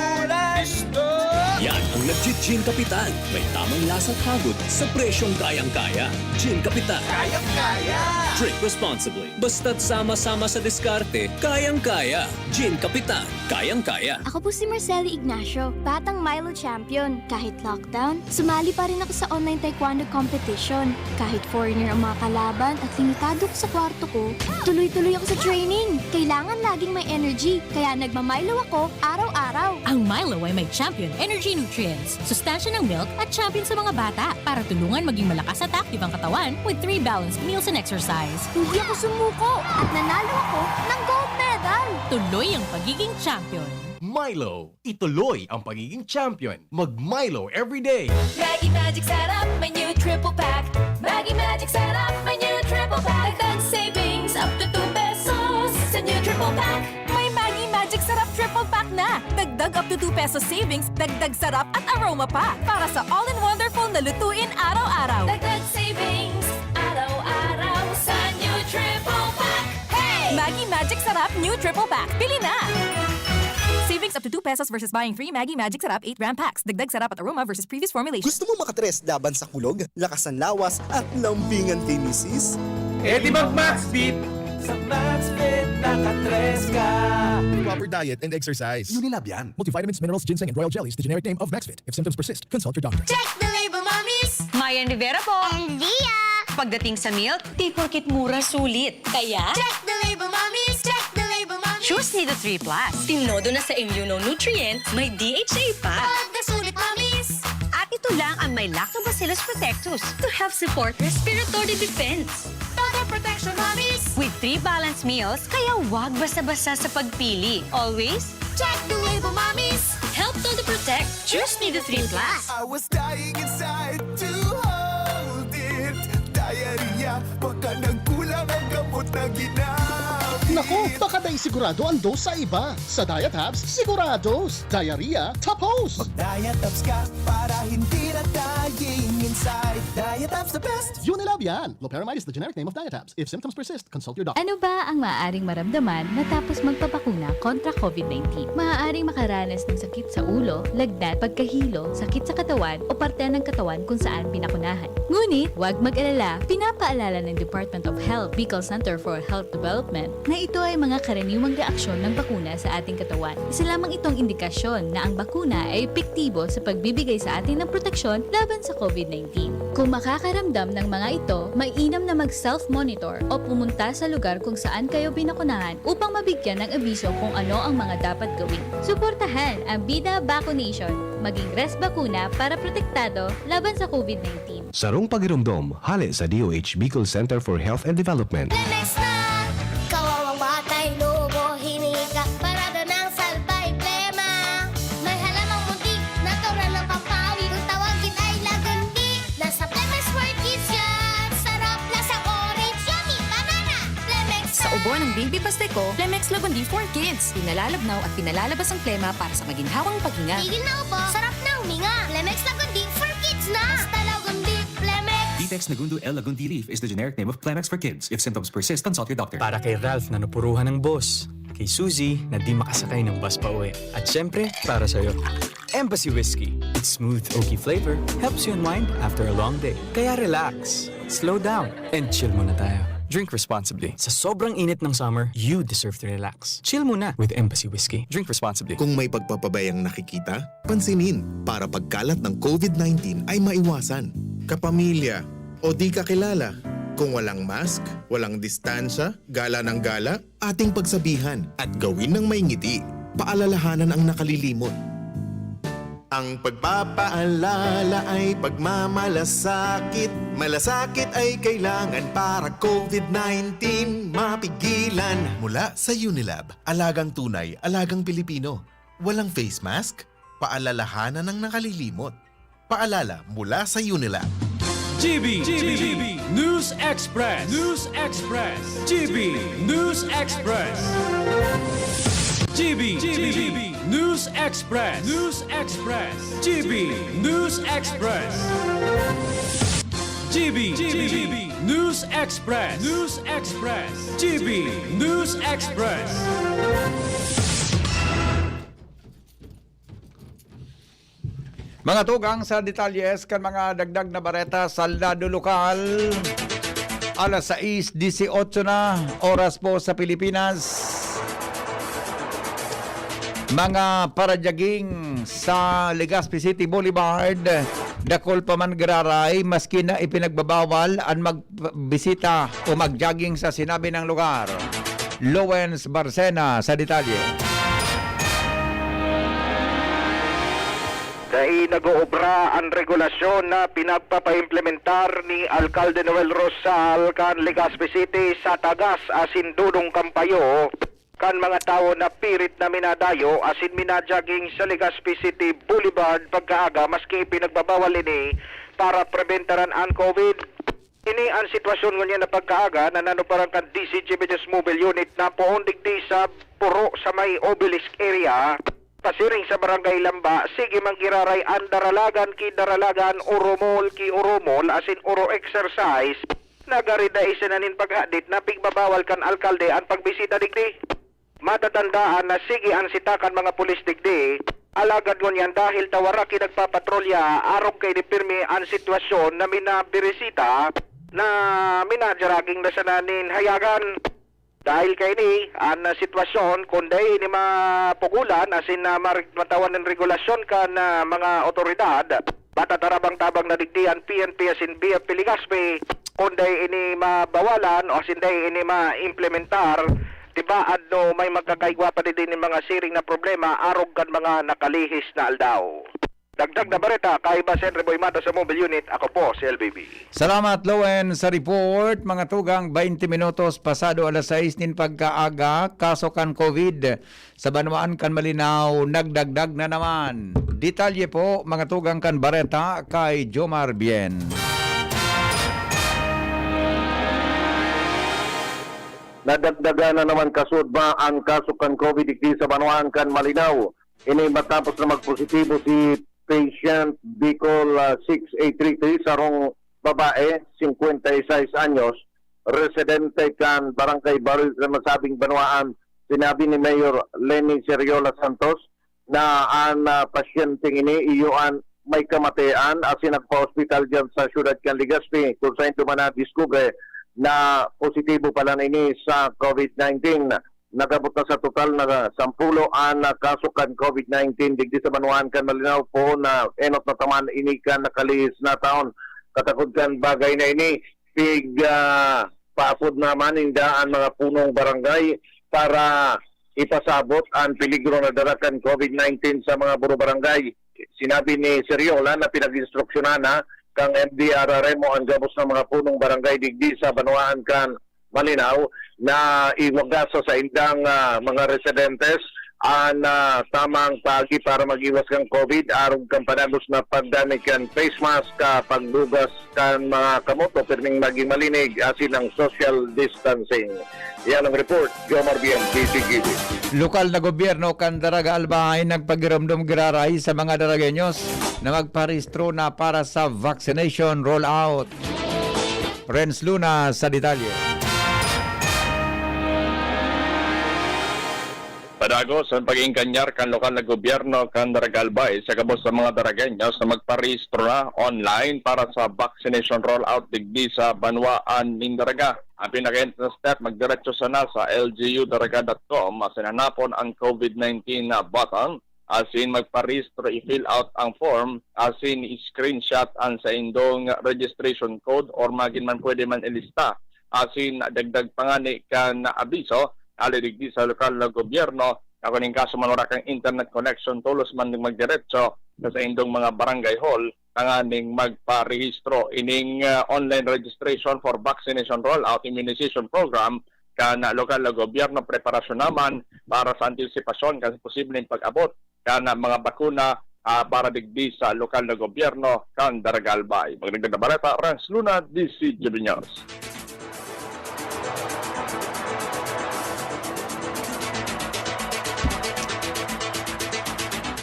Yan ang nagji-Gin Kapitan. May tamang lasa at hagod sa presyong kayang-kaya. Gin Kapitan. Kayang-kaya. Drink responsibly. Basta't sama-sama sa diskarte, kayang-kaya. Gin Kapitan, kayang-kaya. Ako po si Marcelo Ignacio, batang Milo champion. Kahit lockdown, sumali pa rin ako sa online taekwondo competition. Kahit foreigner ang mga kalaban at limitado ako sa kwarto ko, tuloy-tuloy ako sa training. Kailangan laging may energy, kaya nagma-Milo ako araw-araw. Ang Milo ay may Champion Energy Nutrients, sustansya ng milk at champion sa mga bata para tulungan maging malakas at active ang katawan with three balanced meals and exercise. Hindi ako sumuko at nanalo ako ng gold medal. Tuloy ang pagiging champion. Milo, ituloy ang pagiging champion. Mag Milo everyday. Maggi Magic Sarap, may new triple pack. Maggi Magic Sarap, may new triple pack. Dagdag savings up to two pesos sa new triple pack. May Maggi Magic Sarap triple pack na. Dagdag up to two pesos savings, dagdag sarap at aroma pa. Para sa all-in-wonderful na lutuin araw-araw. Dagdag savings araw-araw sa new triple pack. Hey! Maggi Magic Sarap New Triple Pack. Bili na! Savings up to two pesos versus buying three Maggi Magic Sarap eight gram packs. Dagdag sarap at aroma versus previous formulation. Gusto mo makatres laban sa kulog, lakas ng lawas, at lambingan kay misis? Eh, di mag Maxfit! Sa Maxfit, nakatres ka! Proper diet and exercise. Unilab yan. Multivitamins, minerals, ginseng, and royal jellies, the generic name of Maxfit. If symptoms persist, consult your doctor. Check the label, mommies! Mayan Rivera po! And Lia! Pagdating sa milk, di porkit mura, sulit. Kaya? Check the label, mommies! Check the label, mommies! Choose Nido three plus. Tinodo na sa immunonutrient, may D H A pa. Pag nasulit, mommies! At ito lang ang may Lactobacillus protectus to help support respiratory defense. Total protection, mommies! With three balanced meals, kaya wag basta-basta sa pagpili. Always check the label, mommies! Help Todo Protect. Choose Nido three plus. I was dying inside to hold it. Diarrhea, baka nagkulang ang gamot na ginamit. Naku, baka dai sigurado ang dose sa iba. Sa Diet Hubs, sigurados. Diarrhea, tapos. Mag Diet Hubs ka para hindi na dying inside. Diet Hubs the best. Unilab yan. Loperamide is the generic name of Diet Hubs. If symptoms persist, consult your doctor. Ano ba ang maaaring maramdaman matapos magpabakuna kontra COVID nineteen? Maaaring makaranas ng sakit sa ulo, lagnat, pagkahilo, sakit sa katawan o parte ng katawan kung saan pinakunahan. Ngunit, huwag mag-alala, pinapaalala ng Department of Health, Bicol Center for Health Development, na ito ay mga karaniwang reaksyon ng bakuna sa ating katawan. Isa lamang itong indikasyon na ang bakuna ay epektibo sa pagbibigay sa atin ng proteksyon laban sa COVID nineteen. Kung makaka- Pakiramdam ng mga ito, mainam na mag-self-monitor o pumunta sa lugar kung saan kayo binakunahan upang mabigyan ng abiso kung ano ang mga dapat gawin. Suportahan ang Bida Vaccination. Maging res bakuna para protektado laban sa COVID nineteen. Sarong pagiromdom, hale sa D O H Bicol Center for Health and Development. Plemex na! Kawawang batay, lobo, hiningi ka, parada ng salbay, plema. May halamang muntik, natural ng pampawi, kung tawagin ay lagundi. Nasa Plemex for Kids yan! Sarap, lasang orange, yummy, banana! Plemex Sa ubo ng Baby Pasteco, Plemex Lagundi for Kids. Pinalalabnaw at pinalalabas ang plema para sa maginhawang paghinga. Tigil na ubo, sarap na huminga. Plemex Lagundi for Kids na! Basta Lagundi, Plemex! Ditex Nagundu L Lagundi Leaf is the generic name of Plemex for Kids. If symptoms persist, consult your doctor. Para kay Ralph na napuruhan ng boss. Kay Suzy na di makasakay ng bus pa uwi. At syempre, para sa'yo. Embassy Whiskey. Its smooth, oaky flavor helps you unwind after a long day. Kaya relax, slow down, and chill muna tayo. Drink responsibly. Sa sobrang init ng summer, you deserve to relax. Chill muna with Embassy Whiskey. Drink responsibly. Kung may pagpapabayang nakikita, pansinin para pagkalat ng COVID nineteen ay maiwasan. Kapamilya o di kakilala, kung walang mask, walang distansya, gala ng gala, ating pagsabihan at gawin ng may ngiti. Paalalahanan ang nakalilimot. Ang pagpapaalala ay pagmamalasakit. Malasakit ay kailangan para COVID nineteen mapigilan. Mula sa Unilab, alagang tunay, alagang Pilipino. Walang face mask? Paalalahanan ang nakalilimot. Paalala mula sa Unilab. G B, G B, News Express, News Express, G B, News Express, G B, G B, News Express, News Express, G B, News Express, G B, G B, News Express, News Express, G B, News Express. Mga tugang sa detalye kan mga dagdag na bareta sa lado lokal. Alas sais dieciocho na, oras po sa Pilipinas. Mga parajogging sa Legazpi City Boulevard, dakul pa man giraray maski na ipinagbabawal an magbisita o magjogging sa sinabi ng lugar. Lowens Barcena sa detalye. Dai nag-oobra an regulasyon na pinagpapaimplementar ni Alkalde Noel Rosal kan Legazpi City sa tagas asin dodong kampayo kan mga tawo na pirit na minadayo asin minajogging sa Legazpi City Boulevard pagkaaga, maski ipinagbabawal ini para prebentaran an COVID. Ini an sitwasyon ngunyan na pagkaaga na nanuparan kan D C G Media's Mobile Unit na poon digdi sa puro sa may Obelisk area. Pasiring sa Barangay Lamba, sige man giraray an daralagan ki daralagan, urumol ki urumol, asin uro exercise. Nagari dai siya na nin paghadit na pigbabawal kan alkalde an pagbisita digdi. Matatandaan na sige an sita kan mga pulis digdi, alagad ngunyan dahil ta wara ki nagpapatrolya, arog kaini pirmi an sitwasyon na minabirisita na minajaraging na sana nin hayagan. Dahil kaini, an sitwasyon, kun dai ini mapugolan asin na mar- matawan nin regulasyon kan, ah, mga awtoridad, matatarabang-tabang na digdi an P N P asin B F P Legazpi, kun dai ini mabawalan o asin dai ini maimplementar, tibaad no may magkakaigwa pa digdi nin mga siring na problema arog kan mga nakalihis na aldaw. Dagdag na bareta, kaiba si Henry Boy Mata sa Mobile Unit, ako po si L B B. Salamat, Lowen, sa report. Mga tugang, baynte minutos pasado alas sais nin pagkaaga, kaso kan COVID sa banwaan kan Malinao nagdagdag na naman. Detalye po, mga tugang, kan bareta kay Jomar Bien. Nadagdagan na naman kasudma ang kaso kan COVID digdi sa banwaan kan Malinao. Ini matapos na magpositibo si patient Bicol, ah, six eight three three, sarong babae, singkwenta y seis anyos, residente kan Barangay Baril sa nasabing banwaan. Sinabi ni Mayor Leni Seriola Santos na an, ah, pasyenteng ini iyo an may kamatian asin nagpa-ospital diyan sa siyudad kan Legazpi, kung saen duman nadiskubre na positibo pala na ini sa COVID nineteen. Nag-abot na sa total na sampulo an, ah, kaso kan COVID nineteen digdi sa banwaan kan Malinao, poon na enot na ta man ini kan nakalihis na taon. Patakod kan bagay na ini, pig, ah, paapod naman ninda an mga punong barangay para ipasabot an peligro na dara kan COVID nineteen sa mga buro barangay. Sinabi ni Seriola na pinag-instruksyonan na kang M D R R M o ang gabos na mga punong barangay digdi sa banwaan kan Malinao na iwagas sa saindang, ah, mga residentes an, ah, tamang paagi para mag-iwas kan COVID, arog kan padagos na paggamit kan face mask, ah, pagbugas kan mga kamot o pirming maging malinig, asin ang social distancing. Yan ang report, Jomar Bien, D Z G B. Lokal na gobyerno kan Daraga Albay nagpagiromdom giraray sa mga Daragueños na magparehistro na para sa vaccination rollout. Renz Luna sa detalye. Padagos an pag-iingkanyar kan lokal na gobyerno kan Daraga Albay sa gabos na mga Daragueños na magparehistro na online para sa vaccination rollout digdi sa banwaan nin Daraga. An pinaka-entrance step, magdiretso sana sa L G U Daraga dot com asin hanapon ang COVID nineteen na button asin magparehistro, i-fill out ang form asin i-screenshot an saindong registration code or magin man pwede man ilista asin dagdag pa ngani kan abiso hali digdi sa lokal na gobyerno na kun in kaso man wara kang internet connection, tolos man magdiretso sa saindong mga barangay hall tanganing magparehistro. Ining, ah, online registration for vaccination rollout immunization program kan lokal na gobyerno, preparasyon naman para sa antisipasyon kan posibleng pag-abot kan mga bakuna, ah, para digdi sa lokal na gobyerno kan Daraga Albay. Magdagdag na bareta, Renz Luna, D Z G B News.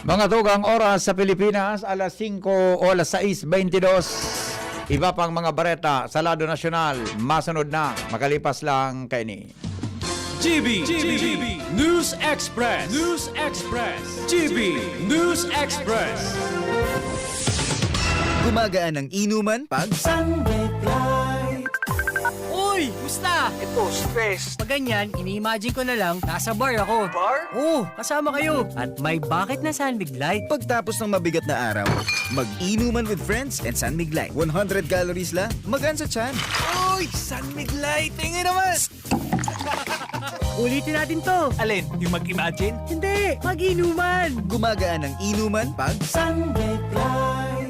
Mga tugang, oras sa Pilipinas, alas singko o alas sais beintidos. Iba pang mga bareta sa lado nasyonal, masunod na, makalipas lang kaini. G B, G B, News Express, News Express, G B News Express. Gumagaan ang inuman pag Sunlight. Uy! Musta? Ito, stress. Pag ganyan, ini-imagine ko na lang, nasa bar ako. Bar? Oo, kasama kayo. At may bakit na San Mig Light. Pagtapos ng mabigat na araw, mag-inuman with friends and San Mig Light. One hundred calories lang, magaan sa tiyan. Uy! San Mig Light! Tingin naman! Ulitin natin 'to. Alin? Yung mag-imagine? Hindi! Mag-inuman! Gumagaan ang inuman pag Sunlight.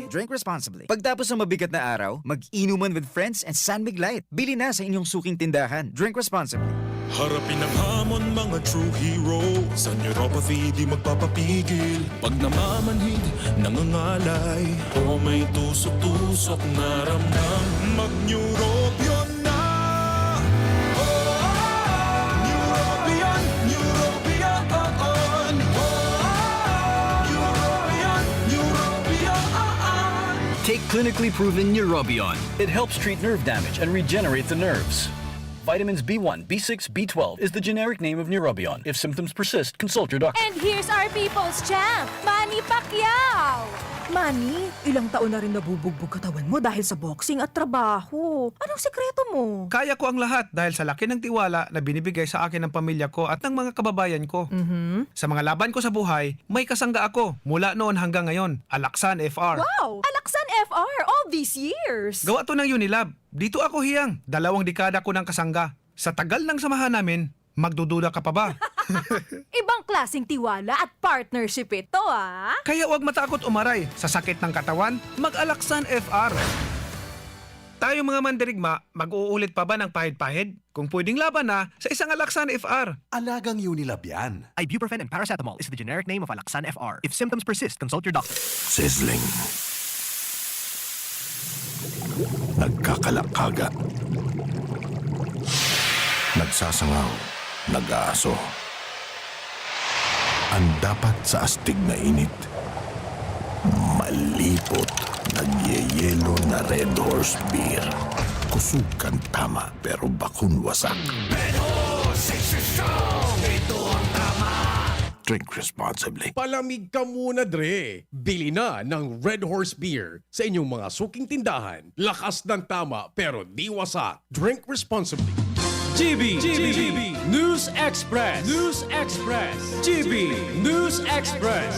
Drink responsibly. Pagtapos ng mabigat na araw, mag-inuman with friends and San Mig Light. Bili na sa inyong suking tindahan. Drink responsibly. Harapin ang hamon, mga true hero. Sa neuropathy, di magpapapigil. Pag namamanhid, nangangalay. O may tusok-tusok na ramdam. Mag-Neurobion na! Neurobion, Neurobion, oo. Neurobion, Neurobion, oo. Take clinically proven Neurobion. It helps treat nerve damage and regenerate the nerves. Vitamins B one, B six, B twelve is the generic name of Neurobion. If symptoms persist, consult your doctor. And here's our people's champ, Manny Pacquiao! Manny, ilang taon na rin nabubugbog katawan mo dahil sa boxing at trabaho. Anong sikreto mo? Kaya ko ang lahat dahil sa laki ng tiwala na binibigay sa akin ng pamilya ko at ng mga kababayan ko. Mhm. Sa mga laban ko sa buhay, may kasangga ako mula noon hanggang ngayon. Alaksan F R. Wow! Alaksan F R all these years! Gawa to ng Unilab. Dito ako hiyang dalawang dekada ko ng kasangga. Sa tagal ng samahan namin, magdududa ka pa ba? Ibang klaseng tiwala at partnership ito, ah! Kaya huwag matakot umaray sa sakit ng katawan, mag-Alaksan F R. Tayong mga mandirigma, mag-uulit pa ba ng pahid-pahid? Kung pwedeng laban na sa isang Alaksan F R. Alagang Unilab yan. Ibuprofen and paracetamol is the generic name of Alaxan F R. If symptoms persist, consult your doctor. Sizzling. Nagkakalakaga. Nagsasangaw. Nag-aaso. Ang dapat sa astig na init, malipot, nagyeyelo na Red Horse Beer. Kusog kan tama, pero bakong wasak. Red Horse, session! Ito ang tama! Drink responsibly. Palamig ka muna, Dre. Bili na ng Red Horse Beer sa inyong mga suking tindahan. Lakas ng tama, pero di wasak. Drink responsibly. G B, G B, News Express, News Express, G B News Express.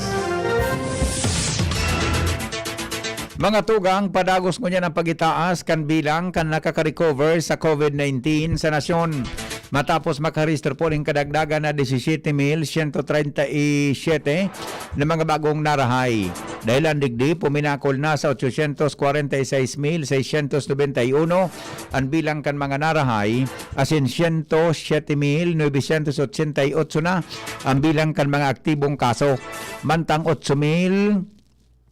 Mga tugang, padagos ngunyan ang pag-itaas kan bilang kan nakaka-recover sa COVID nineteen sa nasyon, matapos makarehistro po nin kadagdagan na disisiete mil siyento treinta y siete na mga bagong narahay. Dahilan digdi, puminakol na sa otsosyentos kwarenta y seis mil seisyentos nobenta y uno an bilang kan mga narahay, asin siyento siyete mil nobesyentos otsenta y otso na ang bilang kan mga aktibong kaso. Mantang otso mil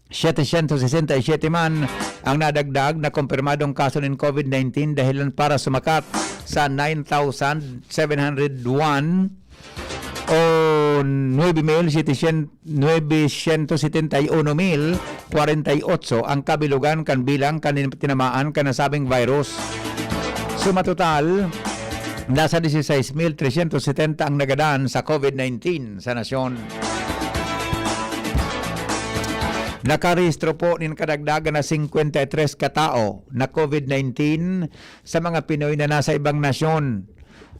setecientos sesenta y siete man ang nadagdag na kumpirmadong kaso nin COVID nineteen, dahilan para sumakat sa nine thousand seven hundred one o nuebe mil setecientos, nuebe siyento setenta y uno mil kwarenta y otso ang kabilugan kan bilang kan tinamaan kan nasabing virus. Suma total, nasa dieciséis mil trescientos setenta ang nagadan sa COVID nineteen sa nasyon. Nakarehistro po nin kadagdagan na singkwenta y tres ka tawo na COVID nineteen sa mga Pinoy na nasa ibang nasyon.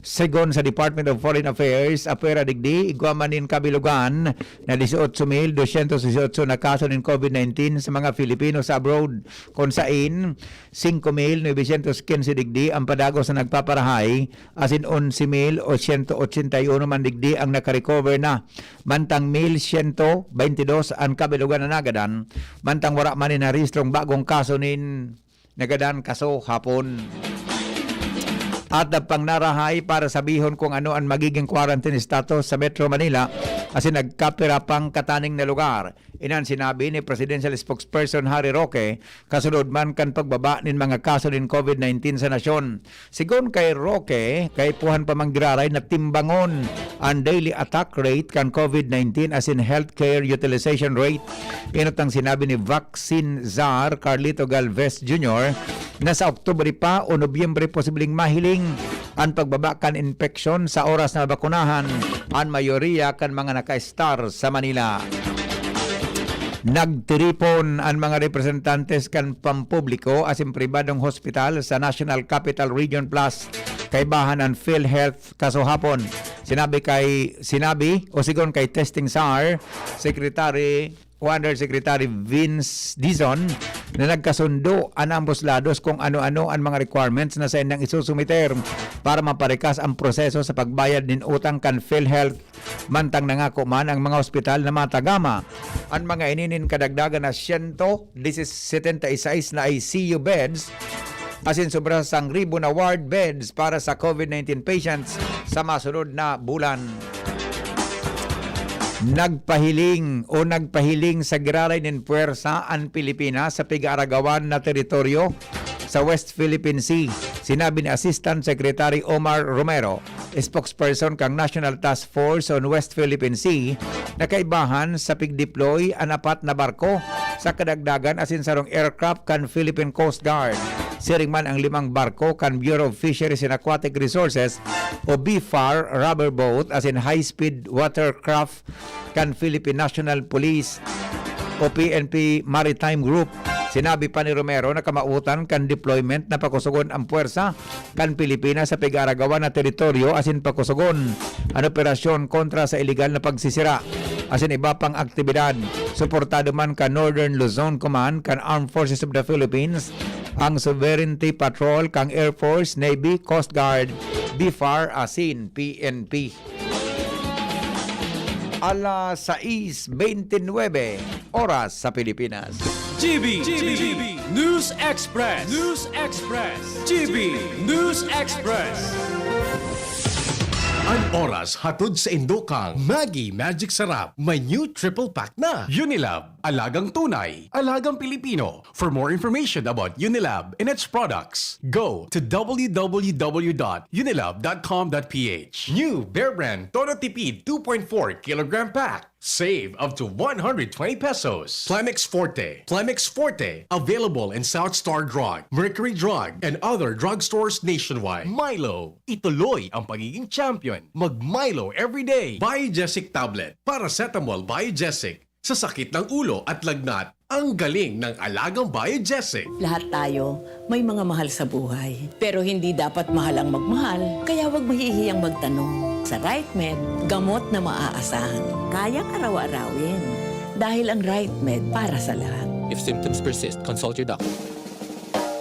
Segun sa Department of Foreign Affairs, apwera digdi, igwa man nin kabilugan na dieciocho mil doscientos dieciocho na kaso nin COVID nineteen sa mga Filipino sa abroad, kun sain singko mil nobesyentos quince digdi ang padagos na nagpaparahay, asin onse mil siyento ochenta y uno man digdi ang nakarecover na. Mantang mil siyento beintidos an kabilugan na nagadan, mantang wara man nin narehistrong bagong kaso nin nagadan kaso hapon. At pang narahay para sabihon kung ano an magiging quarantine status sa Metro Manila, asin nagkapira pang kataning na lugar. Inan sinabi ni Presidential Spokesperson Harry Roque, kasunod man kan pagbaba nin mga kaso nin COVID nineteen sa nasyon. Sigon kay Roque, kaipuhan pa man giraray na timbangon an daily attack rate kan COVID nineteen asin healthcare utilization rate. Inot ang sinabi ni Vaccine Czar Carlito Galvez Junior na sa Oktubre pa o Nobyembre posibleng mahiling an pagbaba kan impeksyon sa oras na mabakunahan an mayoriya kan mga naka-estar sa Manila. Nagtiripon an mga representantes kan pampubliko asin pribadong hospital sa National Capital Region Plus, kaibahan an PhilHealth kasuhapon. Sinabi kay, sinabi o sigon kay Testing Czar, Secretary o Undersecretary Vince Dizon, na nagkasundo an ambos lados kung ano-ano an mga requirements na saindang isusumiter para maparikas ang proseso sa pagbayad nin utang kan PhilHealth. Mantang nangako man ang mga ospital na matagama an mga ini nin kadagdagan na siyento setenta y seis na I C U beds, asin sobra sa sangribo na ward beds para sa COVID nineteen patients sa masunod na bulan. Nagpahiling o nagpahiling sa giraray nin puwersa an Pilipinas sa pig-aaragawan na teritoryo sa West Philippine Sea. Sinabi ni Assistant Secretary Omar Romero, spokesperson kan National Task Force on West Philippine Sea, na kaibahan sa pig-deploy an apat na barko sa kadagdagan asin sarong aircraft kan Philippine Coast Guard. Siring man, ang limang barko kan Bureau of Fisheries and Aquatic Resources o BFAR rubber boat asin high-speed watercraft kan Philippine National Police o P N P Maritime Group. Sinabi pa ni Romero na kamawotan kan deployment na pakusogon ang puwersa kan Pilipinas sa pig-aaragawan na teritoryo asin pakusogon an operasyon kontra sa iligal na pagsisira asin iba pang aktibidad. Suportado man kan Northern Luzon Command kan Armed Forces of the Philippines ang Sovereignty Patrol kan Air Force, Navy, Coast Guard, BFAR asin P N P. Alas sais beintinuebe, oras sa Pilipinas. G B, G B, News Express. News Express. G B, News Express. An oras hatod saindo kan Maggi Magic Sarap. May new triple pack na. Unilab, alagang tunay, alagang Pilipino. For more information about Unilab and its products, go to W W W dot unilab dot com dot P H. New Bear Brand Todo Tipid two point four kilogram pack. Save up to one hundred twenty pesos. Plemex Forte. Plemex Forte. Available in South Star Drug, Mercury Drug, and other drugstores nationwide. Milo. Ituloy ang pagiging champion. Mag Milo everyday. Biogesic tablet. Paracetamol Biogesic. Sa sakit ng ulo at lagnat, ang galing ng alagang Biogesic. Lahat tayo may mga mahal sa buhay. Pero hindi dapat mahal ang magmahal, kaya huwag mahihiyang magtanong. Sa Right Med, gamot na maaasahan. Kayang araw-arawin. Dahil ang Right Med para sa lahat. If symptoms persist, consult your doctor.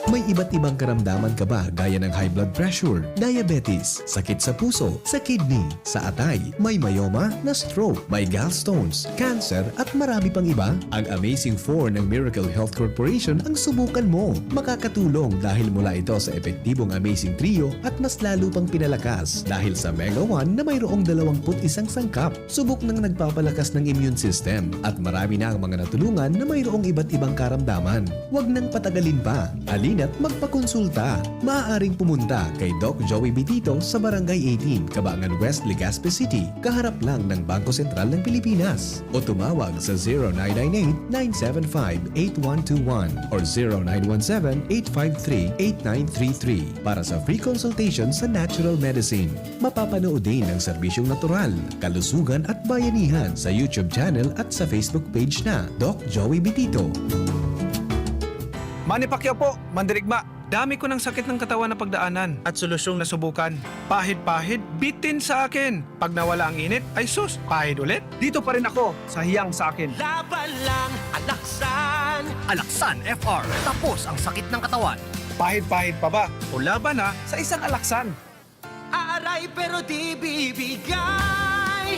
May iba't ibang karamdaman ka ba, gaya ng high blood pressure, diabetes, sakit sa puso, sa kidney, sa atay, may myoma, na-stroke, may gallstones, cancer, at marami pang iba? Ang Amazing four ng Miracle Health Corporation ang subukan mo. Makakatulong dahil mula ito sa epektibong Amazing Trio at mas lalo pang pinalakas dahil sa Mega one na mayroong dalawampu't isang sangkap. Subok nang nagpapalakas ng immune system at marami na ang mga natulungan na mayroong iba't ibang karamdaman. Huwag nang patagalin pa. Halina't magpakonsulta. Maaaring pumunta kay Doc Joey Bitito sa Barangay eighteen, Cabangan West, Legazpi City, kaharap lang ng Bangko Sentral ng Pilipinas. O tumawag sa zero nine nine eight, nine seven five, eight one two one or zero nine one seven, eight five three, eight nine three three para sa free consultation sa natural medicine. Mapapanood din ang serbisyong natural, kalusugan at bayanihan sa YouTube channel at sa Facebook page na Doc Joey Bitito. Manny Pacquiao po, mandirigma. Dami ko ng sakit ng katawan na pagdaanan at solusyong nasubukan. Pahid-pahid, bitin sa akin. Pag nawala ang init, ay sus, pahid ulit. Dito pa rin ako sa hiyang sa akin. Laban lang, Alaksan. Alaksan F R. Tapos ang sakit ng katawan. Pahid-pahid pa ba? O laban na sa isang Alaksan. Aaray pero di bibigay.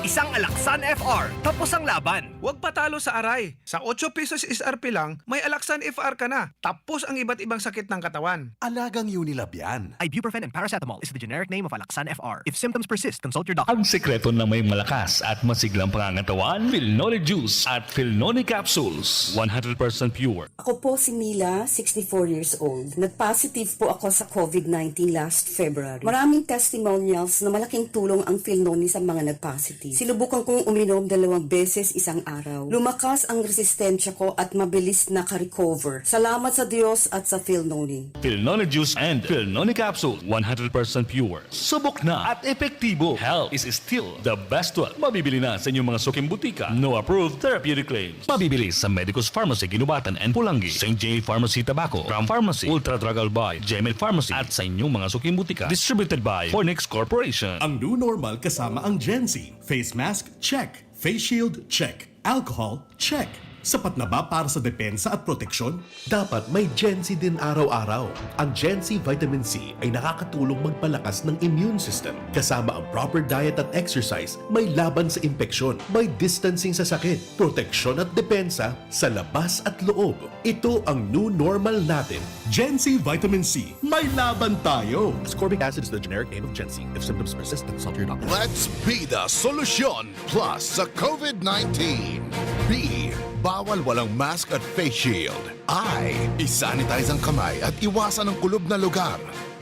Isang Alaksan F R, tapos ang laban. Huwag patalo sa aray. Sa otso pesos S R P lang, may Alaksan F R ka na. Tapos ang iba't ibang sakit ng katawan. Alagang Unilab yan. Ibuprofen and paracetamol is the generic name of Alaksan F R. If symptoms persist, consult your doctor. Ang sekreto na may malakas at masiglang pangangatawan, Filnoni Juice at Filnoni Capsules. One hundred percent pure. Ako po si Mila, sixty-four years old. Nag-positive po ako sa covid nineteen last February. Maraming testimonials na malaking tulong ang Filnoni sa mga nag-positive. Sinubukan kong uminom dalawang beses isang araw. Lumakas ang resistensya ko at mabilis naka-recover. Salamat sa Diyos at sa Filnoni. Filnoni Juice and Filnoni Capsule, one hundred percent pure. Subok na at epektibo. Health is still the best wealth. Mabibili na sa inyong mga suking butika. No approved therapeutic claims. Mabibili sa Medicus Pharmacy, Guinobatan and Pulangi, Saint J Pharmacy, Tabaco, Ram Pharmacy, Ultra Drug Albay, Gemed Pharmacy, at sa inyong mga suking butika. Distributed by Fornix Corporation. Ang new normal kasama ang Gen Z. Face mask, check. Face shield, check. Alcohol, check. Sapat na ba para sa depensa at proteksyon? Dapat may Gen Z din araw-araw. Ang Gen Z Vitamin C ay nakakatulong magpalakas ng immune system. Kasama ang proper diet at exercise, may laban sa impeksyon, may distancing sa sakit, proteksyon at depensa sa labas at loob. Ito ang new normal natin. Gen Z Vitamin C, may laban tayo! Ascorbic acid is the generic name of Gen Z. If symptoms persist, consult your doctor. Let's be the solution plus sa covid nineteen. B, bawal walang mask at face shield. I, isanitize ang kamay at iwasan ang kulob na lugar.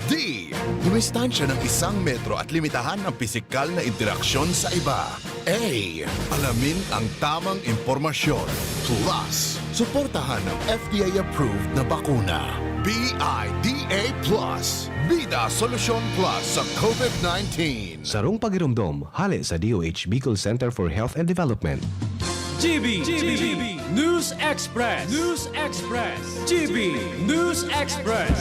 D, dumistansya ng isang metro at limitahan ang pisikal na interaksyon sa iba. A, alamin ang tamang impormasyon. Plus, suportahan ang F D A-approved na bakuna. B I D A plus, Bida Solusyon Plus sa covid nineteen. Sarong pagiromdom, hale sa D O H Bicol Center for Health and Development. G B, G B, News Express, News Express, G B, News Express.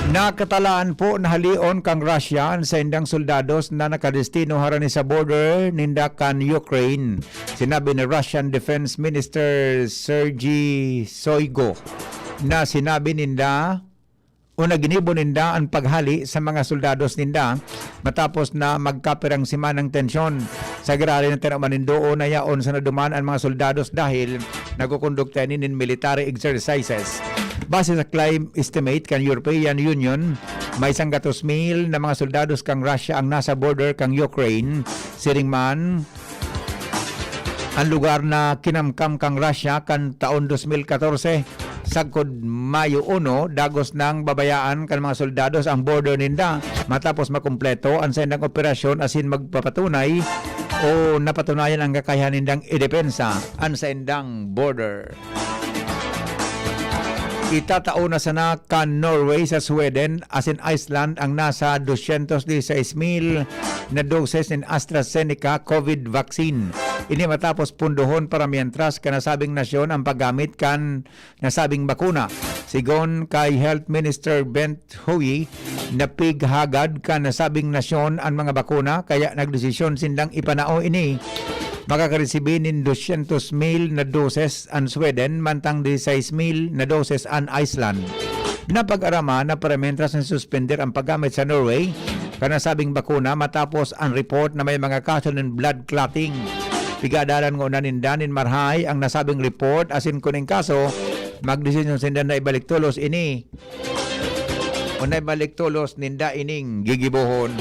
Nakatalaan po na halion kan Russia an saindang soldados na nakadestino harani sa border ninda kan Ukraine. Sinabi ni Russian Defense Minister Sergei Shoigu na sinabi ninda o na ginibo ninda an paghali sa mga soldados ninda matapos na magkapirang semanang tensyon. Sa giraray na tinaman nin duo na yaon sa naduman an mga soldados dahil nagkukondukta ini nin military exercises. Base sa claim estimate kan European Union, may sanggatos mil na mga soldados kan Russia ang nasa border kan Ukraine. Siring man, an lugar na kinamkam kan Russia kan taon dos mil katorse, sagkod Mayo uno, dagos nang babayaan kan mga soldados ang border ninda matapos makumpleto an saindang operasyon asin magpapatunay o napatunayan ang kakayahan nindang idepensa an saindang border. Itatao na sana kan Norway sa Sweden asin Iceland ang nasa dosyentos diseis mil na doses nin AstraZeneca covid vaccine. Ini matapos pundohon para mientras kan nasabing nasyon ang paggamit kan nasabing bakuna. Sigon kay Health Minister Bent Hui, napighagad kan nasabing nasyon an mga bakuna, kaya nagdesisyon sindang ipanao ini makakaresibi nin dosyentos mil na doses an Sweden, mantang disisais mil na doses an Iceland. Napag-araman na paramientras nasuspender ang paggamit sa Norway kan nasabing bakuna matapos an report na may mga kaso nin blood clotting. Pigadalan ngona ninda nin marahay ang nasabing report asin kun in kaso, magdesisyon sinda na ibalik tolos ini o na ibalik tolos ninda ining gigibohon.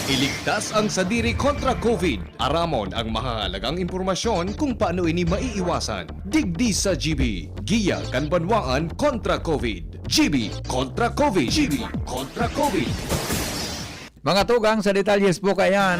Iligtas ang sadiri kontra COVID. Aramon ang mahahalagang impormasyon kung paano ini maiiwasan. Digdi sa G B, Giya kan Banwaan kontra COVID. G B kontra COVID. G B kontra COVID. Mga tugang, sa detalyes po kayan.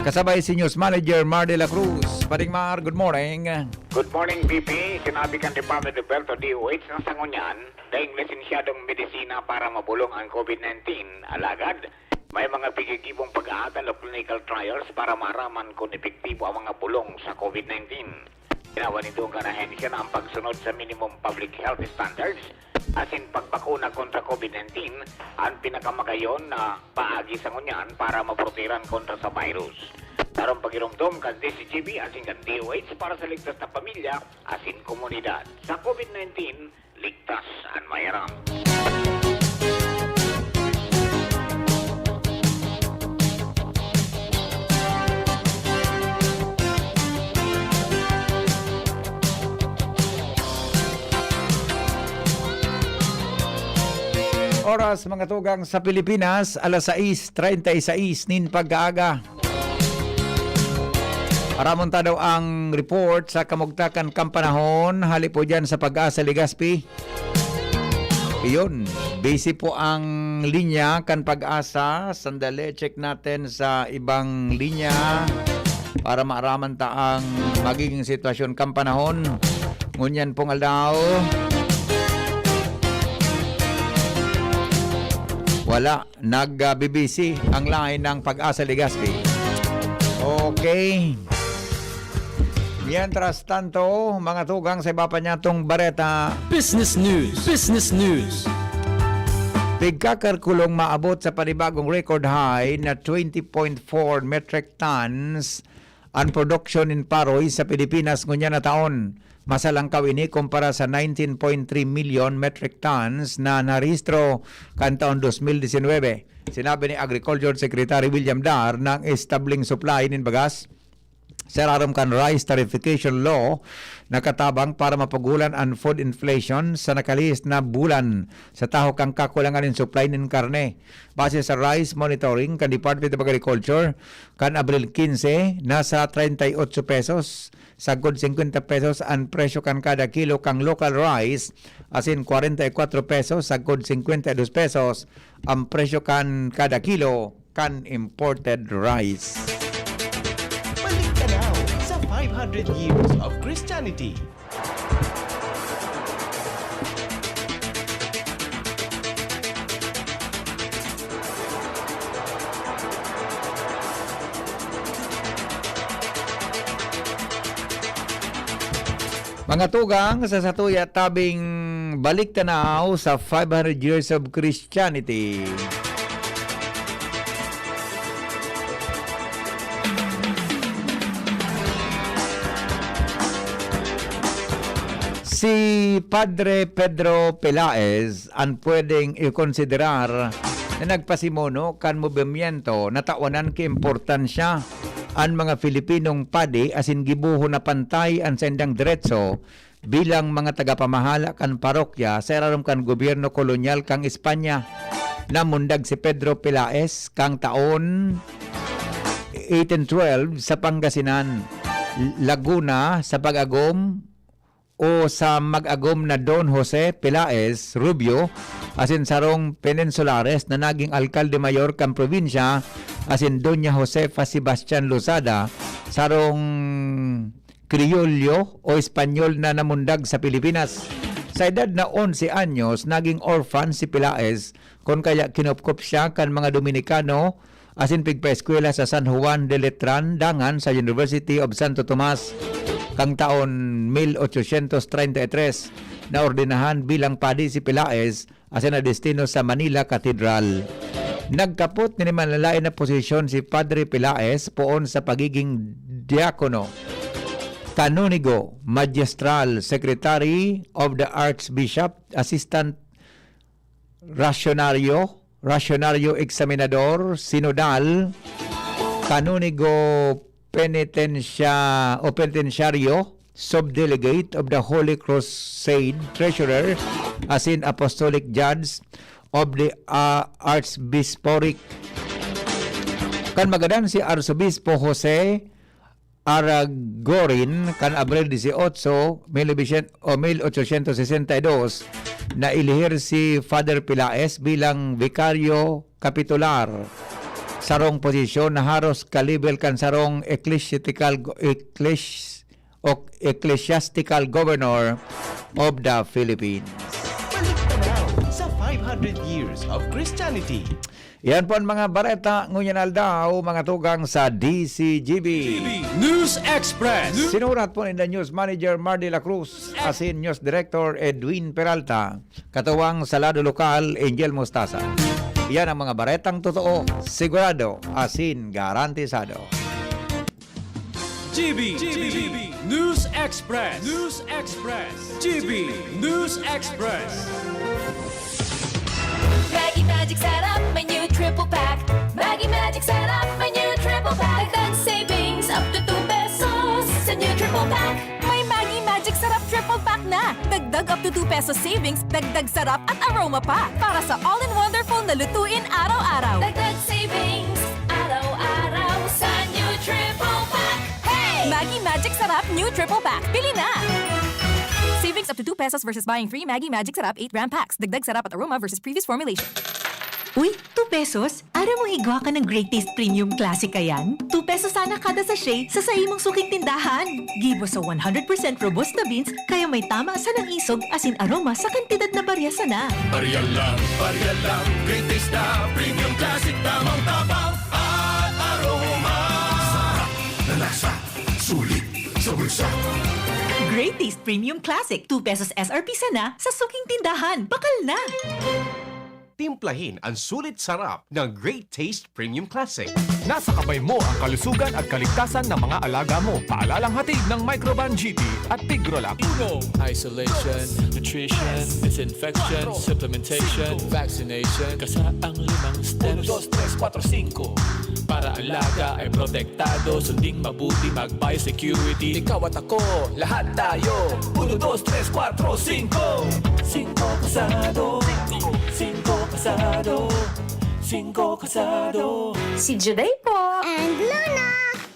Kasabay si News Manager Mar de la Cruz. Paring Mar, good morning. Good morning, B P. Sinabi kan Department of Health o D O H na sa ngunyan, daing lisensyadong medisina para mabulong ang COVID nineteen. Alagad, may mga pigigibong pag-aatal o clinical trials para maaraman kung epektibo ang mga bulong sa COVID nineteen. Ginawa nindong kan ahensya na ang pagsunod sa minimum public health standards asin pagbakuna kontra COVID nineteen an pinakamagayon na paagi sa ngunyan para maprotehiran kontra sa virus. Sarong pagiromdom kan D C G B asin kan D O H para sa ligtas na pamilya asin komunidad. Sa COVID nineteen, ligtas an mayaram. Oras, mga tugang, sa Pilipinas, alas sais treinta y seis nin pagkaaga. Aramon ta daw ang report sa kamugtakan kan panahon, hali po dyan sa Pag-asa Legazpi. Iyon, busy po ang linya kan Pag-asa. Sandali, check natin sa ibang linya para maaraman ta ang magiging sitwasyon kan panahon. Ngunyan pong aldaw, wala, nag-, ah, B B C ang line ng Pag-asa Legazpi. Okay. Mientras tanto, mga tugang, sa iba pa niyatong bareta. Business News. Business News. Pigkakalkulong maabot sa panibagong record high na twenty point four metric tons an production nin paroy sa Pilipinas ngunyan na taon. Masalangkaw ini kumpara sa nineteen point three million metric tons na narehistro kan taon dos mil disinwebe. Sinabi ni Agriculture Secretary William Dar na ang establing supply nin bagas sa irarom kan Rice Tariffication Law nakatabang para mapagulan an food inflation sa nakalihis na bulan sa tahaw kan kakulangan nin supply nin karne. Base sa rice monitoring kan Department of Agriculture, kan Abril quince, nasa treinta y ocho pesos sagkod cincuenta pesos an presyo kan kada kilo kan local rice, asin kwarenta y kwatro pesos sagkod cincuenta y dos pesos an presyo kan kada kilo kan imported rice. Balik tanaw sa five hundred years of Christianity. Mga tugang, sa satuya tabing balik tanaw sa five hundred years of Christianity. Si Padre Pedro Pelaez an pwedeng ikonsiderar na nagpasimuno kan movimiento na tawanan ki importansya an mga Filipinong padi asin gibohon na pantay an saindang deretso bilang mga tagapamahala kan parokya sa irarom kan gobyerno kolonyal kan Espanya. Namundag si Pedro Pelaez kan taon eighteen twelve sa Pangasinan, Laguna, sa pag-agom o sa mag-agom na Don Jose Pelaez Rubio asin sarong Peninsulares na naging alkalde mayor kan probinsya, asin Doña Josefa Sebastian Lozada, sarong Kriolyo o Espanyol na namundag sa Pilipinas. Sa edad na onse anyos, naging orphan si Pelaez, kun kaya kinupkop siya kan mga Dominikano asin pigpaeskwela sa San Juan de Letran dangan sa University of Santo Tomas kan taon mil ochosyentos treinta y tres. naordenahan bilang padi si Pelaez asin nadestino sa Manila Cathedral. Nagkapot nin manlalaen na posisyon si Padre Pelaez poon sa pagiging diakono, kanonigo, magistral, secretary of the archbishop, assistant rasyonaryo, rasyonaryo eksaminador, sinodal, kanonigo, penitensya o penitensyaryo, subdelegate of the Holy Crusade, treasurer, asin apostolic judge of the, ah, archbishopric. Kan magadan si Arsobispo Jose Aragorin, kan Abril dieciocho, mil novecientos, o mil ochocientos sesenta y dos, nailihir si Father Pilaes bilang vikaryo kapitular, sarong posisyon na haros kalibel kan sarong ecclesiastical go-, ecclesi-, o ecclesiastical governor of the Philippines. Balik tanaw sa five hundred years of Christianity. Yan po ang mga bareta ngunyan aldaw, mga tugang sa D C G B. G B News Express. Sinurat po ni News Manager Mar de la Cruz, asin News Director Edwin Peralta, katuwang sa lado lokal, Angel Mostasa. Yan ang mga baretang totoo, sigurado, asin garantisado. G B, G B News Express. News Express. G B News Express. Maggi Magic Sarap, may new triple pack. Maggi Magic Sarap, may new triple pack. Dagdag savings up to two pesos sa new triple pack. May Maggi Magic Sarap triple pack na. Dagdag up to two pesos savings, dagdag sarap at aroma pa. Para sa all-in-wonderful na lutuin araw-araw. Dagdag savings araw-araw sa new triple pack. Hey! Maggi Magic Sarap New Triple Pack. Bili na! Savings up to two pesos versus buying three Maggi Magic Sarap eight gram packs. Dagdag sarap at aroma versus previous formulation. Uy, two pesos? Aram mo igwa ka ng Great Taste Premium Classic kayan? Two pesos sana kada sachet sa saimong suking tindahan. Gibo sa one hundred percent robusta beans, kaya may tama sanang isog asin aroma sa kantidad na barya sana. Barya lang, barya lang, Great Taste na Premium Classic, tamang tabang at aroma. Sarap na lasa, sulit sa bulsa. Great Taste Premium Classic, two pesos S R P sana sa suking tindahan. Bakal na! Timplahin ang sulit sarap ng Great Taste Premium Classic. Nasa kamay mo ang kalusugan at kaligtasan ng mga alaga mo. Paalalang hatid ng Microban G T at Tigrolac. Uno. Isolation, nutrition, disinfection, supplementation, vaccination. Kasa ang limang steps. Uno, dos, tres, kuwatro, singko. Para alaga ay protektado, sunding mabuti, mag-biosecurity. Ikaw at ako, lahat tayo. Uno, dos, tres, kuwatro, singko. Singko kasado. Singko kasado. Singko kasado. Si Juday po. And Luna.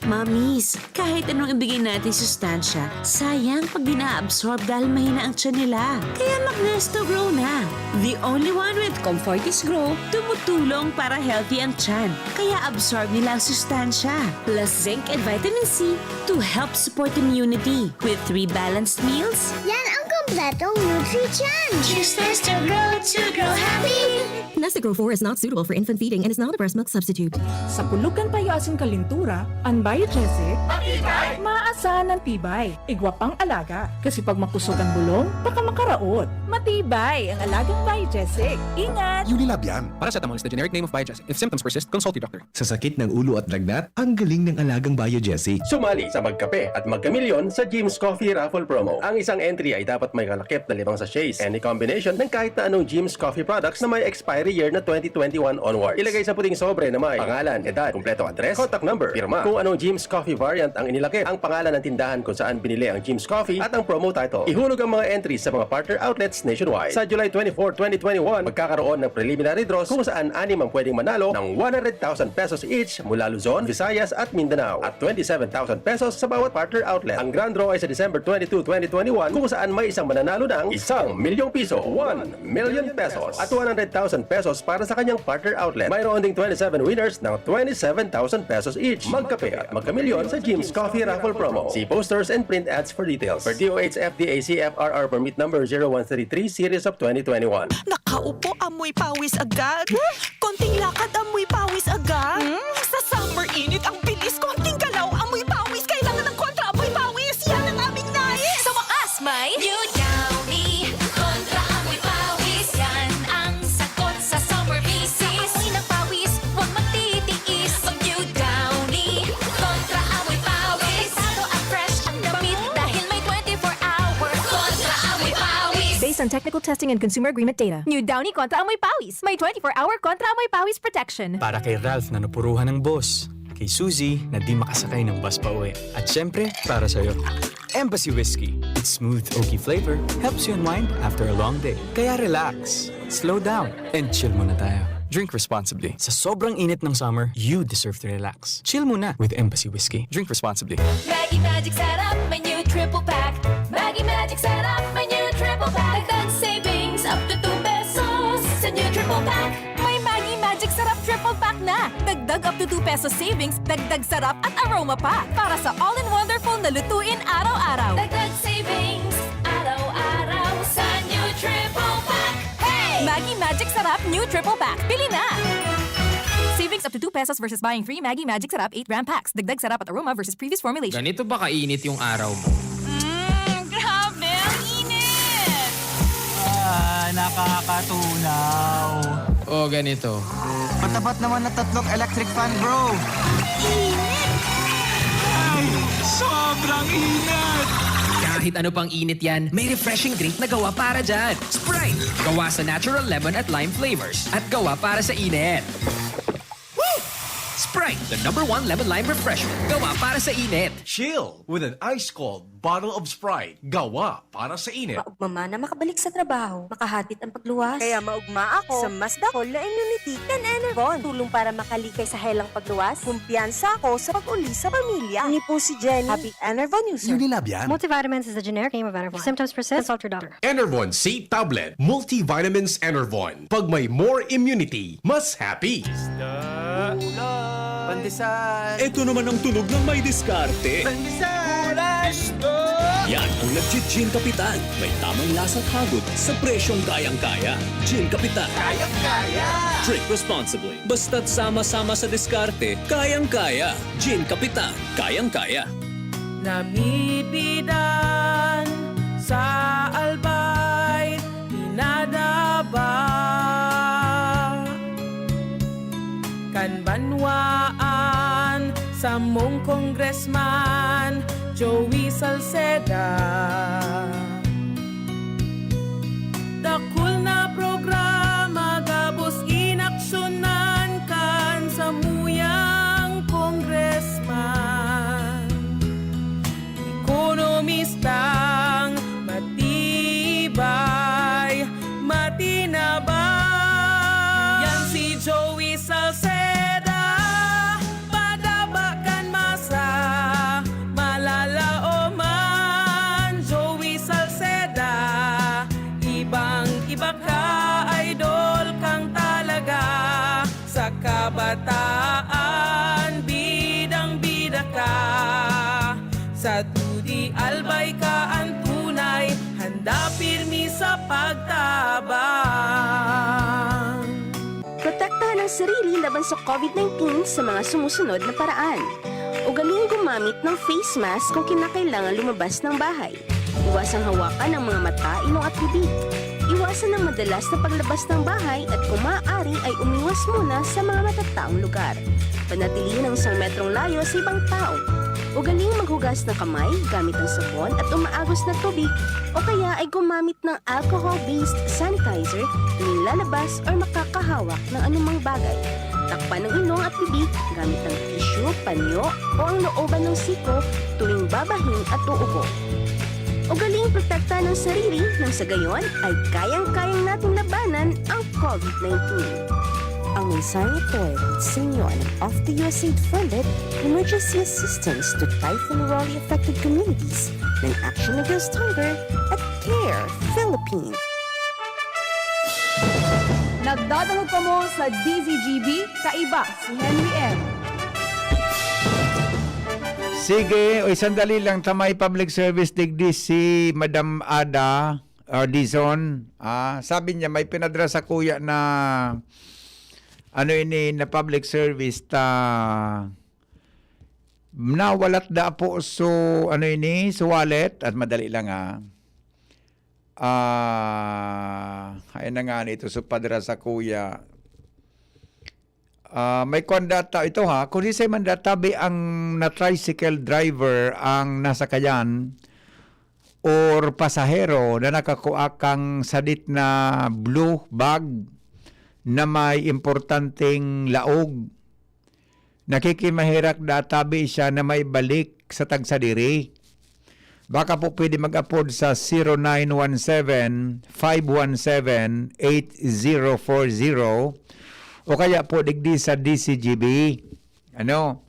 Mamis, kahit anong ibigay natin sustansya, sayang pag di na-absorb dahil mahina ang tiyan nila. Kaya mag-Nesto Grow na. The only one with Comfortis Grow, tumutulong para healthy ang tiyan. Kaya absorb nila ang sustansya. Plus zinc and vitamin C to help support immunity. With three balanced meals, yan ang kompletong Nutri-Tiyan. Choose Nesto Grow to grow happy. Nesto Grow four is not suitable for infant feeding and is not a breast milk substitute. Sa pulugan payo asin kalintura, an Biogesic, matibay, maasahan ang tibay. Igwa pang alaga, kasi pag makusog ang bulong, baka makaraot. Matibay ang alagang Biogesic. Ingat! Unilab yan. Paracetamol is the generic name of Biogesic. If symptoms persist, consult your doctor. Sa sakit ng ulo at lagnat, ang galing ng alagang Biogesic. Sumali sa Magkape at Magkamilyon sa Jim's Coffee Raffle Promo. Ang isang entry ay dapat may kalakip na limang sachets. Any combination ng kahit na anong Jim's Coffee products na may expiry year na twenty twenty-one onwards. Ilagay sa puting sobre na may pangalan, edad, kumpletong address, contact number, pirma. Kung anong Jim's Coffee variant ang inilakip, ang pangalan ng tindahan kung saan binili ang Jim's Coffee at ang promo title. Ihulog ang mga entries sa mga partner outlets nationwide. Sa July twenty-four, twenty twenty-one, magkakaroon ng preliminary draws kung saan anim ang pwedeng manalo ng one hundred thousand pesos each mula Luzon, Visayas at Mindanao at twenty-seven thousand pesos sa bawat partner outlet. Ang grand draw ay sa December twenty-two, twenty twenty-one, kung saan may isang mananalo ng isang milyong piso, one million pesos, at one hundred thousand pesos para sa kanyang partner outlet. Mayroon ding twenty-seven winners ng twenty-seven thousand pesos each. Magkape at magkamilyon sa Jim's Coffee Raffle Promo. See posters and print ads for details. Per D O H F D A C F R R permit number zero one three three series of twenty twenty-one. Nakaupo, amoy pawis agad. Konting lakad, amoy pawis agad. Hmm? Sa summer init, ang bilis. Konting galaw, amoy pawis. Kailangan ng kontra amoy pawis. Yan ang aming nais. Sa wakas, may New Downy. on technical testing and consumer agreement data. New Downy Kontra Amoy Pawis. May twenty-four hour Kontra Amoy Pawis protection. Para kay Ralph na napuruhan ng boss. Kay Suzy na di makasakay ng bus pa uwi. At syempre, para sa'yo. Embassy Whiskey. Its smooth, oaky flavor helps you unwind after a long day. Kaya relax, slow down, and chill muna tayo. Drink responsibly. Sa sobrang init ng summer, you deserve to relax. Chill muna with Embassy Whiskey. Drink responsibly. Maggi Magic Sarap, may new triple pack. Maggi Magic Sarap, may new triple pack. Dagdag savings up to two pesos sa new triple pack. May Maggi Magic Sarap triple pack na. Dagdag up to two pesos savings, dagdag sarap at aroma pa. Para sa all-in-wonderful na lutuin araw-araw. Dagdag savings, araw-araw sa new triple pack. Hey! Maggi Magic Sarap New Triple Pack. Bili na! Savings up to two pesos versus buying three Maggi Magic Sarap eight gram packs. Dagdag sarap at aroma versus previous formulation. Ganito ba kainit yung araw mo? Mm, grabe! Ang init! Ah, nakakatunaw. O, ganito. Patapat naman na tatlong electric fan, bro. Ay, sobrang init! Kahit ano pang init yan, may refreshing drink na gawa para dyan. Sprite! Gawa sa natural lemon at lime flavors. At gawa para sa init. Woo! Sprite, the number one lemon lime refreshment. Gawa para sa init. Chill with an ice-cold bottle of Sprite. Gawa para sa init. Maugma man na makabalik sa trabaho, makahatid ang pagluwas. Kaya maugma ako sa mas dakol na immunity kan Enervon. Tulong para makalikay sa helang pagluwas. Kumpiyansa ako sa pag-uli sa pamilya. Ini po si Jenny. Happy Enervon user. Unilab yan. Multivitamins is a generic name of Enervon. If symptoms persist, consult your doctor. Enervon C Tablet. Multivitamins Enervon. Pag may more immunity, mas happy. Pandesal. Ito naman ang tunog ng may diskarte. Pandesal. Yan ang nagchi-Gin Kapitan. May tamang lasa at hagod sa presyong kayang-kaya. Gin Kapitan. Kayang-kaya. Drink responsibly. Basta't sama-sama sa diskarte, kayang-kaya. Gin Kapitan. Kayang-kaya. Namipidan sa Albay, pinadaba kan banwaan, samong Congressman Joey Salceda. Dakul na programa gabos inaksyonan kan samuyang congressman. Ekonomistang matibay, matinabang. Yan si Joey Salceda, padaba kan masa, malalaoman. Joey Salceda, ibang-iba ka, idol kang talaga. Sa kabataan, bidang-bida ka. Sa dudi, Albay ka an tunay, handa pirmi sa pagtabang. Protektahan ang sarili laban sa COVID nineteen sa mga sumusunod na paraan. Ugaling gumamit ng face mask kung kinakailangan lumabas ng bahay. Iwasang hawakan ang mga mata, ilong at bibig. Iwasan ang madalas na paglabas ng bahay at kung maaari ay umiwas muna sa mga matataong lugar. Panatilihin ang isang metrong layo sa ibang tao. Ugaling maghugas ng kamay gamit ang sabon at umaagos na tubig o kaya ay gumamit ng alcohol-based sanitizer tuwing lalabas or makakahawak ng anumang bagay. Takpan ang ilong at bibig gamit ang tissue, panyo o ang looban ng siko tuwing babahin at uubo. Ugaling protektahan ang sarili nang sa gayon ay kayang-kayang nating labanan ang COVID nineteen. Ang mensaheng ito ay hatid sa inyo ng Off the U S A I D funded Emergency Assistance to Typhoon Rolly Affected Communities ng Action Against Hunger at CARE Philippines. Nagdadangog kamo sa D Z G B, kaiba si Henry M. Sige, oy, sandali lang, ta may public service digdi si Madam Ada, ah, Dizon. Ah, sabi niya may pinadra sakuya na, ano ini, na public service ta nawalat da po. So, ano ini, so wallet, at madali lang, ah. Ah, ay na nga nito, so padra sakuya. Ah, may kwan data ito, ha. Kung di sa man data, bi ang na tricycle driver ang nasakayan, or pasahero na nakakua kan sadit na blue bag na may importanteng laog. Nakikimaherak daa tabi siya na maibalik sa tagsadiri. Baka po pwede mag-apod sa zero nine one seven, five one seven, eight zero four zero o kaya po digdi sa D C G B. Ano?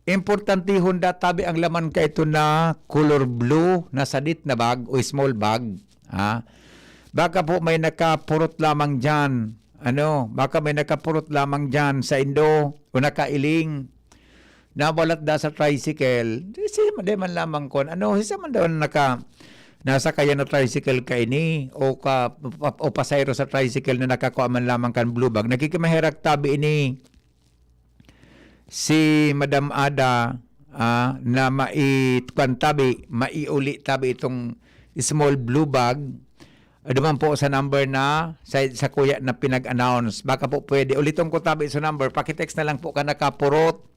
Importantehon daa tabi ang laman kaito na color blue na sadit na bag o small bag. Ha? Baka po may nakapurot lamang diyan. Ano? Baka may nakapurot lamang diyan sa indo o nakailing. Nawalat daa sa tricycle. Di, si, di man lamang kon ano, isa man daw naka, nasa kaya na tricycle kaini o ka, o pasahero sa tricycle na nakakua man lamang kan blue bag. Nakikimaherak tabi ini si Madam Ada, ah, na mai-, kwan tabi, maiuli tabi itong small blue bag. Ah, duman po sa number na sa, sa kuya na pinag-announce. Baka po pwede. Uliton ko tabi sa number. Pakitext na lang po ka nakapurot,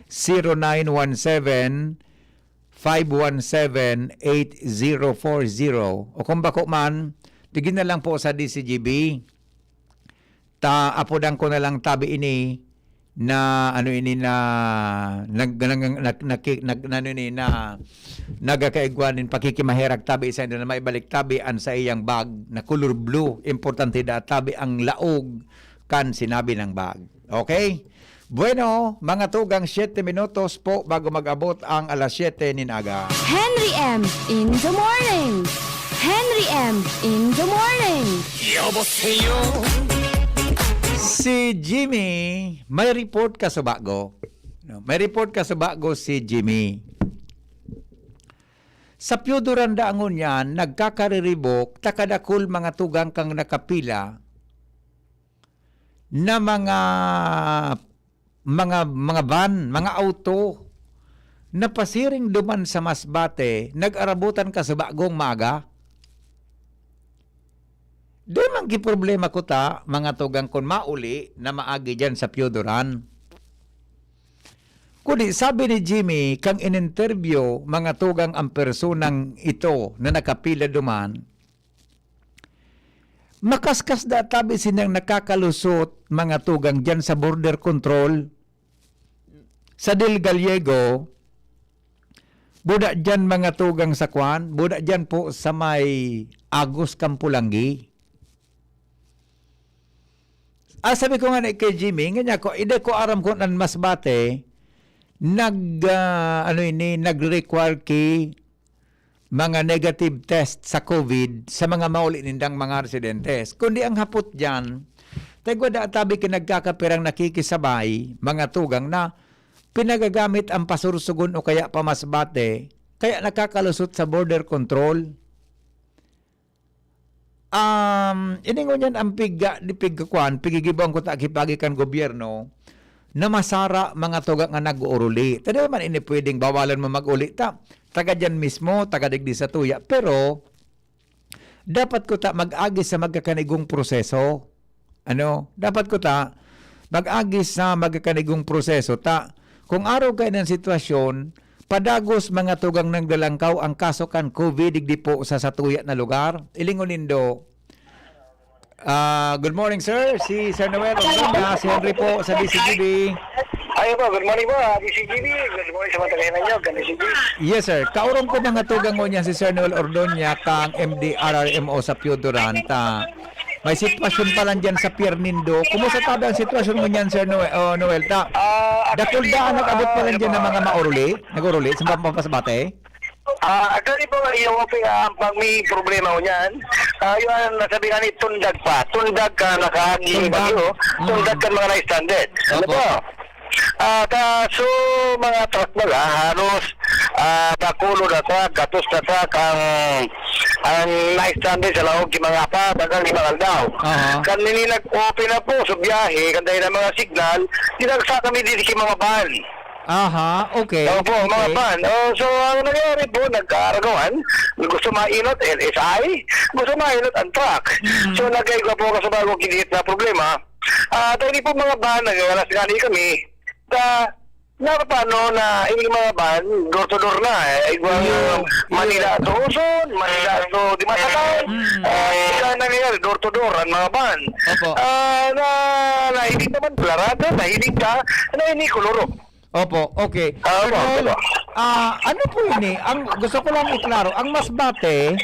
zero nine one seven, five one seven, eight zero four zero. O kung bako man, tigin na lang po sa D C G B. Ta, apodan ko na lang tabi ini na ano ini na nag-, nag-, nag-, naki-, nag-, ano ini na nagakaigwa nin pakikimaherak tabi sa inyo na maibalik tabi an saiyang bag na color blue. Importante daa tabi ang laog kan sinabi ng bag. Okay? Bueno, mga tugang, siyete minutos po bago mag-abot ang alas siyete nin aga. Henry M in the morning. Henry M in the morning. Si Jimmy, may report ka sa bago. No, may report ka sa bago si Jimmy. Sa Piyuduran da ngunyan, nagkakariribok, ta kadakul mga tugang kang nakapila na mga, mga, mga van, mga auto na pasiring duman sa Masbate, nag-arabutan ka sa bagong maaga. Di man giproblema ko ta, mga tugang, kun mauli na maagi diyan sa Piyuduran. Kundi sabi ni Jimmy, kang in-interview, mga tugang, ang personang ito na nakapila duman, makaskas da tabi sinang nakakalusot, mga tugang, diyan sa border control sa Del Gallego, buda diyan, mga tugang, sa kwan, buda diyan po sa may Agus Campolanggi. Ah, sabi ko nga na kay Jimmy, nga niya ko, ide ko aram kung an Masbate, nag, ah, ano ini, nag-require ki mga negative test sa COVID sa mga mauli nindang mga residentes. Kundi ang hapot diyan, tagwa da tabi ki nagkakapirang nakikisabay, mga tugang na pinagagamit ang pasursugon o kaya pamasbate, kaya nakakalusot sa border control. Um, ini ngunyan ang pigga-, di pigkakuan, pigigibuan ko ta aki pagi kan gobyerno na masara mga tugang nga nag-uuruli. Ta di man ini pwedeng bawalan mo mag-uli ta, taga diyan mismo, taga digdi sa tuya. Pero, dapat ko ta mag-agi sa magkakanigong proseso. Ano? Dapat ko ta mag-agi sa magkakanigong proseso ta. Kung araw kayo ng sitwasyon, padagos mga tugang naglalangkaw ang kaso kan COVID digdi po sa satuya na lugar. Ilingon nindo. Ah, good morning, sir. Si Sir Noel Ordoña, si Henry po sa D C G B. Ayo po, good morning po, ah, D C G B. Good morning sa mga taga-Hinanyog, kan D C G B. Yes, sir. Kaurong ko mga tugang ngunyan si Sir Noel Ordoña, kang M D R R M O sa Piyuduran, ta. May sitwasyon pa lang dyan sa pier nindo. Kumusta tabi ang sitwasyon ngunyan, Sir Noel? Oh, Noel, ta. Ah, Dakul actually, daan nag-abot pa lang ano dyan ng po, mga mauruli, nag-uruli, sa mga papasbate? Ah, actually po, yung, ah, pag may problema ko niyan, ah, yun ang nasabi nga ni, tundag pa. Tundag ka nakaagi Tundag. bagyo, tundag Mm. ka mga na-stranded. Ano Opo. po? Ah, ta, so, mga truck baga, halos, ah, dakulo na truck, gatos na truck ang, ang na-stranded sa laog ki mga pa, baga limang aldaw. Aha. Kan nini nag-open na po sa biyahe, kan dahil ng mga signal, dinagsa kami dito ki mga van. Aha, okay, Opo, mga okay. van. Oh, so, ang nangyari po, nagkaaragawan, gusto mainot, L S I, gusto mainot ang truck. Mm. So, nagkaigwa po ako sa bagong kinihit na problema. Ah, tayo po mga van, nagkalas nga ni kami, sa Na paano na ini mga van, door to door na, eh. Igwa Iyo, iyo. Manila to Quezon, Manila to Dimasalan. Mm. Ah, ika nangyayari, door to door ang mga van. Opo. Ah, na, nahilig naman, klarado, nahilig ka, na ini kuluro. Opo, okay. Ah, opo, Colonel, opo. Ah, ano po ini? Ang gusto ko lang iklaro, ang Masbate,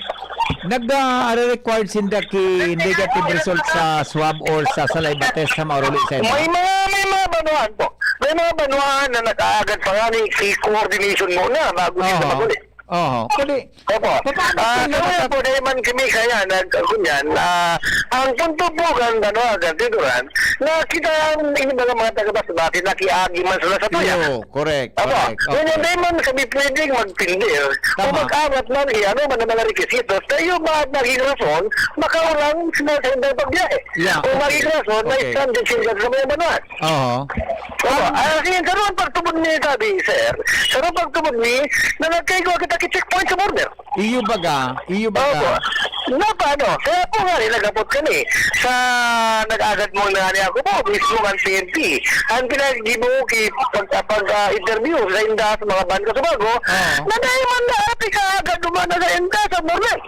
nag, ah, required sinda ki negative result sa swab or sa saliva test sa mauruli sa inyo? May mga, may mga banwaan po. May mga banwaan na nag-aagad pa nga ni, i-coordination muna bago sila Oo. maguli. Oo. Pwede, Opo. paano Ah, po kaya nagkaka- po, dahil man kami kaya nag-, kunyan, ah, ang punto po kan, ano, kan Tiduran, na kita ang iba nga mga taga-Masbate, nakiagi man sila sa tuya. Iyo, correct, Opo. correct. Ngunyan, Okay. dahil man kami pwedeng magpindir, Tama. kung mag-awat man, eh, ano man ang mga requisitos, tayo ba naging rason, makaurang sila sa indang pagbiyahe? Yeah, Kung okay. maging rason, may Okay. stranded sila sa mga banwaan. Oo. Oo. Ah, sige, sarong pagtubod ni tabi, sir. Sarong pagtubod ni, na nagkaigwa kita ki checkpoint sa border. Iyo baga, iyo baga. Opo. Na paano? Kaya po nga rin nagapot kami sa nag-agad mo na ni ako po, mismo ang P N P. Ang pinaggibo ki pag, pag, ah, interview sa inda sa mga ban ko sa bago, Oo. na dahil man na ati ka agad duman na sa inda sa border.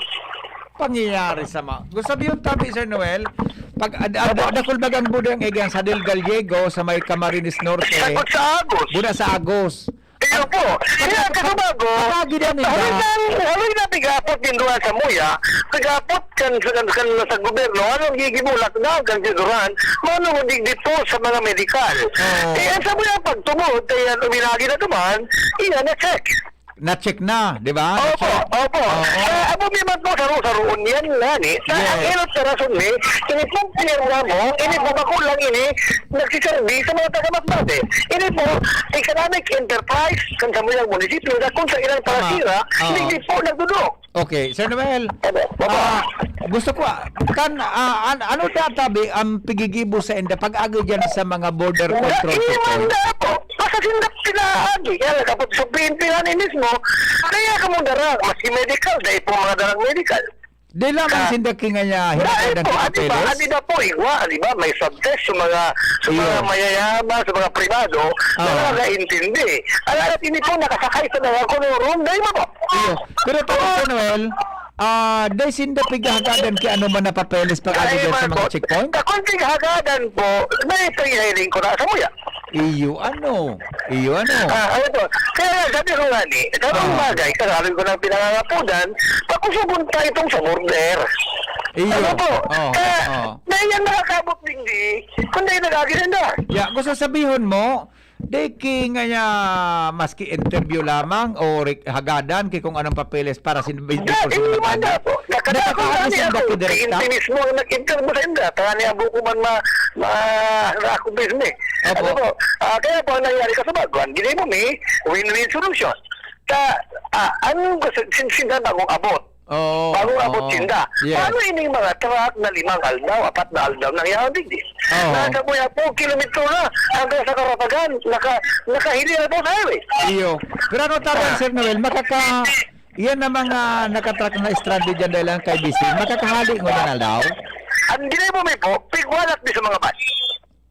Pangyayari sa ma-, gusto biyon tabi, Sir Noel, pag ad-, ad-, Opo. dakul bagang budang igyan sa Del Gallego, sa may Camarines Norte, Sagot sa Agos. Buna sa Agos. Iyo po. Kaya, kasabago, Pag-agi din, haloy inda. na, haloy na pigapot din duwa sa muya, pigapot kan, kan, kan sa gobyerno, anong gigibo, lockdown, kan Tiduran, mano digdi po sa mga medikal. Oo. Eh, ang sa muya pagtubod, kaya uminagi na duman, iyan na check. Na-check na, di ba? Opo, Na-check. opo. Oo. Ah, amo mi man po, saro-saroon yan, ngani. Sa Yes. ang inot na rason mi, ini pong pinirma mo, ini po bako lang ini, nagsiserbi sa mga taga-Masbate. Ini po, economic enterprise, kan samuyang munisipyo, na kung sa ilang Tama. parasira, Oo. hindi po nagdudok. Okay, Sir Noel, Opo, opo. ah, gusto ko, ah, kan, ah, an-, ano tatabi ang pigigibo sa inda pag-agi dyan sa mga border Wala, control hindi man checkpoint? na po. Basta sinda pinaagi. Kaya kapag sa P N P nga ni mismo, kaya ka mong dara, maski medical, dahil po mga darang medical. Di lamang Ah. sinda kingaya Dahil hinatadan po, ka di ba, papeles? di ba po, igwa, di ba, may subtest sa mga, sa mga Iyo. mayayaman, sa mga pribado, Ah. nakakaintindi. Ang alat ini po, nakasakay sa mga kuno room, dahil ba po? Iyo. Pero tama, Sir Noel, ah, dahil sinda pighahagadan ki ano man na papeles pag Dahil ano dyan sa man mga po, checkpoint? Kung pighahagadan po, may paghihiling ko na sa muya. Iyo, ano? Iyo, ano? Ah, ano po? Kaya nga, sabi ko nga ni, sa mga Ah. bagay, karami ko nang pinangangapudan, pakusugon pa itong sa border. Iyo. Ano po? Oh, Kaya, oh. na iyan nakakabot din di, kung dahil nag-agi rin na. Ya, gusto sabihon mo, di ki ngaya maski interview lamang o re-, hagadan ki kung anong papeles para sin-, before Dahil sinda naman magagi. na po, nakadako Nakakaano na niya sinda ako. ki direkta? Hindi mismo ang nag-interview sa inda. Tanga niya buko man ma-, ma-, na ako mismo eh. Opo. Ano po? Ah, kaya po ang nangyari ka sa bago, ang gini mo may win-win solution. Ta, ah, ang gusto, sin-, sinda bagong abot. Oo, Bagong abot oo. sinda. Yes. Paano ining mga truck na limang aldaw, apat na aldaw nang yaon digdi? Oo. Nasa kuya po, kilometro na, hanggang sa karatagan, naka-, nakahili na po sa highway. Iyo. Pero ano tama, Ah. Sir Noel, makaka-, yan ang mga nakatrack na stranded dyan dahil lang kay busy. Makakahali ngunyan aldaw? Ang gini mo may po, pigwalat di sa mga bus.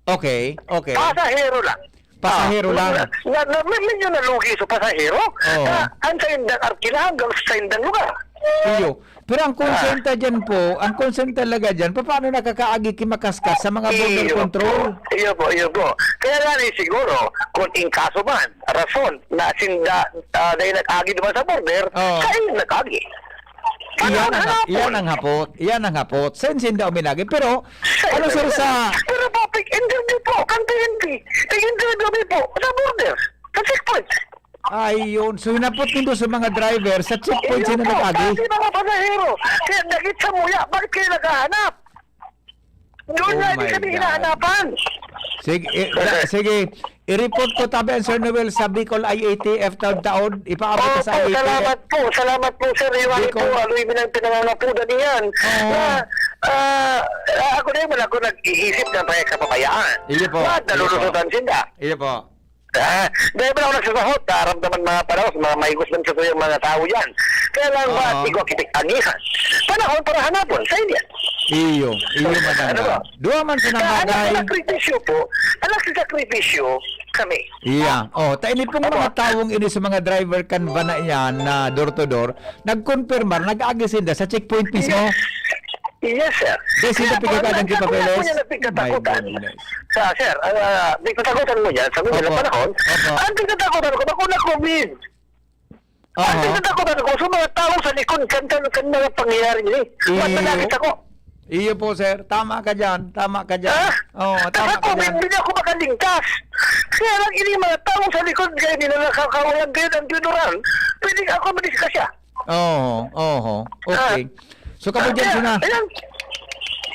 Okay, okay. Pasahero lang. Pasahero Ah, lang. Na, na, na, medyo nalugi sa pasahero. Oo. Na, ang sa indang arkila hanggang sa indang lugar. Iyo. Pero ang concern Ah. ta dyan po, ang concern talaga dyan, paano nakakaagi ki makaskas sa mga border Iyo control? po. Iyo po, iyo po. Kaya nga ni siguro, kung in kaso man, rason, na sinda, ah, dahil nag-agi naman sa border, Oo. kayo nag-agi. Iyan ang, Ano, iyan ano, ang hapot. Iyan ang hapot. Saan sinda uminagi? Pero, Sir, ano, sir, sa Pero po, pig-interview po, kan P N P. Pig-interview mi po, sa border, sa checkpoint. Ayun. So, hinapot nindo sa mga driver, sa checkpoint Iyo sila po, nag-agi? Pati mga pasahero. Kaya dagit sa muya, bakit kayo naghahanap? Doon Oh nga, hindi my kami God. hinahanapan. Sige, eh, da-, sige. I-report ko tabi ang Sir Noel sa Bicol I A T F taod-taod. Ipaabot ko sa Opo, I A T F. salamat po. Salamat po, sir. Yung ano Bicol. po, aloy mo nang pinangangapudan niyan. Oo. Na, ah, ako na yun, wala ko nag-iisip na may kapabayaan. Iyo po. Ba't Iyo po. nalulusutan sila? Iyo po. Ah, dahil ba ako nagsasahot, naramdaman mga panahon, mga mahigos man sa tuyang mga tao yan. Kaya lang ba, Oo. tigwa kitik angihan. Panahon para hanapon, sa inyo. Iyo, iyo man ang Ano ba? Duwa man sa Kaya ang bagay. nagsasakripisyo po, ang nagsasakripisyo, kami. Iya. Oh, ta ini pong Opo. mga tawong ini sa mga driver kan van na iyan na door to door, nagkonfirmar, nag-agi sinda sa checkpoint mismo. Yes. Yes, sir. Di sinda Kaya po, pigkakadan ang kita nagkatakutan papeles? niya na pigkatakutan. My goodness. Sa, sir, ah, pigkatakutan mo niya, sa mga Opo. panahon, Opo. ang pigkatakutan ko, bako na COVID. Ang Aha. pigkatakutan ko, sa mga tao sa likod, kan, kan, kan mga pangyayari ni. Iyo. Mas malapit ako. Iyo po, sir. Tama ka dyan. Tama ka dyan. Ha? Oo, tama Ako, ka dyan. hindi ako makalingkas. Kaya lang, ini mga tao sa likod, kaya nila nakakawalan kayo ng deodorant. Pwede ako madisgrasya. Oo, oo. Okay. Ah. So, kamo dyan Kaya, sina- ayan,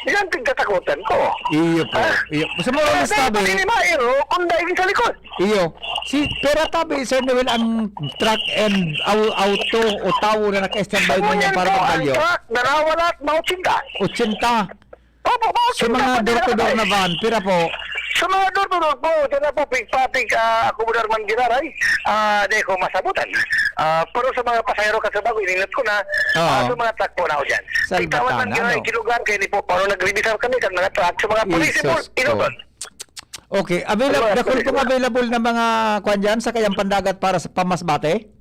yan pigkatakutan ko. Iyo po. Ah. Iyo. Sa mga Kaya mas dahil tabi, pag ini mairo, kung dahil sa likod. Iyo. Si, pero tabi, Sir Noel, ang truck and au-, auto o tawo na naka-standby Sa mo yan yan po, para ang magbalyo? truck, narawala at mautsinda. Otsinta. Opo, Sa mautsinda mga pa din door to door ako, na eh. van, pira po? Sa mga door to door po, dyan na po, pigpatig, ah, ako mo naman giraray, ah, di ko masabutan. Ah, pero sa mga pasahero ka sa bago, ininot ko na, Oo. ah, sa mga truck po na ako dyan. Salbatan, Pigtawan man giraray, ano? kilugar, kaya ni po, paano nagrebisar kami, kan mga truck, sa mga pulis, Isos po, ko. inuton. Okay, available, Mga dakul pong pulis. available na mga kwan dyan, sakayan pandagat para sa pamasbate?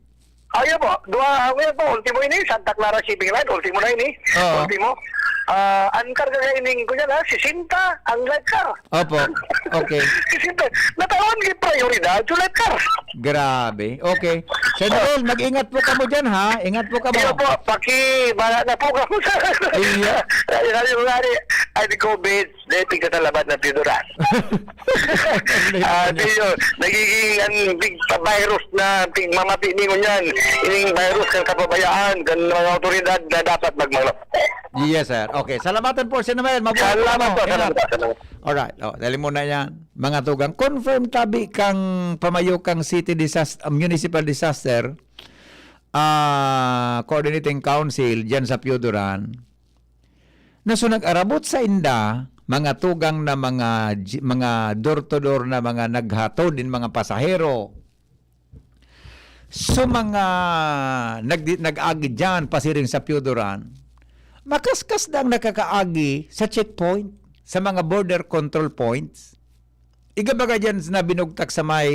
Ayo po, dua, ah, ngayon po, ultimo ini, Santa Clara Shipping Line, ultimo na ini. Oo. Ultimo. Ah, ang karga nga ining, kunya na, sisenta, ang light car. Opo. Okay. Sisenta. Natawan ni prioridad, so light car. Grabe. Okay. Sir Noel, mag-ingat po kamo dyan, ha? Ingat po kamo. Iyo po, paki, bala na po kamo sa Iya. Sabi, sabi ko nga ni, ay, di COVID. Dahil tigtatalaban na deodorant. Ah, di yun. Nagiging ang big virus na tig mamati ningon yan. Ining virus kan kapabayaan, kan mga otoridad na dapat magmano. Yes, sir. Okay. Salamatan po, Sir Noel. Mabuhay po Salamat kamo. po, Ingat. salamat po, salamat. Alright. Oh, dali muna yan. Mga tugang, confirm tabi kang pamayo kang city disas-, municipal disaster, ah, coordinating council dyan sa Pioduran. Na so nag-arabot sainda, mga tugang na mga ji-, mga door to door na mga naghatod nin mga pasahero. So mga nagdi-, nag-agi diyan pasiring sa Pioduran, makaskas na ang nakakaagi sa checkpoint, sa mga border control points. Igwa baga diyan na binugtak sa may,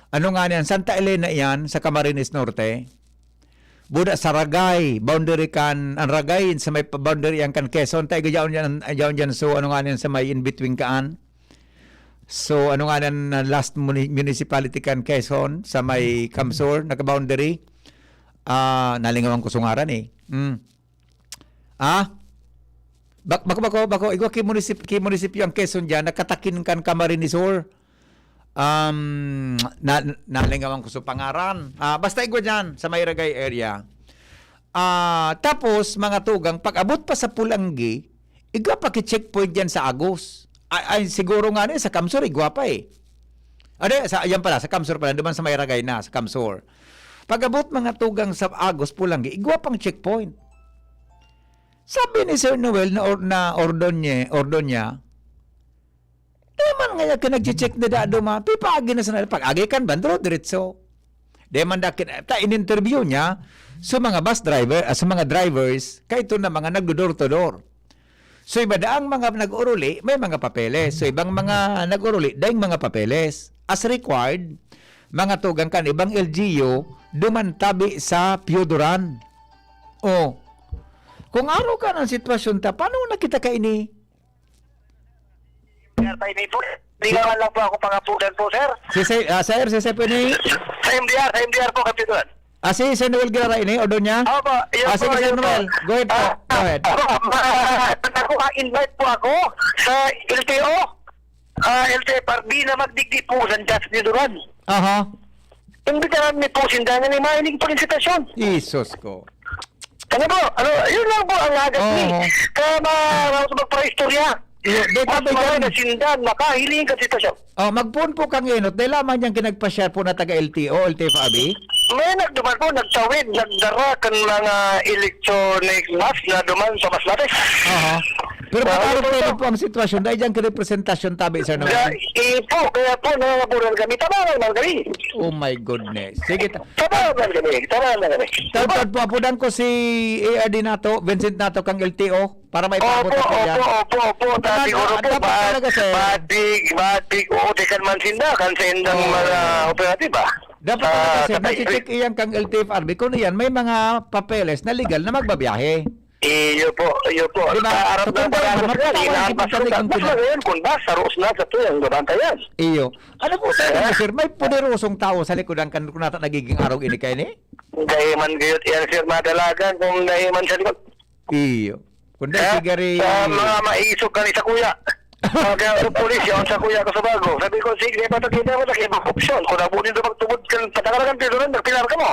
ano nga niyan, Santa Elena iyan, sa Camarines Norte. Buda sa Ragay, boundary kan, ang Ragay sa may pa-, boundary yan kan Quezon. Ta, igwa yaon diyan, yaon diyan, so, ano nga niyan, sa may in-between kaan. So, ano nga niyan, na last muni-, municipality kan Quezon, sa may Camsur, naka-boundary. Ah, nalingawan ko sa ngaran eh. Mm. Ah? Bak-, bako, bako, bako, igwa ki munisip-, ki munisipyo ang Quezon diyan, nakatakin kan Camarines Sur. Um, na, nalingawan ko sa pangaran. Ah, basta igwa diyan, sa may Ragay area. Ah, tapos, mga tugang, pag-abot pa sa Pulanggi, igwa pa ki checkpoint diyan sa Agos. Ay, ay, siguro nga ni, sa Camsur, igwa pa eh. Ano, sa, yan pala, sa Camsur pala, duman sa may Ragay na, sa Camsur. Pag-abot, mga tugang, sa Agos, Pulanggi, igwa pang checkpoint. Sabi ni Sir Noel na or-, na Ordonye-, Ordoña, "Di man ngaya ka nagche-check na dado man, pipagi na sana." Pag-agi kan bandro, diretso. Di man da kin-, ta, in-interview niya sa mga bus driver, ah, sa mga drivers, kaito na mga nagdo-door to door. So, iba daang mga nag-uruli, may mga papeles. So, ibang mga nag-uruli, daing mga papeles. As required, mga tugang kan ibang L G U, duman tabi sa Pioduran. Oh. Kung ano ka ng sitwasyon ta, paano na kita kaini? Sir, tayo po. Lingawan lang po ako pangapudan po, sir. Si Sir, ah, sir, si Sir Pini? Sa M D R, sa M D R po, Kapitan. Ah, si Sir Noel Guerra ini, o doon niya? Opo, yun Ah, po, sige, Sir yun po. Noel. Go ahead po. Ah, Go ahead. ah, ah, ako, ah, invite po ako sa L T O, ah, L T F R B na magdigdi po sa Just Duran. Aha. Imbitahan mi po sinda nga ni mahiling pag-insitasyon. Isus ko. Ano po? Ano, yun lang po ang agad Oo. ni. Kaya ma-, ma-, magpaistorya. Iyo, di Mas tabi mga dyan. nasindan, makahiling ka sitwasyon. Oh, mag-phone po kang inot. Dahil lamang niyang kinagpa-share po na taga L T O, L T F R B. May nagduman po, nagtawid, nagdara kan mga electronic mask na duman sa Masbate. Aha. Pero Ah, patarong ito, kayo ito. po ang sitwasyon. Dahil dyan, kini presentasyon tabi, Sir Noel. Da-, eh, po, kaya po, nangangaburan kami. Tabangan man kami. Oh my goodness. Sige, ta- Tabangan man kami. Tabangan man kami. Taon-taon po, apudan ko si A R D nato, Vincent nato, kang L T O, para may Opo, paabot ako yan. opo, opo, opo. Ta-, Dapat, siguro ah, po, dapat bad, talaga, sir. bad big, bad big. Oo, tekan man sinda, kan sa indang Oo. mga operatiba. Dapat Sa, talaga, sir, sa nasi-check iyan kang L T F R B. Kung iyan, may mga papeles na legal na magbabiyahe. Iyo po, iyo po. Di ba? Sa Arab So, ng kung dahil Barangay man, Sila, mapapawala inarmas kita ko sa, ng mas ginagawa. Maganda yun kung basta ruos na sa tuyang gabantayan. Iyo. Ano po sa inyo, Eh? sir? May poderosong tao sa likod ang kan-, kung nata nagiging arog ini kayo ni? Dahil man gayot yan, sir, madalagan kung dahil man sa likod. Iyo. Kung dahil Eh? sigari Sa mga maisog ka ni sa kuya. Mga pulis, yun sa kuya ko sa bago. Sabi ko, "Sige, patakita mo, takita mo, opsyon. Kung nabunin doon magtubod ka, patangalakan ka doon, nagpilar ka mo."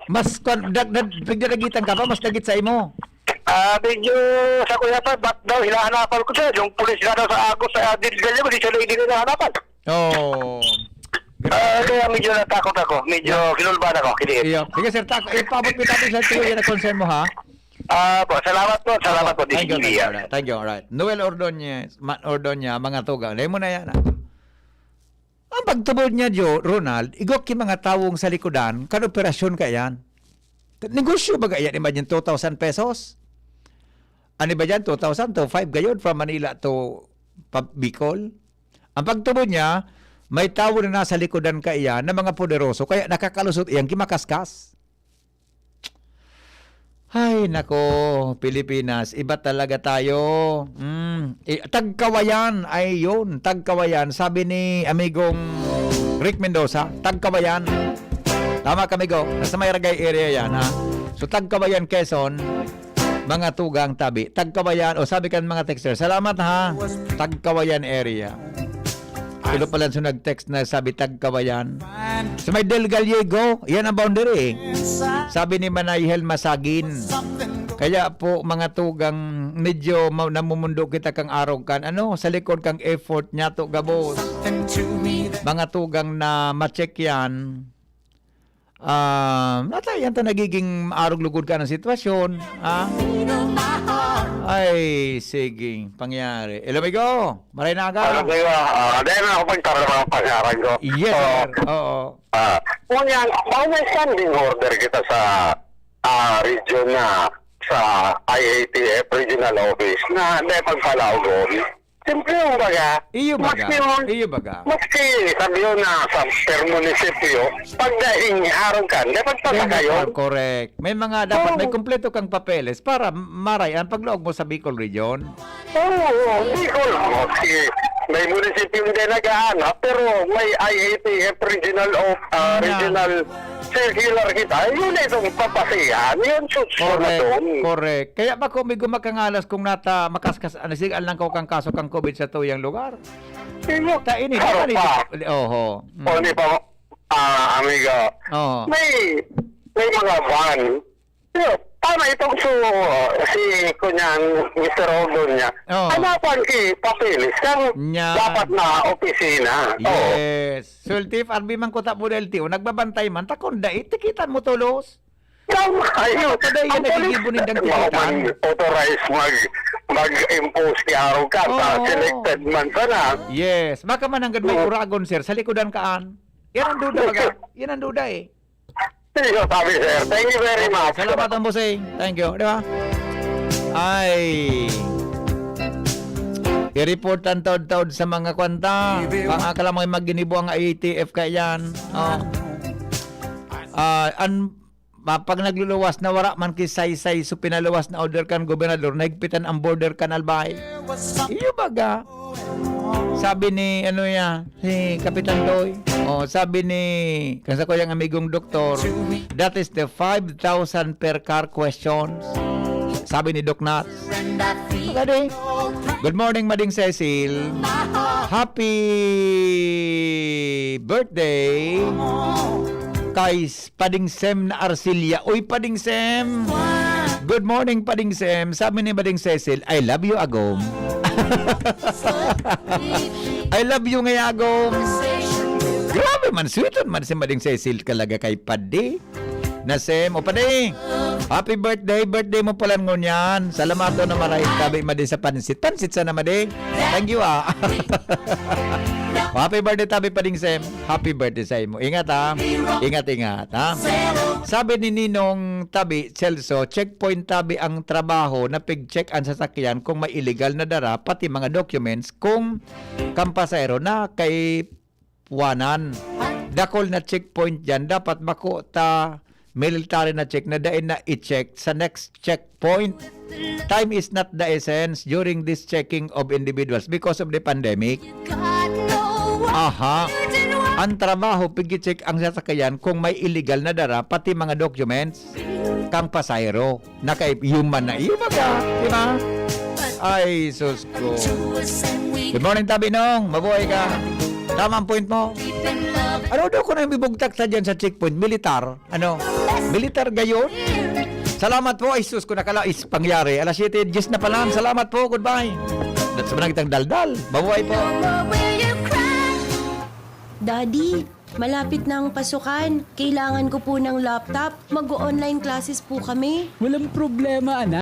Mas, kwan, dag-, dag-, pigdadagitan ka pa, mas dagit sa imo. Ah, medyo sa kuya pa, ba't daw hinahanapan ko siya? Yung pulis nga daw sa Agos, sa Dil Gallo, di siya na hindi hinahanapan. Oh. Ah, Grabe. kaya medyo natakot ako. Medyo Yeah. kinulban ako, kiniit. Iyo. Sige, sir, tak-, ipaabot kita sa tiyo yan ang concern mo, ha? Ah, po, salamat po, salamat Opo. po, Thank you, D J B, thank you, ah. alright. Thank you, alright. Noel Ordonez, Ma-, Ordoña, mga tugang. Dahil mo na yan, ah. Ang pagtubod niya, Jo, Ronald, igwa ki mga tawong sa likodan, kan operasyon ka yan. Negosyo ba kaya, imagine, two thousand pesos? Ano ba dyan? Two thousand to five gayod from Manila to pa-, Bicol? Ang pagtubod niya, may tawo na nasa likodan kaiyan na mga poderoso, kaya nakakalusot iyang kimakaskas. Ay, nako, Pilipinas, iba talaga tayo. Mm, eh, tagkawayan, ay yun, tagkawayan. Sabi ni amigong Rick Mendoza, tagkawayan. Tama kami, go. Nasa may Ragay area yan, ha? So, tagkawayan, Quezon, mga tugang tabi. Tagkawayan, o sabi kan mga texter, salamat, ha? Tagkawayan area. Ito pala so nag-text na sabi, "Tagkawayan." Sa may Del Gallego, yan ang boundary, eh. Sabi ni Manay Hel Masagin, "Kaya po, mga tugang, medyo ma-, namumundo kita kang arog kan, ano, sa likod kang effort niya to gabos. Mga tugang na ma-check yan." Ah, nata yan ta nagiging maarog lugod ka ng sitwasyon, ah. Ay, sige, pangyari. Hello, amigo. Maray na ka. Ano kayo, ah, ah, dahil na ako pagtara ng pangaran ko. Yes, Oh, sir. Oo. ah, ngunyan, baka may standing order kita sa, ah, region na, sa I A T F regional office na dahil pagpalaog. Simple yung baga. Iyo baga. Maski yun, Iyo baga. maski sabi yun na sa per munisipyo, pagdaing araw ka, dapat Then, pagkakayon. Correct. May mga dapat, may Oo. kumpleto kang papeles para maray ang paglaog mo sa Bicol Region. Oo, oo, Bicol, maski may munisipyo hindi nag-aanap, pero may I A T F regional of, ah, Na. regional circular kita. Yun na itong papasihan. Yun, susunod Correct, doon. correct. Kaya ba kung may gumakangalas kung nata makaskas, ano, sige, alang ko kang kaso kang covid sa tuyang lugar? Iyo, Ta ini, di klaro ba ni pa. Oho. Mm. O, di pa, ah, amigo. Oo. May, may mga van. Iyo, tama itong su-, si, kunyan, Mister Ordon niya. Oo. Hanapan ki papeles kang Nya. dapat na opisina. Oo. Yes. Sultif, arbi man kuta po dahil tiyo, nagbabantay man, takon dai, tikitan mo tulos. Tama, ayun. Ano pa ba yan Ang polis, nagigibo nindang mao tikitan? man authorized mag-, mag-impose ki araw ka sa Oo. selected man sana. Yes. Baka man hanggang may Oo. uragon, sir. Sa likodan kaan. Yan ang duda, baga. Yan ang duda, eh. Sige, sabi, sir. Thank you very Okay, much. salamat ang bossing. Thank you. Di ba? Ay. I-report ang taod-taod sa mga kwanta. Pangakala mo yung maginibo ang I A T F ka yan. Oh. Ah, an-, ma-, pag nagluluwas na wara man ki saysay, so pinaluwas na order kan gobernador, nahigpitan ang border kan Albay. Iyo baga. Sabi ni, ano ya, si Kapitan Toy. Oh, sabi ni, kan sa kuyang amigong doktor, that is the five thousand per car questions. Sabi ni Doc Nats. Magadi. Good morning, Mading Cecil. Happy birthday kay Pading Sem na Arcilia. Uy, Pading Sem! Good morning, Pading Sem. Sabi ni Mading Cecil, "I love you, Agom." I love you nga, Agom. Grabe man, sweet man si Mading Cecil talaga kay Padi. na Sem. O, padi, happy birthday, birthday mo pala ngunyan. Salamat daw na maray, tabi madi sa pansit. Pansit sana, madi. Thank you, ah. Happy birthday, tabi, pading Sem. Happy birthday sa imo. Ingat, ha. Ingat, ingat, ha. Sabi ni Ninong Tabi, Celso, checkpoint tabi ang trabaho na pig-check ang sasakyan kung may illegal na dara, pati mga documents kung kampasahero na kay puwanan. Dakol na checkpoint diyan. Dapat bako ta military na check na dai na i-check sa next checkpoint. Time is not the essence during this checking of individuals because of the pandemic. Aha. Ang trabaho, pigi-check ang sasakyan kung may illegal na dara, pati mga documents kang pasahero. Naka-human na iyo baga, di ba? Ay, sus ko. Good morning, Tabi Nong. Mabuhay ka. Tama ang point mo. Ano daw ko na yung bibugtak sa dyan sa checkpoint? Militar? Ano? Militar gayon? Salamat po. Ay, sus ko, nakala is pangyari. Alas siyete diyes na pala. Salamat po. Goodbye. That's sa mga kitang daldal. Mabuhay po. Daddy, malapit na ang pasukan. Kailangan ko po ng laptop. Mag-online classes po kami. Walang problema, anak.